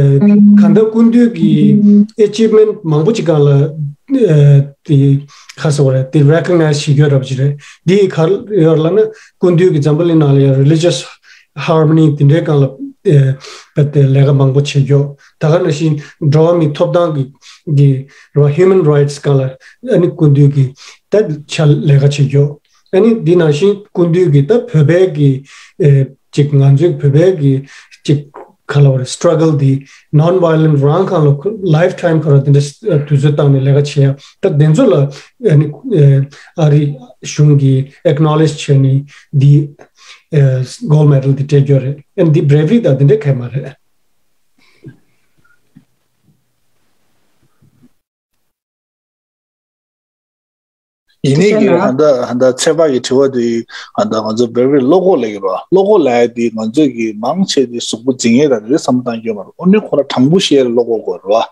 གང་ལྟར་སྐུ་མདུན་གྱི་achievement་མང་པོ་ཅིག་སྒང་ལ་ཨ་དེ་ག་ཟེར་དགོས་རེད། དེ་recognize་བྱེད་རྒྱུ་འདྲ་པོ་ཅིག་རེད། འདི་ག་ཡོད་ལབ་ན་སྐུ་མདུན་གྱི་འཛམ་བུ་གླིང་ནང་ལ་ཡང་religious harmony་དེ་འདྲའི་སྒང་ལ་ཨེ་ལས་ཀ་མང་པོ་བྱེད་རྒྱུ། ད་ག་ནང་བཞིན་འགྲོ་བ་མིའི་ཐོབ་ཐང་གི་གི་རེད་བ། human rights་སྒང་ལ་ཨ་ནི་སྐུ་མདུན་གྱིས་ད་ཆ་ལས་ཀ་བྱེད་རྒྱུ། ཨ་ནི་འདི་ནང་བཞིན་སྐུ་མདུན་གྱིས་ད་བོད་པའི་གི་ཨེ་ཅིག་ང་ཚོའི་བོད་པའི་གི་ཅིག་ག་ལབ་དགོས་རེད། struggle་འདི་non-violent་རང་སྒང་ལ་lifetime་ཁོ་རང་དེ་འདྲ་དུས་ཚོད་བཏང་ནས་ལས་ཀ་བྱེད་ཡ། ད་དེ་ཚོ་ལ་ཨ་ནི་ཨ་རི་གཞུང་གིས་acknowledge་བྱས་ནས་འདི་ཨ་gold medal་འདི་སྤྲད་རྒྱུ་རེད། ཨ་ནི་འདི་bravery་དང་དེ་འདྲ་གང་ཡང་མ་རེད། ཡིན་ནའི་གི་ཧ་ད་ཧ་ད་ཚེ་དཔག་གི་དྲི་བ་དེ་ཧ་ད་ང་ཚོ་bravery་བློ་ཁོག་ལབ་ཀྱི་རེད་བ། བློ་ཁོག་ལབ་ཡ་དེ་ང་ཚོས་གི་མང་ཆེ་དེ་གཟུགས་པོ་འཛིང་ཡས་དང་དེ་བསམ་བཏང་རྒྱུ་མ་རེད། ཨོ་ནི་ཁོ་ར་དྲང་པོ་བཤད་ཡས་བློ་ཁོག་དགོས་རེད་བ།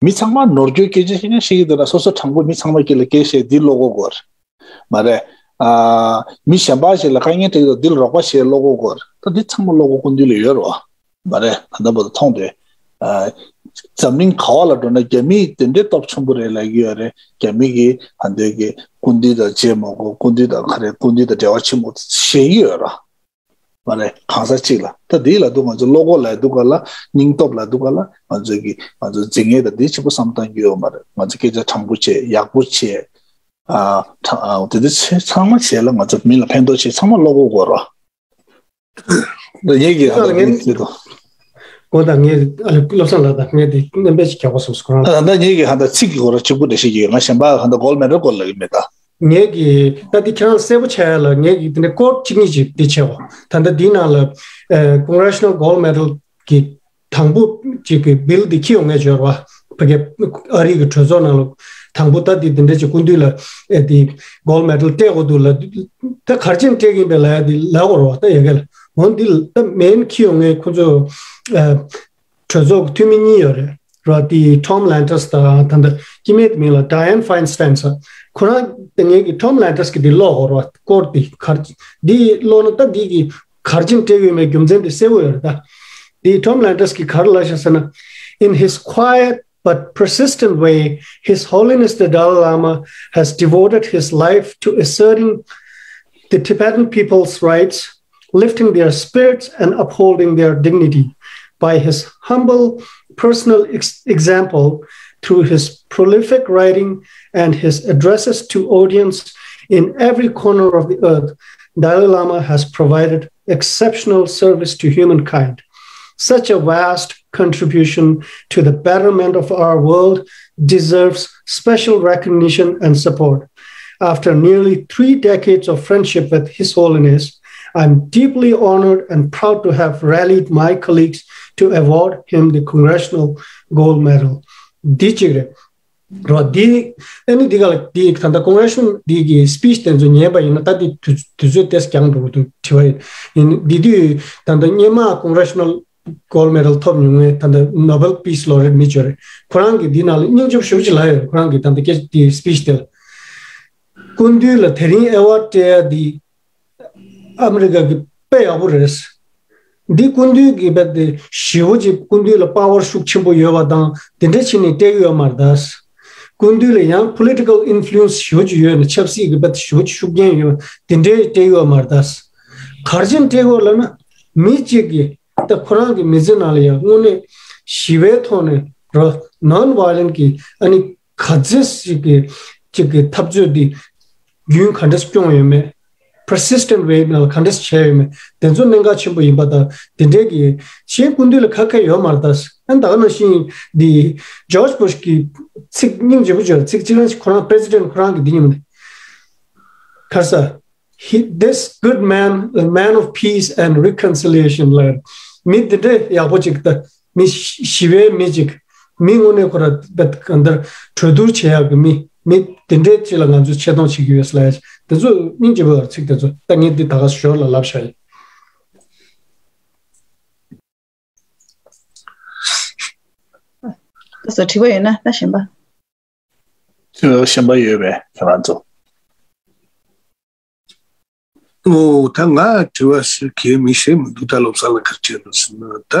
མི་ཚང་མ་ནོར་འཁྲུལ་སྐད་ཆ་བཤད་ན་བཤད་ཀྱི་འདུག་ན་སོ་སོ་དྲང་པོ་མི་ཚང་མ་དཀྱིལ་ལ་སྐད་བཤད་འདི་བློ་ཁོག་དགོས་རེད། མ་རེད། ཨ་མི་གཞན་པ་ཞིག་ལ་དཀའ་ངལ་འཕྲད་ཀྱི་འདུག་འདི་ལ་རོགས་པ་བྱེད་བློ་ཁོག་དགོས་རེད། ད་འདི་ཚང་མ་བློ་ཁོག་སྐུ་མདུན་ལ་ཡོད་རེད་བ། མ་རེད། ད་ལྟ་བར་དུ་མཐོང་དེ། ཨ་འཛམ་གླིང་ག་བ་ལ་འགྲོ་ན་རྒྱ་མི་དེ་འདྲའི་སྟོབས་ཆེན་པོ་རེད་ལབ་ཀྱི་ཡོད་རེད། རྒྱ་མི་གིས་ཧ་འདོད་ཀྱི་སྐུ་མདུན་དང་བརྗེ་མ་དགོས། སྐུ་མདུན་དང་ག་རེ་སྐུ་མདུན་དང་འབྲེལ་བ་ཆེན་པོ་བྱེད་ཀྱི་ཡོད་ར། མ་རེད། གང་ས་གཅིག་ལ་ད་འདི་ལ་འདུག་ང་ཚོ་བློ་ཁོག་ལ་འདུག་ག་ལ་སྙིང་སྟོབས་ལ་འདུག་ག་ལ་ང་ཚོ་གི་ང་ཚོ་འཛིང་ངེས་དང་འདི་ཆེན་པོ་བསམ་བཏང་རྒྱུ་ཡོད་མ་རེད། ང་ཚོ་སྐད་ཆ་དྲང་པོ་བྱེད། ཡག་པོ་བྱེད། ཨ་དྲང་ཨ་དེ་འདྲ་བྱེད་ཚང་མ་བྱེད་ལ་ང་ཚོ་མི་ལ་ཕན་ཐོགས་བྱེད་ཚང་མ་བློ་ཁོག་དགོས་ར། ད་ངེད་ཀྱི་ཧ་ད་ངེད་ཀྱི་ཚིག་དང་། དགོངས་དག་ངེད་ཨ་ལེ་བློ་བཟང་ལགས་དང་ངེད་དེ་རྣམ་པས་ཅིག་རྒྱག་པ་སོང་ཁོ་རང་། ད་ད་ངེད་ཀྱི་ཧ་ད་ཚིག་གི་སྐོར་ལ་གཅིག་པུ་འགྲེལ་བཤད་ཀྱི་ཡོད། ང་གཞན་པ་ཧ་ད་gold medal་སྐོར་ལ་ཡིན་མེད་ད། ངེད་ཀྱི་ད་དེ་ཁྱེད་རང་གསལ་པོ་ཆགས་ཡ་ལ་ངེད་ཀྱི་དེ་འདྲ་སྐོར་གཅིག་གཉིས་ཅིག་དེ་བྱས་པ། ད་ད་དེའི་ནང་ལ་ཨ་congressional gold medal་གི་དང་པོ་གཅིག་གི་bill་དེ་འཁྱེར་ཡོང་མཁན་ཅིག་ཡོད་རེད་བ། ཕ་གི་ཨ་རི་གི་གྲོས་ཚོགས་ནང་ལ་དང་པོ་ད་དེ་དེ་འདྲ་ཅིག་སྐུ་མདུན་ལ་ཨེ་དེ་gold medal་སྤྲད་དགོས་འདུག་ལ། ད་ག་རེ་བྱས་ནས་སྤྲད་ཀྱི་ཡིན་པས་ལབ་ཡ་དེ་ལབ་དགོས་རེད་བ། ད་ཡ་གི་ལ་འོ་འདི་ད་main་འཁྱེར་ཡོང་མཁན་ཁོ་ཚོ་ཨ་གྲོས་ཚོགས་ཀྱི་འཐུས་མི་གཉིས་ཡོད་རེད་ར། དེ་Tom Lantos་དང་ད་ལྟ་སྐྱེ་དམན་དེ་མིང་ལ་Dianne Feinstein་ཟེར། ཁོ་རང་དེ་ངེད་ཀྱི་Tom Lantos་གི་དེ་ཀློག་དགོས་རེད་བ། སྐོར་དེ་ག་རེ་འདི་ཀློག་ན་ད་འདི་གི་ག་རེ་བྱས་ནས་སྤྲད་ཀྱི་ཡོད་མེད་རྒྱུ་མཚན་དེ་གསལ་པོ་ཡོད་རེད་ད། དེ་Tom Lantos་གིས་ག་རེ་ལབ་ཤག་ཟེར་ན། In his quiet but persistent way, His Holiness the Dalai Lama has devoted his life to asserting the Tibetan people's rights, lifting their spirits, and upholding their dignity. By his humble personal ex- example, through his prolific writing and his addresses to audience in every corner of the earth, Dalai Lama has provided exceptional service to humankind. Such a vast contribution to the betterment of our world deserves special recognition and support. After nearly three decades of friendship with His Holiness, I'm deeply honored and proud to have rallied my colleagues to award him the Congressional Gold Medal. འདི་གཅིག་རེད། རོ་འདི་ཨ་ནི་འདི་ག་ལ་འདི་ད་ལྟ་congressional་འདི་གི་speech་དེ་ཚོ་ཉན་པ་ཡིན་ན་ད་འདི་དུས་དུས་ཚོད་ཏོག་ཙམ་འགྱངས་འགྲོ་གི་འདུག་དྲི་བ་ཡིན། འདི་དུས་ད་ལྟ་སྔོན་མ་congressional gold medal་ཐོབ་མྱོང་མཁན་ད་ལྟ་Nobel Peace Laureate་མི་ཅིག་ཡོད་རེད། ཁོ་རང་གིས་འདི་ནང་ལ་སྙིང་རྗེ་པོ་ཞེ་པོ་ཅིག་ལབ་ཡོད་རེད། ཁོ་རང་གིས་ད་ལྟ་སྐད་འདི་speech་དེ་ལ། སྐུ་མདུན་ལ་དེ་རིང་award་སྤྲད་ཡ་འདི་ཨ་མི་རི་ཀ་གི་དཔེ་ཡག་པོ་རེད། འདི་སྐུ་མདུན་གྱི་རྦད་དེ་ཞེ་པོ་ཅིག་སྐུ་མདུན་ལ་power་ཤུགས་ཆེན་པོ་ཡོད་པ་དང་དེ་འདྲ་བྱས་ནས་སྤྲད་ཀྱི་ཡོད་མ་རེད་ད། སྐུ་མདུན་ལ་ཡང་political influence་ཞེ་པོ་ཅིག་ཡོད་ནས་ཆབ་སྲིད་ཀྱི་རྦད་དེ་ཞེ་པོ་ཅིག་ཤུགས་རྐྱེན་ཡོད། དེ་འདྲའི་སྤྲད་ཀྱི་ཡོད་མ་རེད་ད། ག་རེ་བྱས་ནས་སྤྲད་ཀྱི་ཡོད་ལབ་ན་མི་གཅིག་གིས་ད་ཁོ་རང་གི་མི་ཚེ་ནང་ལ་ཡང་དངོས་གནས་ཞི་བའི་ཐོག་ནས་རོ་non-violent་གི་ཨ་ནི་ག་ཚོད་ཅིག་གི་ཅིག་གི་འཐབ་རྩོད་འདི་རྒྱུན་ག་འདྲས་སྐྱོང་ཡོད་མེད། persistent way་ནང་ལ་ག་འདྲས་བྱས་ཡོད་མེད། དེ་ཚོ་གནད་འགག་ཆེན་པོ་ཡིན་པ་དང་དེ་འདྲས་ཀྱི་གཞན་སྐུ་མདུན་ལ་ཁ་ཁ་ཡོད་མ་རེད་ད། ཨ་ནི་ད་ག་ནང་བཞིན་འདི་George Bush་གི་ཚིག་སྙིང་རྗེ་པོ་བརྗོད་ཚིག་གཅིག་རང་ཞིག་ཁོ་རང་president་ཁོ་རང་གི་འདི་ཉིན་མོ་འདི་ག་ས། He, this good man, a man of peace and reconciliation ལ་མི་འདི་འདྲའི་ཡག་པོ་ཅིག་ད་མི་ཞི་བའི་མི་ཅིག་མི་དངོས་གནས་ཁོ་ར་བད་གང་ལྟར་གྲོས་བསྡུར་བྱེད་ཡག་གི་མི་མི་འདི་འདྲའི་ཅིག་ལ་ང་ཚོས་ཆེ་མཐོང་བྱེད་ཀྱི་ཡོད་ལ་དེ་ཚོ་སྙིང་རྗེ་པོ་ཡོད་ཚིག་དེ་ཚོ་ད་ངས་འདི་ད་ག་ཞོར་ལ་ལབ་བཞག་ཡིན། ད་སོ་དྲི་བ་ཡོད་ན་ད་གཞན་པ། ཁྱོད་གཞན་པ་ཡོད་པས་ཁྱོད་རང་ཚོ། ཨོ་ད་ང་དྲི་བ་ཟེར་གལ་མི་ཤེས་མི་འདུག་ད་བློ་བཟང་ལ་ག་རེ་བྱས་འདུག་ཟེར་ན། ད་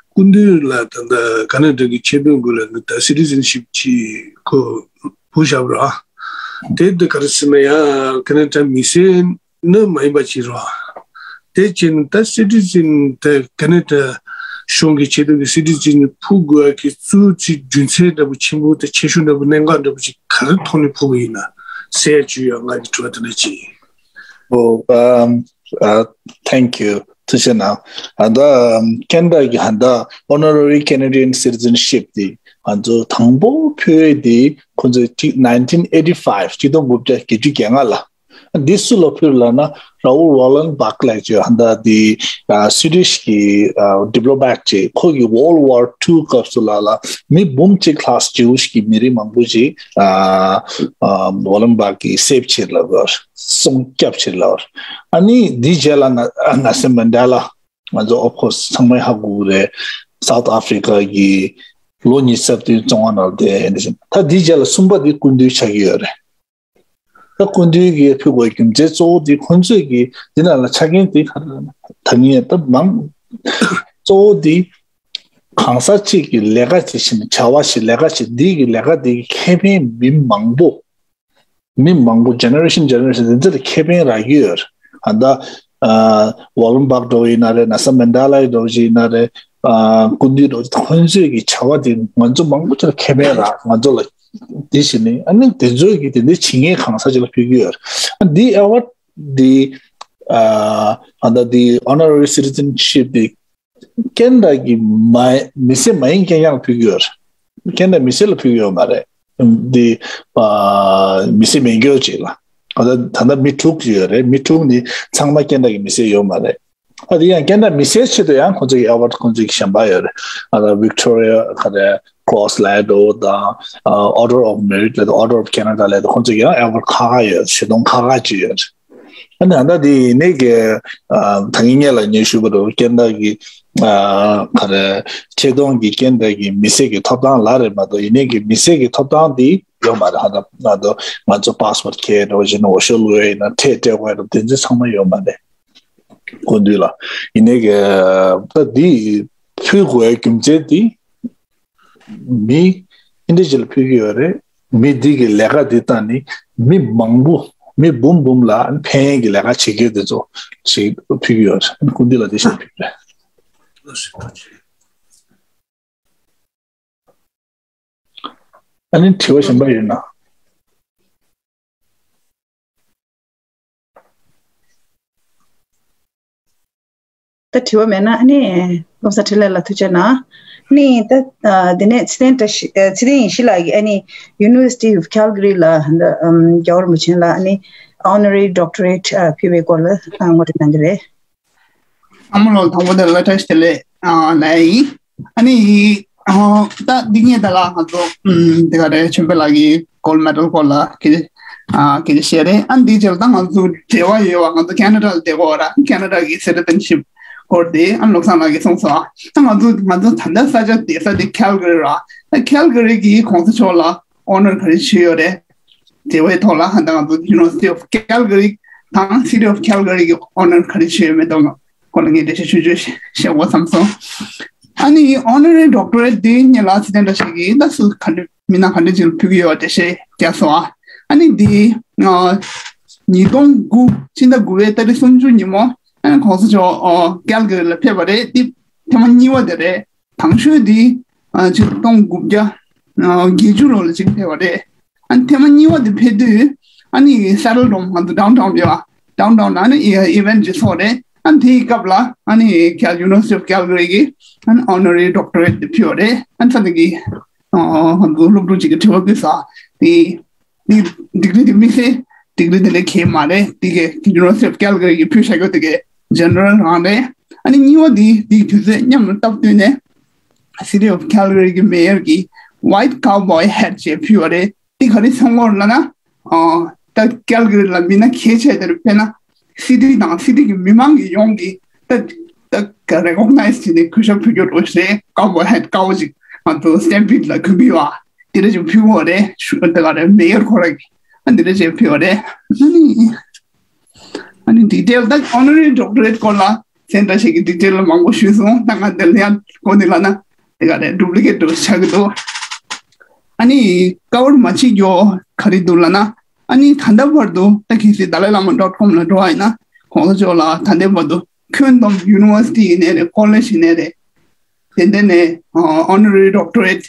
སྐུ་མདུན་ལ་ད་ད་ཀ་ན་ཌ་གི་ཆེ་མཐོང་དགོས་ལ་ནི་ད་སི་ཊི་ཟན་ཤིབ་ཅིག་ཁོ་བུ་བཞག་ར། དེ་འདི་ག་རེ་ཟེར་ན་ཡང་ཀ་ན་ཌ་མི་སེར་ནི་མ་ཡིན་པ་ཅིག་ར། དེ་བྱས་ན་ད་སི་ཊི་ཟན་ད་ཀ་ན་ཌ་གཞུང་གི་ཆེད་དུ་གི་སི་ཊི་ཟན་ཕུལ་དགོས་ཀྱི་གཙོ་ཆེ་རྒྱུ་མཚན་འདྲ་པོ་ཆེན་པོ་དང་ཆེ་ཤོས་འདྲ་པོ་གནད་འགག་འདྲ་པོ་ཅིག་ག་རེ་ཐོག་ནས་ཕུལ་གི་ཡིན་ན་གསལ་བྱུང་ཡོད། ང་གི་དྲི་བ་དེ་འདྲ་ཅིག་ཨོ། ཨམ། ཨ། Thank you. ཐུགས་རྗེ་གནང་། ཨ་ད་ཀན་ཌ་གི་ཧ་ད་Honorary Canadian Citizenship དེ་ང་ཚོ་དང་པོ་ཕུལ་བའི་དེ་ཁོ་ཚོས་གཅིག nineteen eighty five ཆིག་སྟོང་དགུ་བརྒྱ་བརྒྱད་ཅུ་གྱ་ལྔ་ལ། འདི་སུ་ལ་ཕུལ་ལབ་ན་Raoul Wallenbach ལབ་ཅིག་ཧ་ད་དེ་ཨ་སུའི་ཌིཤ་གི་ཨ་ཌི་པི་ལོ་མེཊ་ཅིག་ཁོ་གི་World War Two སྐབས་སུ་ལ་ལ་མི་འབུམ་གཅིག་ལྷག་ཇིའུ་ཤི་གི་མི་རིགས་མང་པོ་ཅིག་ཨ་ཨ་Wallenbach གི་སེབ་བྱེད་ལབ་པར། སྲུང་སྐྱབས་བྱེད་ལབ་པར། ཨ་ནི་འདི་རྗེས་ལ་ན་ནེལ་སན་མན་ཌེ་ལ་ང་ཚོ་of course ཚང་མས་ཧ་གོ་གི་རེད། South Africa གི་ལོ་ཉི་ཤུ་རྩ་བདུན་བཙོན་ཁང་ནང་བསྡད་ཡིན་ཟིན། ད་འདི་རྗེས་ལ་གསུམ་པ་འདི་སྐུ་མདུན་ཆགས་ཀྱི་ཡོད་རེད། ད་སྐུ་མདུན་གྱིས་ཕུལ་དགོས་རྒྱུ་མཚན་གཙོ་བོ་འདི་ཁོང་ཚོས་ཀྱི་འདི་ནང་ལ་ཆ་རྐྱེན་འདི་ག་རེ་ད་ངས་ད་མང་གཙོ་བོ་འདི་གང་ཟག་གཅིག་གི་ལས་ཀ་བྱེད་བཞིན་བྱ་བ་ཞིག་ལས་ཀ་བྱེད་འདི་གི་ལས་ཀ་འདི་གི་ཁེ་ཕན་མི་མང་པོ། མི་མང་པོ་ཇེ་ནེ་རེ་ཤན་ཇེ་ནེ་རེ་ཤན་དེ་ཚོ་ལ་ཁེ་ཕན་རག་གི་ཡོད་རེད། ཨ་ད་ཨ་ཝོ་ལན་བྷག་འདྲ་བོ་ཡིན་ན་རེད། ནེལ་སན་མན་ཌེ་ལ་འདྲ་བོ་ཞིག་ཡིན་ན་རེད། ཨ་སྐུ་མདུན་འདྲ་བོ་ཁོང་ཚོས་ཀྱི་བྱ་བ་དེ་ང་ཚོ་མང་པོ་ཅིག་ལ་ཁེ་ཕན་རག་ང་ཚོ་ལ་དེ་བྱས་ནས་ཨ་ནི་དེ་ཚོས་ཀྱི་དེ་འདྲ་བྱེད་མཁན་གང་ཟག་ཅིག་ལ་ཕུལ་གྱི་ཡོད་རེད། ཨ་འདི་ཨེ་ཝར་ཌི་འདི་ཨ་ཨ་ད་འདི་ཨོ་ནོ་རེ་རི་སི་ཊི་ཛན་ཤིབ་འདི་ཀན་ཌ་གི་མ་མི་སེར་མ་ཡིན་མཁན་ཡང་ཕུལ་གྱི་ཡོད་རེད། ཀན་ཌ་མི་སེར་ལ་ཕུལ་གྱི་ཡོད་མ་རེད། འདི་ཨ་མི་སེར་མེད་མཁན་ཅིག་ལ། ད་ལྟ་ད་ལྟ་མི་དྲུག་ཅིག་ཡོད་རེད། མི་དྲུག་ནི་ཚང་མ་ཀན་ཌ་གི་མི་སེར་ཡོད་མ་རེད། ཨ་དེ་ཡང་ཀན་ཌ་མི་སེར་ཆེད་དུ་ཡང་ཁོང་ཚོ་གི་ཨེ་ཝར་ཌི་ཁོང་ཚོ་གི་གཞན་པ་ཡོད་རེད། ཨ་ད་ཝིག་ཊོ་རི་ཡ་ག་རེ་ཀོ་རོ་སི་ལབ་འགྲོ་དང་ཨོར་ཌར་ཨོཕ་མེ་རིཊ་ལབ་དང་ཨོར་ཌར་ཨོཕ་ཁེ་ན་ཌ་ལབ་དང་ཁོང་ཚོ་གི་ཡང་ཨེ་ཝར་ཌི་ཁག་ཁག་ཡོད། ཆེ་མཐོང་ཁག་ཁག་ཅིག་ཡོད་རེད། ཨ་ནི་ཨ་ད་དེ་ཡིན་ནའི་གི་ཨ་ད་ངས་སྔོན་ལ་ངས་ཞུས་པ་རེད། ཀན་ཌ་གི་ཨ་ག་རེ་ཆེ་མཐོང་གི་ཀན་ཌ་གི་མི་སེར་གི་ཐོབ་ཐང་ལ་རེད་མ་གཏོགས་ཡིན་ནའི་གི་མི་སེར་གི་ཐོབ་ཐང་དེ་ཡོད་མ་རེད། ཨ་ད་ང་ཚོ་ང་ཚོ་པ་སི་པོར་ཊི་ཁྱེར་འགྲོ་བཞིན་འོ་ཤོ་ལུ་ཡིན་ན་ཁྲལ་སྤྲད་དགོས་རེད། དེ་ཚོ་ཚང་མ་ཡོད་མ་རེད། སྐུ་མདུན་ལ་ཡིན་ནའི་གི་ད་དེ་ཕུལ་དགོས་རྒྱུ་མཚན་དེ། མི་ཨིན་ཌི་ཇི་ལ་ཕུལ་གྱི་ཡོད་རེད། མི་འདི་གི་ལས་ཀ་འདི་ལྟ་ནི་མི་མང་པོ་མི་འབུམ་འབུམ་ལ་ཕན་གྱི་ལས་ཀ་བྱེད་མཁན་དེ་ཚོ་ཞིག་ཕུལ་གྱི་ཡོད་རེད། སྐུ་མདུན་ལ་དེ་བཞིན་ཕུལ་རེད། ཨ་ནི་དྲི་བ་གཞན་པ་ཡོད་ན། ད་དྲི་བ་མེད་ན་ཨ་ནི་བློ་བཟང་འཕྲིན་ལས་ལ་ཐུགས་རྗེ་གནང་། ཨ་ནི་ད་ཨ་དེ་ནས་ཚེ་བརྟན་བཀྲ་ཤིས་ཨ་ཚེ་བརྟན་ཡེ་ཤེས་ལགས་ཀྱིས་ཨ་ནི་University of Calgary ལ་ད་ཨམ་རྒྱལ་བ་རིན་པོ་ཆེ་ལ་ཨ་ནི་Honorary Doctorate ཨ་ཕུལ་བའི་སྐོར་ལ་ཨ་ངོ་སྤྲོད་གནང་གི་རེད། བསམ་བློ་དང་པོ་དེ་ལ་བཀྲ་ཤིས་བདེ་ལེགས་ཨ་ལབ་ཡིན། ཨ་ནི་ཨ་ད་འདི་ངས་ད་ལ་ང་ཚོ་ཨམ་དེ་ག་རེ་ཆོས་འཕེལ་ལགས་ཀྱི་གོལ་མེ་ཌལ་སྐོར་ལ་སྐད་ཆ་ཨ་སྐད་ཆ་བཤད་རེད། ཨ་འདི་རྗེས་ལ་ད་ང་ཚོ་འབྲེལ་བ་ཡོད་པ་ང་ཚོ་ཁེ་ན་ཌ་ལ་བསྡད་ཀྱི་ཡོད་ར། ཁེ་ན་ཌ་གི་སི་ཊི་ཛན་ཤིབ་སྐོར་དེ་ཨ་བློ་བཟང་ལགས་ཀྱིས་གསུངས་སོང་། ཨ་ད་ང་ཚོ་ང་ཚོ་ད་ལྟ་ས་ཆ་བསྡད་ས་དེ་ཁལ་གྷ་རི་ར། ད་ཁལ་གྷ་རི་གི་གོང་ས་མཆོག་ལ་ཨོ་ནར་ག་རེ་བྱས་ཡོད་རེད། དེ་བའི་ཐོག་ལ་ཧ་ད་ང་ཚོ་University of Calgary དང་City of Calgary གི་ཨོ་ནར་ག་རེ་བྱས་ཡོད་མེད་ཐོག་སྐོར་ལ་ངས་འགྲེལ་བཤད་ཆུང་ཆུང་བཤད་དགོས་བསམ་སོང་། ཨ་ནི་Honorary Doctorate དེ་ཉེ་ལ་ཚེ་བརྟན་བཀྲ་ཤིས་ཀྱིས་ད་སུ་ག་འདྲ་མི་སྣ་ག་འདྲ་ཅིག་ལ་ཕུལ་གྱི་ཡོད་འགྲེལ་བཤད་རྒྱག་སོང་ཨ། ཨ་ནི་དེ་ཨ་ཉིས་སྟོང་དགུ་ཕྱི་ཟླ་དགུ་པའི་ཏ་རིག་སུམ་ཅུ་ཉིན་མོ་ཨ་ནི་གོང་ས་མཆོག་ཨ་ཁལ་གྷ་རི་ལ་ཕེབས་པ་རེད། དེ་ཐེངས་མ་གཉིས་པ་དེ་རེད། དང་ཤོས་དེ་ཨ་ཆིག་སྟོང་དགུ་བརྒྱ་ཨ་བརྒྱད་ཅུ་ལོ་ལ་ཅིག་ཕེབས་པ་རེད། ཨ་ནི་ཐེངས་མ་གཉིས་པ་དེ་ཕེབས་དུས་ཨ་ནི་Saddle Dome ང་ཚོ་ཌའུན་ཊའུན་ཡོད་ཨ་ཌའུན་ཊའུན་ལ་ཨ་ནི་ཨི་ཝེན་ཊི་ཅིག་ཚོགས་རེད། ཨ་ནི་དེའི་སྐབས་ལ་ཨ་ནི་ཁལ་University of Calgary གི་ཨ་ནི་Honorary Doctorate དེ་ཕུལ་བ་རེད། ཨ་ནི་ས་དེ་གི་ཨ་ང་ཚོ་སློབ་ཕྲུག་ཅིག་གི་དྲི་བ་ཀུན་ས་དེ་དེ་ཌིག་རི་དེ་དམིགས་བསལ་ཌིག་རི་དེ་འདྲ་གང་ཡང་མ་རེད། དེ་གི་University of Calgary གི་ཕུལ་བཞག་རྒྱུ་དེ་གི་ཇེ་ནེ་རལ་རང་རེད། ཨ་ནི་གཉིས་པ་དེ་དེའི་དུས་ཚོད་མཉམ་དུ་སྟབས་བསྟུན་ནས་City of Calgary གི་Mayor གི་White Cowboy Hat ཅེས་ཕུལ་བ་རེད། དེ་ག་རེ་མཚོན་གྱི་ཡོད་ལབ་ན་ཨ་ད་ཁལ་གྷ་རི་ལ་མི་སྣ་གལ་ཆེ་དེར་ཕེབས་ན་City དང་City གི་མི་མང་གི་ཡོངས་ཀྱིས་ད་ད་རེ་ཀོག་ནའིཛ་བྱས་ནས་གུས་ཞབས་ཕུལ་རྒྱུ་འདྲ་བོ་ཞིག་རེད། Cowboy Hat དཀར་པོ་ཅིག་ང་ཚོ་སི་ཊེམ་པིཌ་ལ་གུས་པའི་བ་དེ་འདྲ་ཅིག་ཕུལ་གྱི་ཡོད་རེད། ཞུ་ད་ག་རེ་Mayor ཁོ་རང་གིས་ཨ་འདི་འདྲ་ཅིག་ཕུལ་བ་རེད། ཨ་ནི་ ཨ་ནི་detail ད་honorary doctorate སྐོར་ལ་སེམས་ཁྲལ་ཞིག་གི་detail ལ་མང་པོ་ཞུས་སོང་། ད་ང་འདིར་ཡང་གོ་ནི་ལ་ན་དེ་ག་རེ་duplicate འགྲོ་ཆགས་ཀྱི་འདུག་ཨ་ནི་cover མ་བྱེད་རྒྱུ་ག་རེ་འདུག་ལ་ན། ཨ་ནི་ད་ལྟ་བར་དུ་ད་གལ་སྲིད་dalai lama dot com ལ་འགྲོ་བ་ཡིན་ན་གོང་ས་མཆོག་ལ་ད་ལྟ་བར་དུ་ཁྱོན་བསྡོམས་university ཡིན་ནའི་རེད། college ཡིན་ནའི་རེད། དེ་འདྲ་ནས་ཨ་honorary doctorate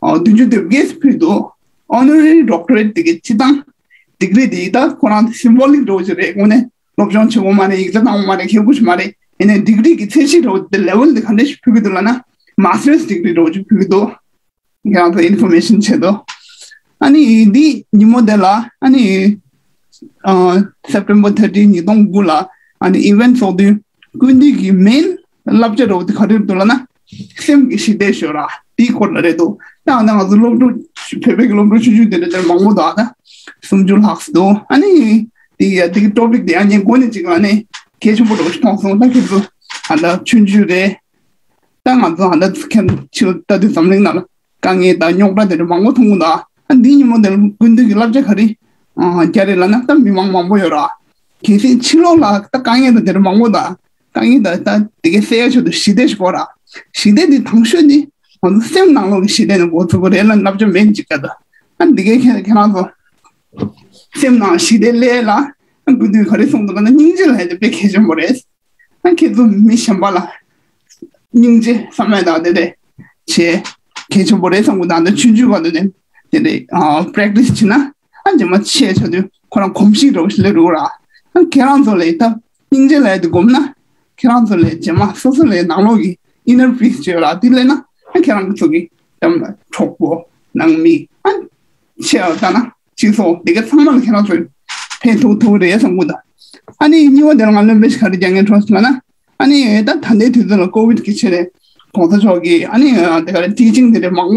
ཨ་བདུན་ཅུ་དོན་བརྒྱད་ཕུལ་འདུག honorary doctorate དེ་གི་སྤྱི་བཏང་degree དེ་ད་ཁོ་རང་symbolic འདྲ་བོ་ཞིག་རེད། དངོས་གནས་སློབ་སྦྱོང་བྱེད་དགོས་མ་རེད། ཡིག་ཆ་བཏང་དགོས་མ་རེད། ཁྱད་པར་ཞིག་མ་རེད། ཡིན་ནའི་degree གི་ཚད་གཞི་འདྲ་བོ་དེ་level དེ་ག་འདྲ་ཞིག་ཕུལ་གི་འདུག་ལབ་ན་master's degree འདྲ་བོ་ཞིག་ཕུལ་གི་འདུག་ཁྱེད་རང་ཚོ་information ཆེད་དུ། ཨ་ནི་འདི་ཉིན་མོ་དེ་ལ་ཨ་ནི་ཨ་September thirteen ཉིས་སྟོང་དགུ་ལ་ཨ་ནི་event ཚོགས་དུས་སྐུ་མདུན་གྱི་main བསླབ་བྱ་རོགས་དེ་ག་རེ་འདུག་ལབ་ན། སེམས་ཀྱི་ཞི་བདེ་ཞོར་ར་དེའི་སྐོར་ལ་རེད་འདུག་ད་ང་ཚོ་སློབ་ཕྲུག་བོད་པའི་གི་སློབ་ཕྲུག་ཆུང་ཆུང་དེ་འདྲ་དེར་མང་པོ་འདུག་ད་སུམ་ཅུ་ལྷག་ཙམ་འདུག་ཨ་ནི་དེ་ཡ་དེ་གི་topic དེ་ཨ་ནི་འགོ་ནས་ཅིག་ལ་ནི་གལ་ཆེན་པོ་རོགས་ཞིག་མཐོང་སོང་། ད་ཁྱེད་ཚོ་ཨ་ད་ཆུང་ཆུང་རེད། ད་ང་ཚོ་ཨ་ད་ཁྱེད་ཕྱི་ལ་ལྟ་དུས་འཛམ་གླིང་ནང་ལ་དཀའ་ངལ་དང་རྙོག་དྲ་དེ་འདྲ་མང་པོ་མཐོང་གི་འདུག་ཨ་འདི་ཉིན་མོ་དེར་སྐུ་མདུན་གྱི་བསླབ་བྱ་ག་རེ་ཨ་རྒྱག་རེད་ལབ་ན། ད་མི་མང་མང་པོ་ཡོད་ར། གལ་སྲིད་ཕྱི་ལོགས་ལ་ད་དཀའ་ངལ་དང་དེ་འདྲ་མང་པོ་དང་དཀའ་ངལ་དང་ད་དེ་གའི་སེལ་ཡ་ཆེད་དུ་ཞི་བདེ་ཞིག་དགོས་ར། ཞི་བདེ་འདི་དང་ཤོས་འདི་ང་ཚོ་སེམས་ནང་ལོགས་ཀྱི་ཞི་བདེ་ནས་འགོ་ཚུགས་དགོས་རེད་ལབ་བསླབ་བྱ་མེད་ཅིག་ག་ད། ཨ་འདི་གའི་ཁྱེད་ཁྱེད་རང་ཚོ་སེམས་ནང་ཞི་བདེ་སླེབས་ལ་ཨ་སྐུ་མདུན་ག་རེ་གསུངས་འདུག་ལབ་ན་སྙིང་རྗེ་ལབ་ཡ་དེ་དཔེ་གལ་ཆེན་པོ་རེད། ཨ་ཁྱེད་ཚོ་མི་གཞན་པ་ལ་སྙིང་རྗེ་བསམ་ཡ་དང་དེ་འདྲ་བྱེད་གལ་ཆེན་པོ་རེད་བསམ་གི་འདུག་ད་ཆུང་ཆུང་སྒང་དུ་ནས་དེ་འདྲ་ཨ་practice བྱེད་ན་ཨ་རྗེས་མ་ཆེ་ཆགས་དུས་ཁོ་རང་གོམས་གཤིས་འདྲ་བོ་ཞིག་སླེབས་འགྲོ་གི་ར། ཨ་ཁྱེད་རང་ཚོ་ལ་ད་སྙིང་རྗེ་ལབ་ཡ་དེ་སྒོམ་ན་ཁྱེད་རང་ཚོ་ལ་རྗེས་མ་སོ་སོ་ལ་ནང་ལོགས་ཀྱི་inner peace བྱེད་ར། དེ་སླེབས་ན་ཨ་ཁྱེད་རང་ཚོ་གི་ད་གྲོགས་པོ་ནང་མི་ཨ་ཆེ་བ་ལྟ་ན་སྤྱི་ཚོགས་དེ་ག་ཚང་མ་ལ་ཁྱེད་རང་ཚོས་ཕན་ཐོགས་ཐུབ་རེད་བསམ་གི་འདུག་ཨ་ནི་གཉིས་པ་དེ་ལ་ང་བློན་པོ་ཞིག་ག་རེ་རྒྱག་མཁན་འཕྲོ་ཞིག་ལབ་ན། ཨ་ནི་ད་ད་ལྟའི་དུས་ཚོད་ལ་ཀོ་བིད་ཀྱི་ཆེད་ལས་གོང་ས་མཆོག་གིས་ཨ་ནི་དེ་ག་རེ་teaching དེ་འདྲ་མང་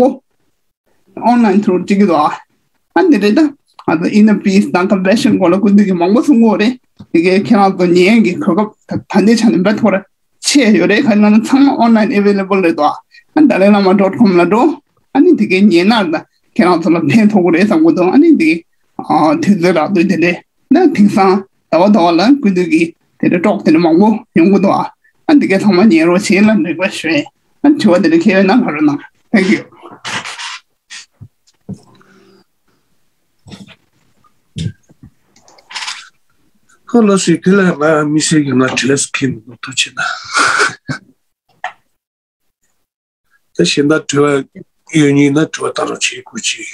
པོ་online through བྱེད་ཀྱི་འདུག་ཨ་འདི་འདྲ་ད་ང་ཚོ་inner peace དང་compassion སྐོར་ལ་སྐུ་མདུན་གྱིས་མང་པོ་གསུང་གི་ཡོད་རེད། དེ་གའི་ཁྱེད་རང་ཚོ་ཉན་གྱི་གོ་སྐབས་ད་ད་ལྟའི་ཆ་ནས་དཔེ་ཐོག་རེ་ཆེ་ཡོད་རེད། ག་རེ་ལབ་ན་ཚང་མ་online available རེད་དོ། ཨ་dalai lama dot com ལ་འགྲོ། ཨ་ནི་དེ་གའི་ཉན་ན་ད་ཁྱེད་རང་ཚོ་ལ་ཕན་ཐོགས་ཀྱི་རེད་བསམ་གི་འདུག་ཨ་ནི་དེ་གའི་ཨ་དུས་ཚོད་རག་དུས་དེ་འདྲས་ན་དེང་སང་ཟླ་བ་ཟླ་བ་ལ་སྐུ་མདུན་གྱི་དེ་འདྲ་talk དེ་འདྲ་མང་པོ་ཡོང་གི་འདུག་ཨ་ཨ་འདི་གའི་ཚང་མ་ཉན་རོགས་བྱེད་ལ་request ཞུ་ཡིན། ཨ་དྲི་བ་དེ་འདྲ་ཁྱེད་ཡོད་ན་ལབ་རོགས་གནང་། Thank you. ཁོ་ལོ་སི་དེ་ལ་ང་མི་སེར་གྱི་ང་དྲི་བ་ཁྱེད་མི་འདུག་ཐུགས་ཆེ་ན། ད་གཞན་དག་དྲི་བ་ཡོད་ཉིན་ན་དྲི་བ་ད་རུང་བྱེད་དགོས་ཆེ།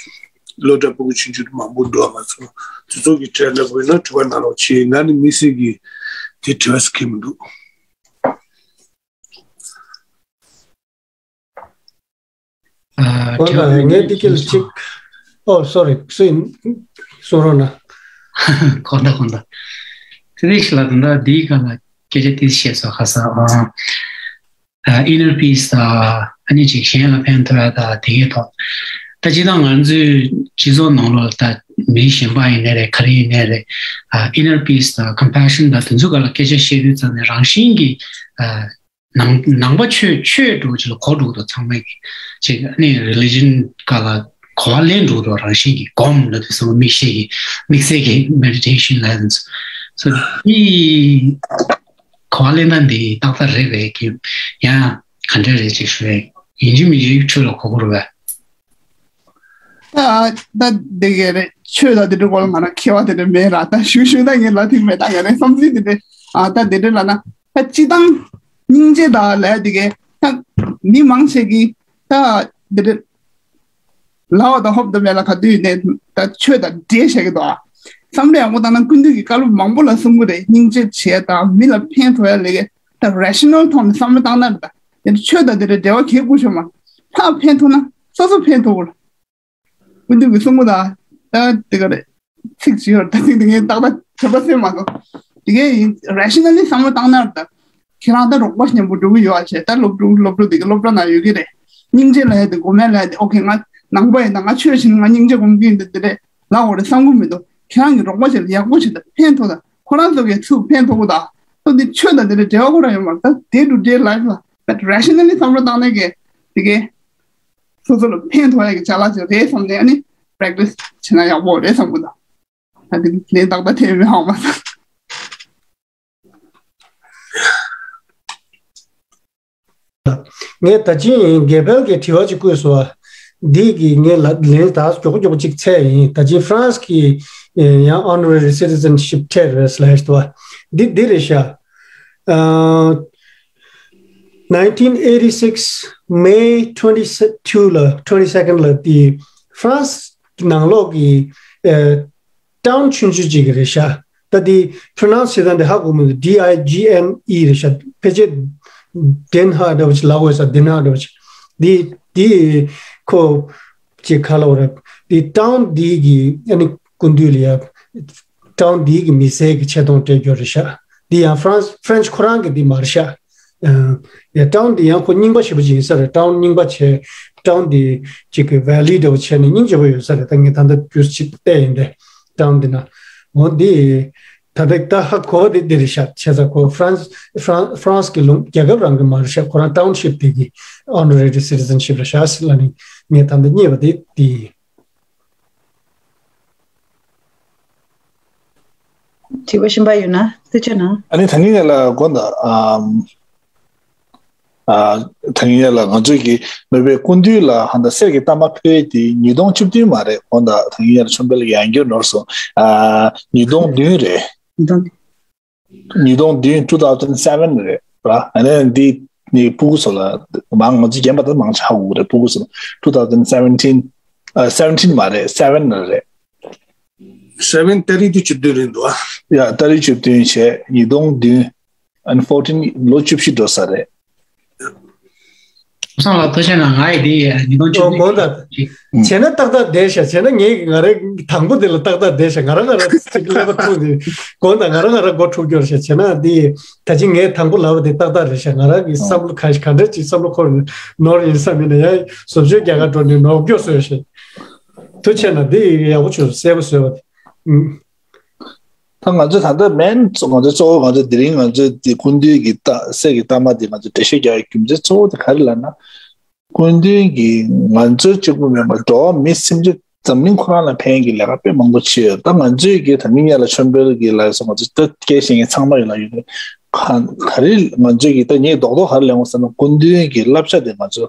སློབ་གྲྭ་ཕྲུ་གུ་ཆུང་ཆུང་མང་པོ་འགྲོ་བ་མ་ཚོ་དེ་ཚོ་གི་གྲས་འདྲ་པོ་ཡིན་ན་དྲི་བ་ན་རོགས་བྱེད། ང་ནི་མི་སེར་གྱི་དེ་དྲི་བ་ཁྱེད་མི་འདུག་ཨ། ཨོ་དྲི་བ་ལ་ངས་འདི་སྐད་ལ་གཅིག་ཨོ་sorry སུ་ཡིན། གསུང་རོགས་གནང་། གོ་ད་གོ་ད། དེ་ནས་ཤི་ལ་ད་ལྟ་འདིའི་སྒང་ལ་སྐད་ཆ་ཏིས་བཤད་སོ་ཁ་ས་ཨ། ཨ་inner peace ད་ཨ་ནི་ཅིག་གཞན་ལ་ཕན་ཐོགས་ཡ་ད་དེ་གའི་ཐོག་ད་ཅི་ད་ང་ཚོའི་སྤྱི་ཚོགས་ནང་ལོགས་ད་མི་གཞན་པ་ཡིན་ནའི་རེད་ག་རེ་ཡིན་ནའི་རེད། ཨ་inner peace ད་compassion ད་དེ་ཚོའི་སྒང་ལ་སྐད་ཆ་བཤད་དུས་ཙམ་ནས་རང་བཞིན་གྱིས་ཨ། ནང་ནང་པ་ཆོས་ཆོས་འགྲོ་ཅིག་ལ་གོ་འགྲོ་དང་ཚང་མས་ཀྱི་ཅིག་ཨ་ནི་religion སྒང་ལ་གོ་བ་ལེན་འགྲོ་དང་རང་བཞིན་གྱི་སྒོམ་ལ་དུས་སང་དམིགས་བྱེད་ཀྱི་དམིགས་བསལ་གྱི་meditation ལ་སོ་ཨི་གོ་བ་ལེན་སྟངས་འདི་ཏག་ཏག་རེད་པས་ཀྱི་ཡང་ག་འདྲ་རེད་ཅིག་ཞུ་ཡ་ཡིན་གཅིག་མིན་གཅིག་ཆོས་ལ་གོ་དགོས་རེད་པས། ད་ད་དེ་ག་རེད། ཆོས་དང་དེ་འདྲ་སྐོར་ལ་ང་རང་མཁས་པ་དེ་འདྲ་མེད་ར། ད་ཞུ་ཞུ་ད་ངས་ལ་ཐིག་མེད། ད་ང་རང་བསམ་ཚུལ་དེ་འདྲ་ཨ་ད་དེ་འདྲ་ལ་ན་ད་སྤྱི་བཏང་སྙིང་རྗེ་དང་ལས་དེ་གས་ད་མི་མང་ཆེ་གི་ད་དེ་འདྲ་ལའོ་དང་ཧོབ་ཏུ་མེད་ལ་ག་དུས་ནས་ད་ཆོས་དང་འབྲེལ་བཤད་གི་འདུག་ཨ། བསམ་བློ་ཡག་པོ་བཏང་ན་སྐུ་མདུན་གྱི་བཀའ་སློབ་མང་པོ་ལ་གསུང་གི་རེད། སྙིང་རྗེ་བྱས་དང་མི་ལ་ཕན་ཐོགས་ཡ་ལས་གས་ད་rational ཐོག་ནས་བསམ་བློ་བཏང་ན་རེད། ད་དེ་ཆོས་དང་དེ་འདྲ་འབྲེལ་བ་གལ་དགོས་ཤོ་མ་ཕར་ཕན་ཐོགས་ན་སོ་སོ་ཕན་ཐོགས་གོ་ལ། སྐུ་མདུན་གྱིས་གསུངས་པ་དང་ད་དེ་ག་རེད། ཚིག་ཅིག་ཡོད་རེད། ད་ཚིག་དེ་ངས་ཏག་ཏག་གྲུབ་པ་སེམས་མ་སོང་། དེ་གའི་ཡིན་rationally བསམ་བློ་བཏང་ན་ད་ཁྱེད་རང་ད་རོགས་པ་མཉམ་པོ་འགྲོ་གི་ཡོད་ཨ་བྱས། ད་སློབ་ཕྲུག་སློབ་ཕྲུག་དེ་གི་སློབ་གྲྭ་ན་ཡོད་ཀྱི་རེད། སྙིང་རྗེ་ལབ་ཡ་དེ་སྒོམ་ཡ་ལབ་ཡ་དེ་ཨོ་ཁེ་ང་ནང་པ་ཡིན་ད་ང་ཆོས་བྱེད་ན་ང་སྙིང་རྗེ་སྒོམ་གྱི་ཡིན་ད་དེ་རེད་ལབ་འོ་རེད་བསམ་གི་མི་འདུག་ཁྱེད་རང་གི་རོགས་པ་བྱས་ལ་ཡག་པོ་བྱེད་ད་ཕན་ཐོགས་ད་ཁོ་རང་ཚོ་གི་ཚུགས་ཕན་ཐོགས་གི་ད་ཚོ་འདི་ཆོས་དང་དེ་འདྲ་འབྲེལ་བ་ཁོ་རང་ཡོད་མ་རེད། ད་day to day life ལ་ད་rationally བསམ་བློ་བཏང་ནས་གི་དེ་གའི་སོ་སོ་ལ་ཕན་ཐོགས་ཡ་གི་ཅ་ལག་ཅིག་རེད་བསམ་ནས་ཨ་ནི་practice བྱེད་ན་ཡག་པོ་རེད་བསམ་གི་འདུག་ད་དེ་ལན་ཏག་ཏག་ཐེབས་མི་ཧང་མ་སོང་། ངས་ད་ཅིང་རྒྱལ་པལ་གྱི་དྲི་བ་ཅིག་བཀོད་སོང་བ། འདི་གི་ངས་ལ་ལན་ད་མགྱོགས་པོ་མགྱོགས་པོ་ཅིག་འཚོལ་ཡིན། ད་ཅིང་ཧྥ་རན་སི་གི་ཡང་honorary citizenship སྤྲད་རེད་ལབ་ཡོད་བ། འདི་འདི་རེད་ཤག་ཨ། nineteen eighty-six May twenty-two ལ་twenty-second ལ་དེ་ཧྥ་རན་སི་ནང་ལོགས་ཀྱི་ཨ། town ཆུང་ཆུང་ཅིག་རེད་ཤག་ད་དེ་pronounce བྱེད་སྟངས་དེ་ཧ་གོ་མི་འདུག D I G N E རེད་ཤག་ཕལ་ཆེར་ཌེན་ཧ་འདྲ་བོ་ཅིག་ལབ་དགོས་ས། ཌེན་ཧ་འདྲ་བོ་ཅིག་དེ་དེ་ཁོ་ཅིག་ག་ལབ་རེད། དེ་town དེ་གི་ཨ་ནི་སྐུ་མདུན་ལ་ཡ་town དེ་གི་མི་སེར་གི་ཆེ་མཐོང་སྤྲད་རྒྱུ་རེད་ཤག་དེ་ཡང་ཧྥ་རན་སི་ཧྥ་རན་སི་ཁོ་རང་གི་དེ་མ་རེད་ཤག་ཡ་town དེ་ཡང་ཁོ་རྙིང་པ་ཞེ་པོ་ཅིག་ཡིན་ས་རེད། town རྙིང་པ་བྱས། town དེ་ཅིག་གི་valley འདྲ་བོ་བྱས་ནས་སྙིང་རྗེ་པོ་ཡོད་ས་རེད། ད་ངས་ད་ལྟ་རྒྱུས་ཅིག་བལྟས་ཡིན་ཏེ་town དེ་ན། འོ་འདི་ད་ལྟ་ད་ཧ་གོ་བ་དེ་འདི་རེད་ཤག་བྱས་ཙང་ཁོ་ཧྥ་རན་སི་ཧྥ་རན་ཧྥ་རན་སི་གི་ལུང་རྒྱལ་ཁབ་རང་གི་མ་རེད་ཤག་ཁོ་རང་township དེ་གི་honorary citizenship རེད་ཤག་ཟེར་ལབ་ནས་ངས་ད་ལྟ་རྙེད་པ་དེ་དེ་ཡིན། དྲི་བ་གཞན་པ་ཡོད་ན་ཐུགས་རྗེ་གནང་། ཨ་ནི་ད་ནི་ང་ལ་དགོངས་དག་ཨམ། ཨ། ད་ནི་ང་ལ་ང་ཚོས་ཀྱི་ནོ་བེལ་སྐུ་མདུན་ལ་ཧ་ད་གསེར་གྱི་རྟགས་མ་ཕུལ་དེ་ཉིས་སྟོང་བཅུ་བདུན་མ་རེད། དགོངས་དག་ད་ནི་ང་ལ་ཆོམ་པེལ་གྱི་ཡང་བསྐྱར་ནོར་སོང་། ཨ། ཉིས་སྟོང་བདུན་རེད། ཉིས་སྟོང་ཉིས་སྟོང་བདུན་two thousand seven རེད་ར། ཨ་ནི་འདི་ནི་ཕྲུ་གུ་ཚོ་ལ་མང་ང་ཚོ་རྒན་པ་དང་མང་ཆེ་ཧ་གོ་གི་རེད། ཕྲུ་གུ་ཚོ་ལ་two thousand seventeen ཨ། seventeen མ་རེད། seven རེད། seven ཏ་རིག་དུས་བཅུ་བདུན་རེད་འདུག་ཨ། ཡ་ཏ་རིག་བཅུ་བདུན་བྱས་ཉིས་སྟོང་བདུན and fourteen ལོ་བཅུ་བཞི་འགྲོ་ས་རེད། བསམ་ལ་ཐུགས་རྗེ་གནང་། ང་ཡི་དེ་ཉིས་སྟོང་བཅུ་བདུན་དགོངས་དག་བྱས་ན་ཏག་ཏག་བསྡད་ཤག་བྱས་ན་ངས་ང་རའི་དང་པོ་དེ་ལ་ཏག་ཏག་བསྡད་ཤག་ང་རང་ང་རང་ཅིག་ཀླད་པ་འཁྲུག་དེ་དགོངས་དག་ང་རང་ང་རང་མགོ་འཁྲུག་སྐྱོར་ཤག་བྱས་ན་དེ་ད་ཅི་ངས་དང་པོ་ལབ་པ་དེ་ཏག་ཏག་རེད་ཤག་ང་རང་གི་བསམ་བློ་ག་ག་འདྲ་ཅིག་བསམ་བློ་འཁོར་ནས་ནོར་ཡིན་བསམ་ཡིན་ན་ཡང་བཟོ་བཅོས་རྒྱག་ག་འགྲོ་ནས་ནོར་སྐྱོ་བཟོས་ཤག་ཐུགས་རྗེ་གནང་། འདི་ཡག་པོ་བྱུང་། གསལ་པོ་བཟོས་པ་དེ། ཨུམ། ད་ང་ཚོ་ད་ལྟ་མེན་ང་ཚོ་གཙོ་བོ་ང་ཚོ་དེ་རིང་ང་ཚོ་དེ་སྐུ་མདུན་གྱི་རྟགས་གསེར་གྱི་རྟགས་མ་དེ་ང་ཚོ་འགྲེལ་བཤད་རྒྱག་ཡའི་རྒྱུ་མཚན་གཙོ་བོ་དེ་ག་རེ་ལབ་ན། སྐུ་མདུན་གྱིས་ང་ཚོ་གཅིག་པུ་མིན་པར་འགྲོ་བ་མི་སེམས་ཅན་འཛམ་གླིང་ཁོ་རང་ལ་ཕན་གྱི་ལས་ཀ་དཔེ་མང་པོ་བྱས་ཡོད། ད་ང་ཚོས་ཀྱི་ད་མི་ཉག་ལ་ཆོམ་པོལ་གྱི་ལ་སོགས་ང་ཚོ་ད་སྐད་བཤད་མཁན་ཚང་མ་ཡོད་ལ་ཡོད། ག་ག་རེ་ང་ཚོས་ཀྱི་ད་ངས་རྡོག་རྡོག་ག་རེ་ལབ་ཡོང་ཟེར་ན་སྐུ་མདུན་གྱི་བསླབ་བྱ་དེ་ང་ཚོ་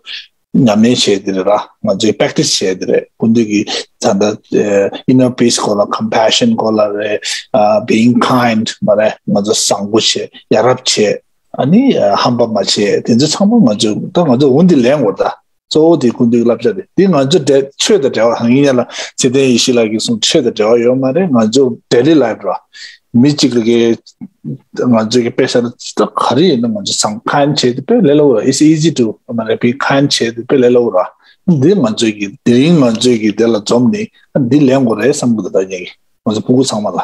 ཉམས་ལེན་བྱས་དེ་རེད་ར། ང་ཚོས་practice་བྱས་དེ་རེད། སྐུ་མདུན་གྱི་ད་ལྟ་inner peace སྐོར་ལ་compassion སྐོར་ལ་རེད། being kind མ་རེད། ང་ཚོ་བཟང་པོ་བྱས་ཡ་རབས་བྱས་ཨ་ནི་ཧམ་པ་མ་བྱས་དེ་ཚོ་ཚང་མ་ང་ཚོས་ད་ང་ཚོ་འོ་འདི་ལེན་དགོས་ད། གཙོ་བོ་དེ་སྐུ་མདུན་གྱི་བསླབ་བྱ་རེད། དེ་ང་ཚོ་འབྲེལ་ཆོས་དང་འབྲེལ་བ་ཧང་ཡིན་ཡ་ལ་ཚེ་བརྟན་ཡེ་ཤེས་ལགས་ཀྱིས་གསུངས་ཆོས་དང་འབྲེལ་བ་ཡོད་མ་རེད། ང་ཚོ་daily life་ར་མི་གཅིག་ལ་གི་ང་ཚོ་གི་དཔེ་ཆ་ལ་ད་ག་རེ་ཡིན་ན་ང་ཚོ་བཟང་kind་བྱས་ཏེ་དཔེ་ལས་སླ་བོ་ར། It's easy to མ་རེད། Be kind་བྱས་ཏེ་དཔེ་ལས་སླ་བོ་ར། འདི་ང་ཚོ་གི་དེ་རིང་ང་ཚོ་གི་དེ་ལ་འཛོམས་ནས་འདི་ལེན་དགོས་རེད་བསམ་གི་འདུག་ད་ངས་ང་ཚོ་ཕྲུ་གུ་ཚང་མ་ལ།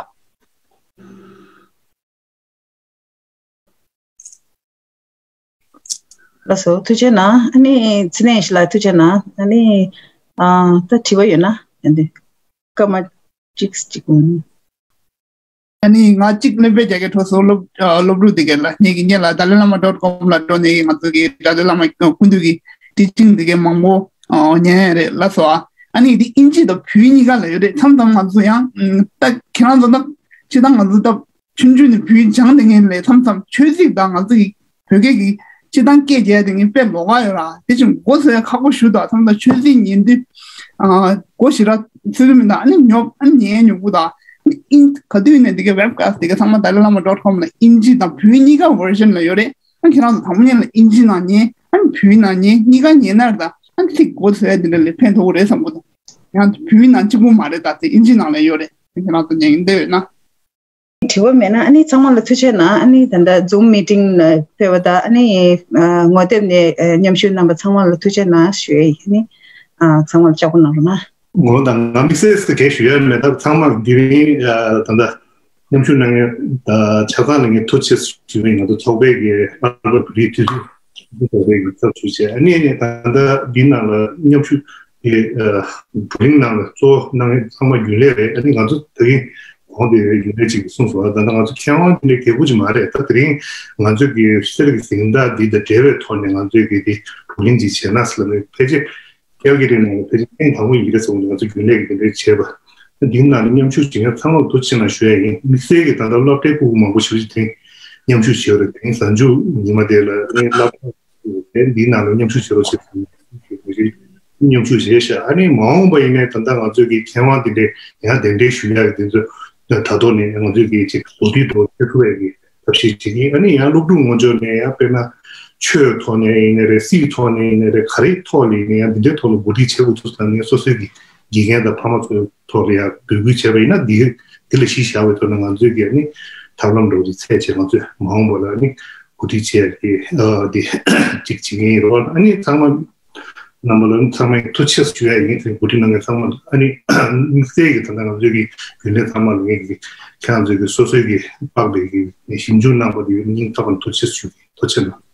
ལགས་སོ་ཐུགས་རྗེ་གནང་། ཨ་ནི་ཚེ་བརྟན་ཡེ་ཤེས་ལགས་ཐུགས་རྗེ་གནང་། ཨ་ནི་ཨ་ད་དྲི་བ་ཡོད་ན་ཡང་དེ་སྐར་མ་གཅིག་གཅིག་འོང་། ཨ་ནི་ང་གཅིག་སྣོན་པ་རྒྱག་གི་འཕྲོ་སོ་སློབ་ཨ་སློབ་ཕྲུག་དེ་གས་ལ་ངེད་ཀྱི་ངེད་ལ་dalai lama dot com ལ་འགྲོ་ནས་ང་ཚོ་གི་dalai lama སྐུ་མདུན་གྱི་teaching དེ་གས་མང་པོ་ཨ་ཉན་ཡ་རེད་ལགས་སོ། ཨ་ཨ་ནི་དེ་ཨིན་ཇི་དང་བོད་ཡིག་གཉིས་ཀ་ལ་ཡོད་རེད། མཚམས་མཚམས་ང་ཚོ་ཡང་ཨ་ད་ཁྱེད་རང་ཚོ་ད་སྤྱིར་བཏང་ང་ཚོ་ད། ཆུང་ཆུང་ནས་བོད་ཡིག་སྦྱངས་བསྡད་མཁན་ལས་མཚམས་མཚམས་ཆོས་ཚིག་དང་ང་ཚོ་གི་བོད་སྐད་ཀྱི་སྤྱིར་བཏང་སྐད་རྒྱག་བསྡད་མཁན་དཔེ་ལོགས་ཀ་ཡོད་ར། དེ་བཞིན་མགོ་ཟེར་ཡ་ཁག་པོ་ཞུ་དང་མཚམས་མཚམས་ཆོས་ཚིག་ཉན་དུས་ཨ་མགོ་ཞེ་དྲག་ཚོད་དུ་མི་འདུག་ཨ་ནི་ཉོབ་ཨ་ནི་ཉན་ཉོབ་གུ་དང་ཨིན་ག་དུས་ནས་འདི་གའི་webcast འདི་ག་ཚང་མ་dalai lama dot com ལ་ཨིན་ཇི་དང་བོད་གཉིས་ཀ་version ལ་ཡོད་རེད། ཨ་ཁྱེད་རང་ཚོ་དང་པོ་ཉིད་ལ་ཨིན་ཇི་ནང་ཉན་ཨ་ནི་བོད་ནང་ཉན་གཉིས་ཀ་ཉན་ན་རེད། ད་ཨ་ནི་ཚིག་མགོ་ཟེར་ཡ་འདི་འདྲ་ལས་ཕན་ཐོགས་ཀྱི་རེད་བསམ་གི་འདུག་ཡང་བོད་ནང་གཅིག་པུ་མ་རེད། ད་དེ་ཨིན་ཇི་ནང་ལ་ཡོད་རེད། ཁྱེད་རང་ཚོ་ཉན་གི་འདོད་ཡོད་ན། དྲི་བ་མེད་ན་ཨ་ནི་ཚང་མ་ལ་ཐུགས་རྗེ་གནང་། ཨ་ནི་ད་ལྟ་Zoom meeting ལ་ཕེབས་པ་དང་ཨ་ནི་ཨ་ངོ་དེབ་ནས་ཨ་མཉམ་ཞུགས་གནང་པ་ཚང་མ་ལ་ཐུགས་རྗེ་གནང་ཞུ་ཡ་ཡིན། ཨ་ནི་ཨ་ཚང་མ་ལ་ལྕགས་པོ་གནང་རོགས་གནང་། ངོ་དང་ང་དམིགས་བསལ་གྱི་ཞུ་ཡ་མེད། ད་ཚང་མ་དེ་རིང་ཨ་ད་ལྟ་མཉམ་ཞུགས་གནང་མཁན་ཆ་ཚང་ལ་ངས་ཐུགས་རྗེ་ཆེ་ཞུ་ཡིན། ང་ཚོ་ཚོགས་པའི་གི་ཨ་ལོ་བོད་རིགས་དུས་ཚོད་ཚོགས་པའི་གི་ཚབ་ཞུ་བྱས། ཨ་ནི་ནི་ད་ལྟ་འདི་ནང་ལ་མཉམ་ཞུགས་དེ་བགྲོ་གླེང་ནང་ལ་གཙོ་བོ་གནང་མཁན་ཚང་མ་རྒྱུན་ལས་རེད། ཨ་ནི་ང་ཚོ་ད་གིན་གོང་དེ་རྒྱུན་ལས་ཅིག་གིས་གསུངས་སོང་། ད་ལྟ་ང་ཚོ་མཁས་དབང་དེ་འདྲའི་རྒྱས་པོ་ཅིག་མ་རེད། ད་དེ་རིང་ང་ཚོ་གི་གསེར་གྱི་གཟེངས་རྟགས་འདི་དང་འབྲེལ་བའི་ཐོག་ནས་ང་ཚོས་གི་དེ་བགྲོ་གླེང་ཅིག་བྱས་ན་ཟེར་ལབ་ནས་ཕལ་ཆེར་ཀལ་ཀ་རི་ནང་ལ་ཕལ་ཆེར་ཐེངས་དང་པོ་ཡིན་གྱི་རེད་བསམ་གྱི་འདུག་ང་ཚོ་རྒྱུན་ལས་ཀྱིས་དེ་འདྲའི་བྱས་པ། འདིའི་ནང་ལ་མཉམ་ཞུགས་བྱེད་མཁན་ཚང་མར་ཐུགས་རྗེ་ཆེ་གནང་ཞུ་ཡ་ཡིན། དམིགས་བསལ་གྱིས་ད་ལྟ་སློབ་གྲྭའི་ཕྲུ་གུ་མང་པོ་ཞེ་པོ་ཅིག་དེ་མཉམ་ཞུགས་བྱས་ཡོད་རེད། དེ་རིང་གཟའ་མཇུག་ཉི་མ་དེ་ལ་ངས་སློབ་གྲྭ་ དེ་འདིའི་ནང་ལ་མཉམ་ཞུགས་བྱེད་རོགས་བྱེད་དགོས་ཞེས་མཉམ་ཞུགས་བྱས་ཤག་ཨ་ནི་མ་འོངས་པ་ཡིན་ནའི་ད་ལྟ་ང་ཚོས་ཀྱི་མཁས་དབང་དེ་འདྲས་ཡང་གདན་འདྲེན་ཞུ་ཡག་གི་དེ་ཚོ་དྲ་ཐོག་ནས་ང་ཚོས་ཀྱི་ཅིག་གོ་སྒྲིག་འདྲ་བྱེད་ཐུབ་པའི་གི་ཐབས་ཤེས་བྱེད་ཀྱི། ཨ་ནི་ཡང་སློབ་ཕྲུག་ངོ་ཅོག་ནས་ཡང་དཔེར་ན་ཆོས་ཐོག་ནས་ཡིན་ནའི་རེད། སྲིད་ཐོག་ནས་ཡིན་ནའི་རེད། ག་རེ་ཐོག་ལ་ཡིན་ནའི་ཡང་འདི་འདྲའི་ཐོག་ལ་གོ་སྒྲིག་བྱེད་དགོས་ཚུལ་དང་ངས་སོ་སོའི་གི་དགེ་རྒན་དང་ཕ་མ་ཚོའི་ཐོག་ལ་ཡང་འབོད་སྐུལ་བྱས་པ་ཡིན་ན། འདི་འདི་ལ་གཞི་བཞག་པའི་ཐོག་ནས་ང་ཚོས་ཀྱི་ཨ་ནི་ཐབས་ལམ་འདྲ་བོ་ཅིག་འཚོལ་བྱས་ང་ཚོས་མ་འོངས་པ་ལ་ཨ་ནི་གོ་སྒྲིག་བྱེད་ཡག་གི་ཨ་འདི་ཅིག་བྱེད་ཀྱི་ཡིན་རོགས། ཨ་ནི་ཚང་མ་རྣམ་པ་ལ་ཚང་མས་ཐུགས་རྗེ་ཆེ་ཞུ་ཡ་ཡིན། དེ་གོ་སྒྲིག་གནང་མཁན་ཚང་མ་ལ་ཨ་ནི་དམིགས་བསལ་གྱི་ད་ལྟ་ང་ཚོའི་གི་རྒྱུན་ལས་ཚང་མ་ལ་ངས་ཀྱི་ཁྱེད་རང་ཚོའི་གི་སོ་སོའི་གི་དཔག་པའི་གི་ཞིབ་འཇུག་གནང་པ་དེ་སྙིང་ཐག་པ་ནས་ཐུགས་རྗེ་ཆེ་ཞུ་གི། ཐུགས་རྗེ་གནང་།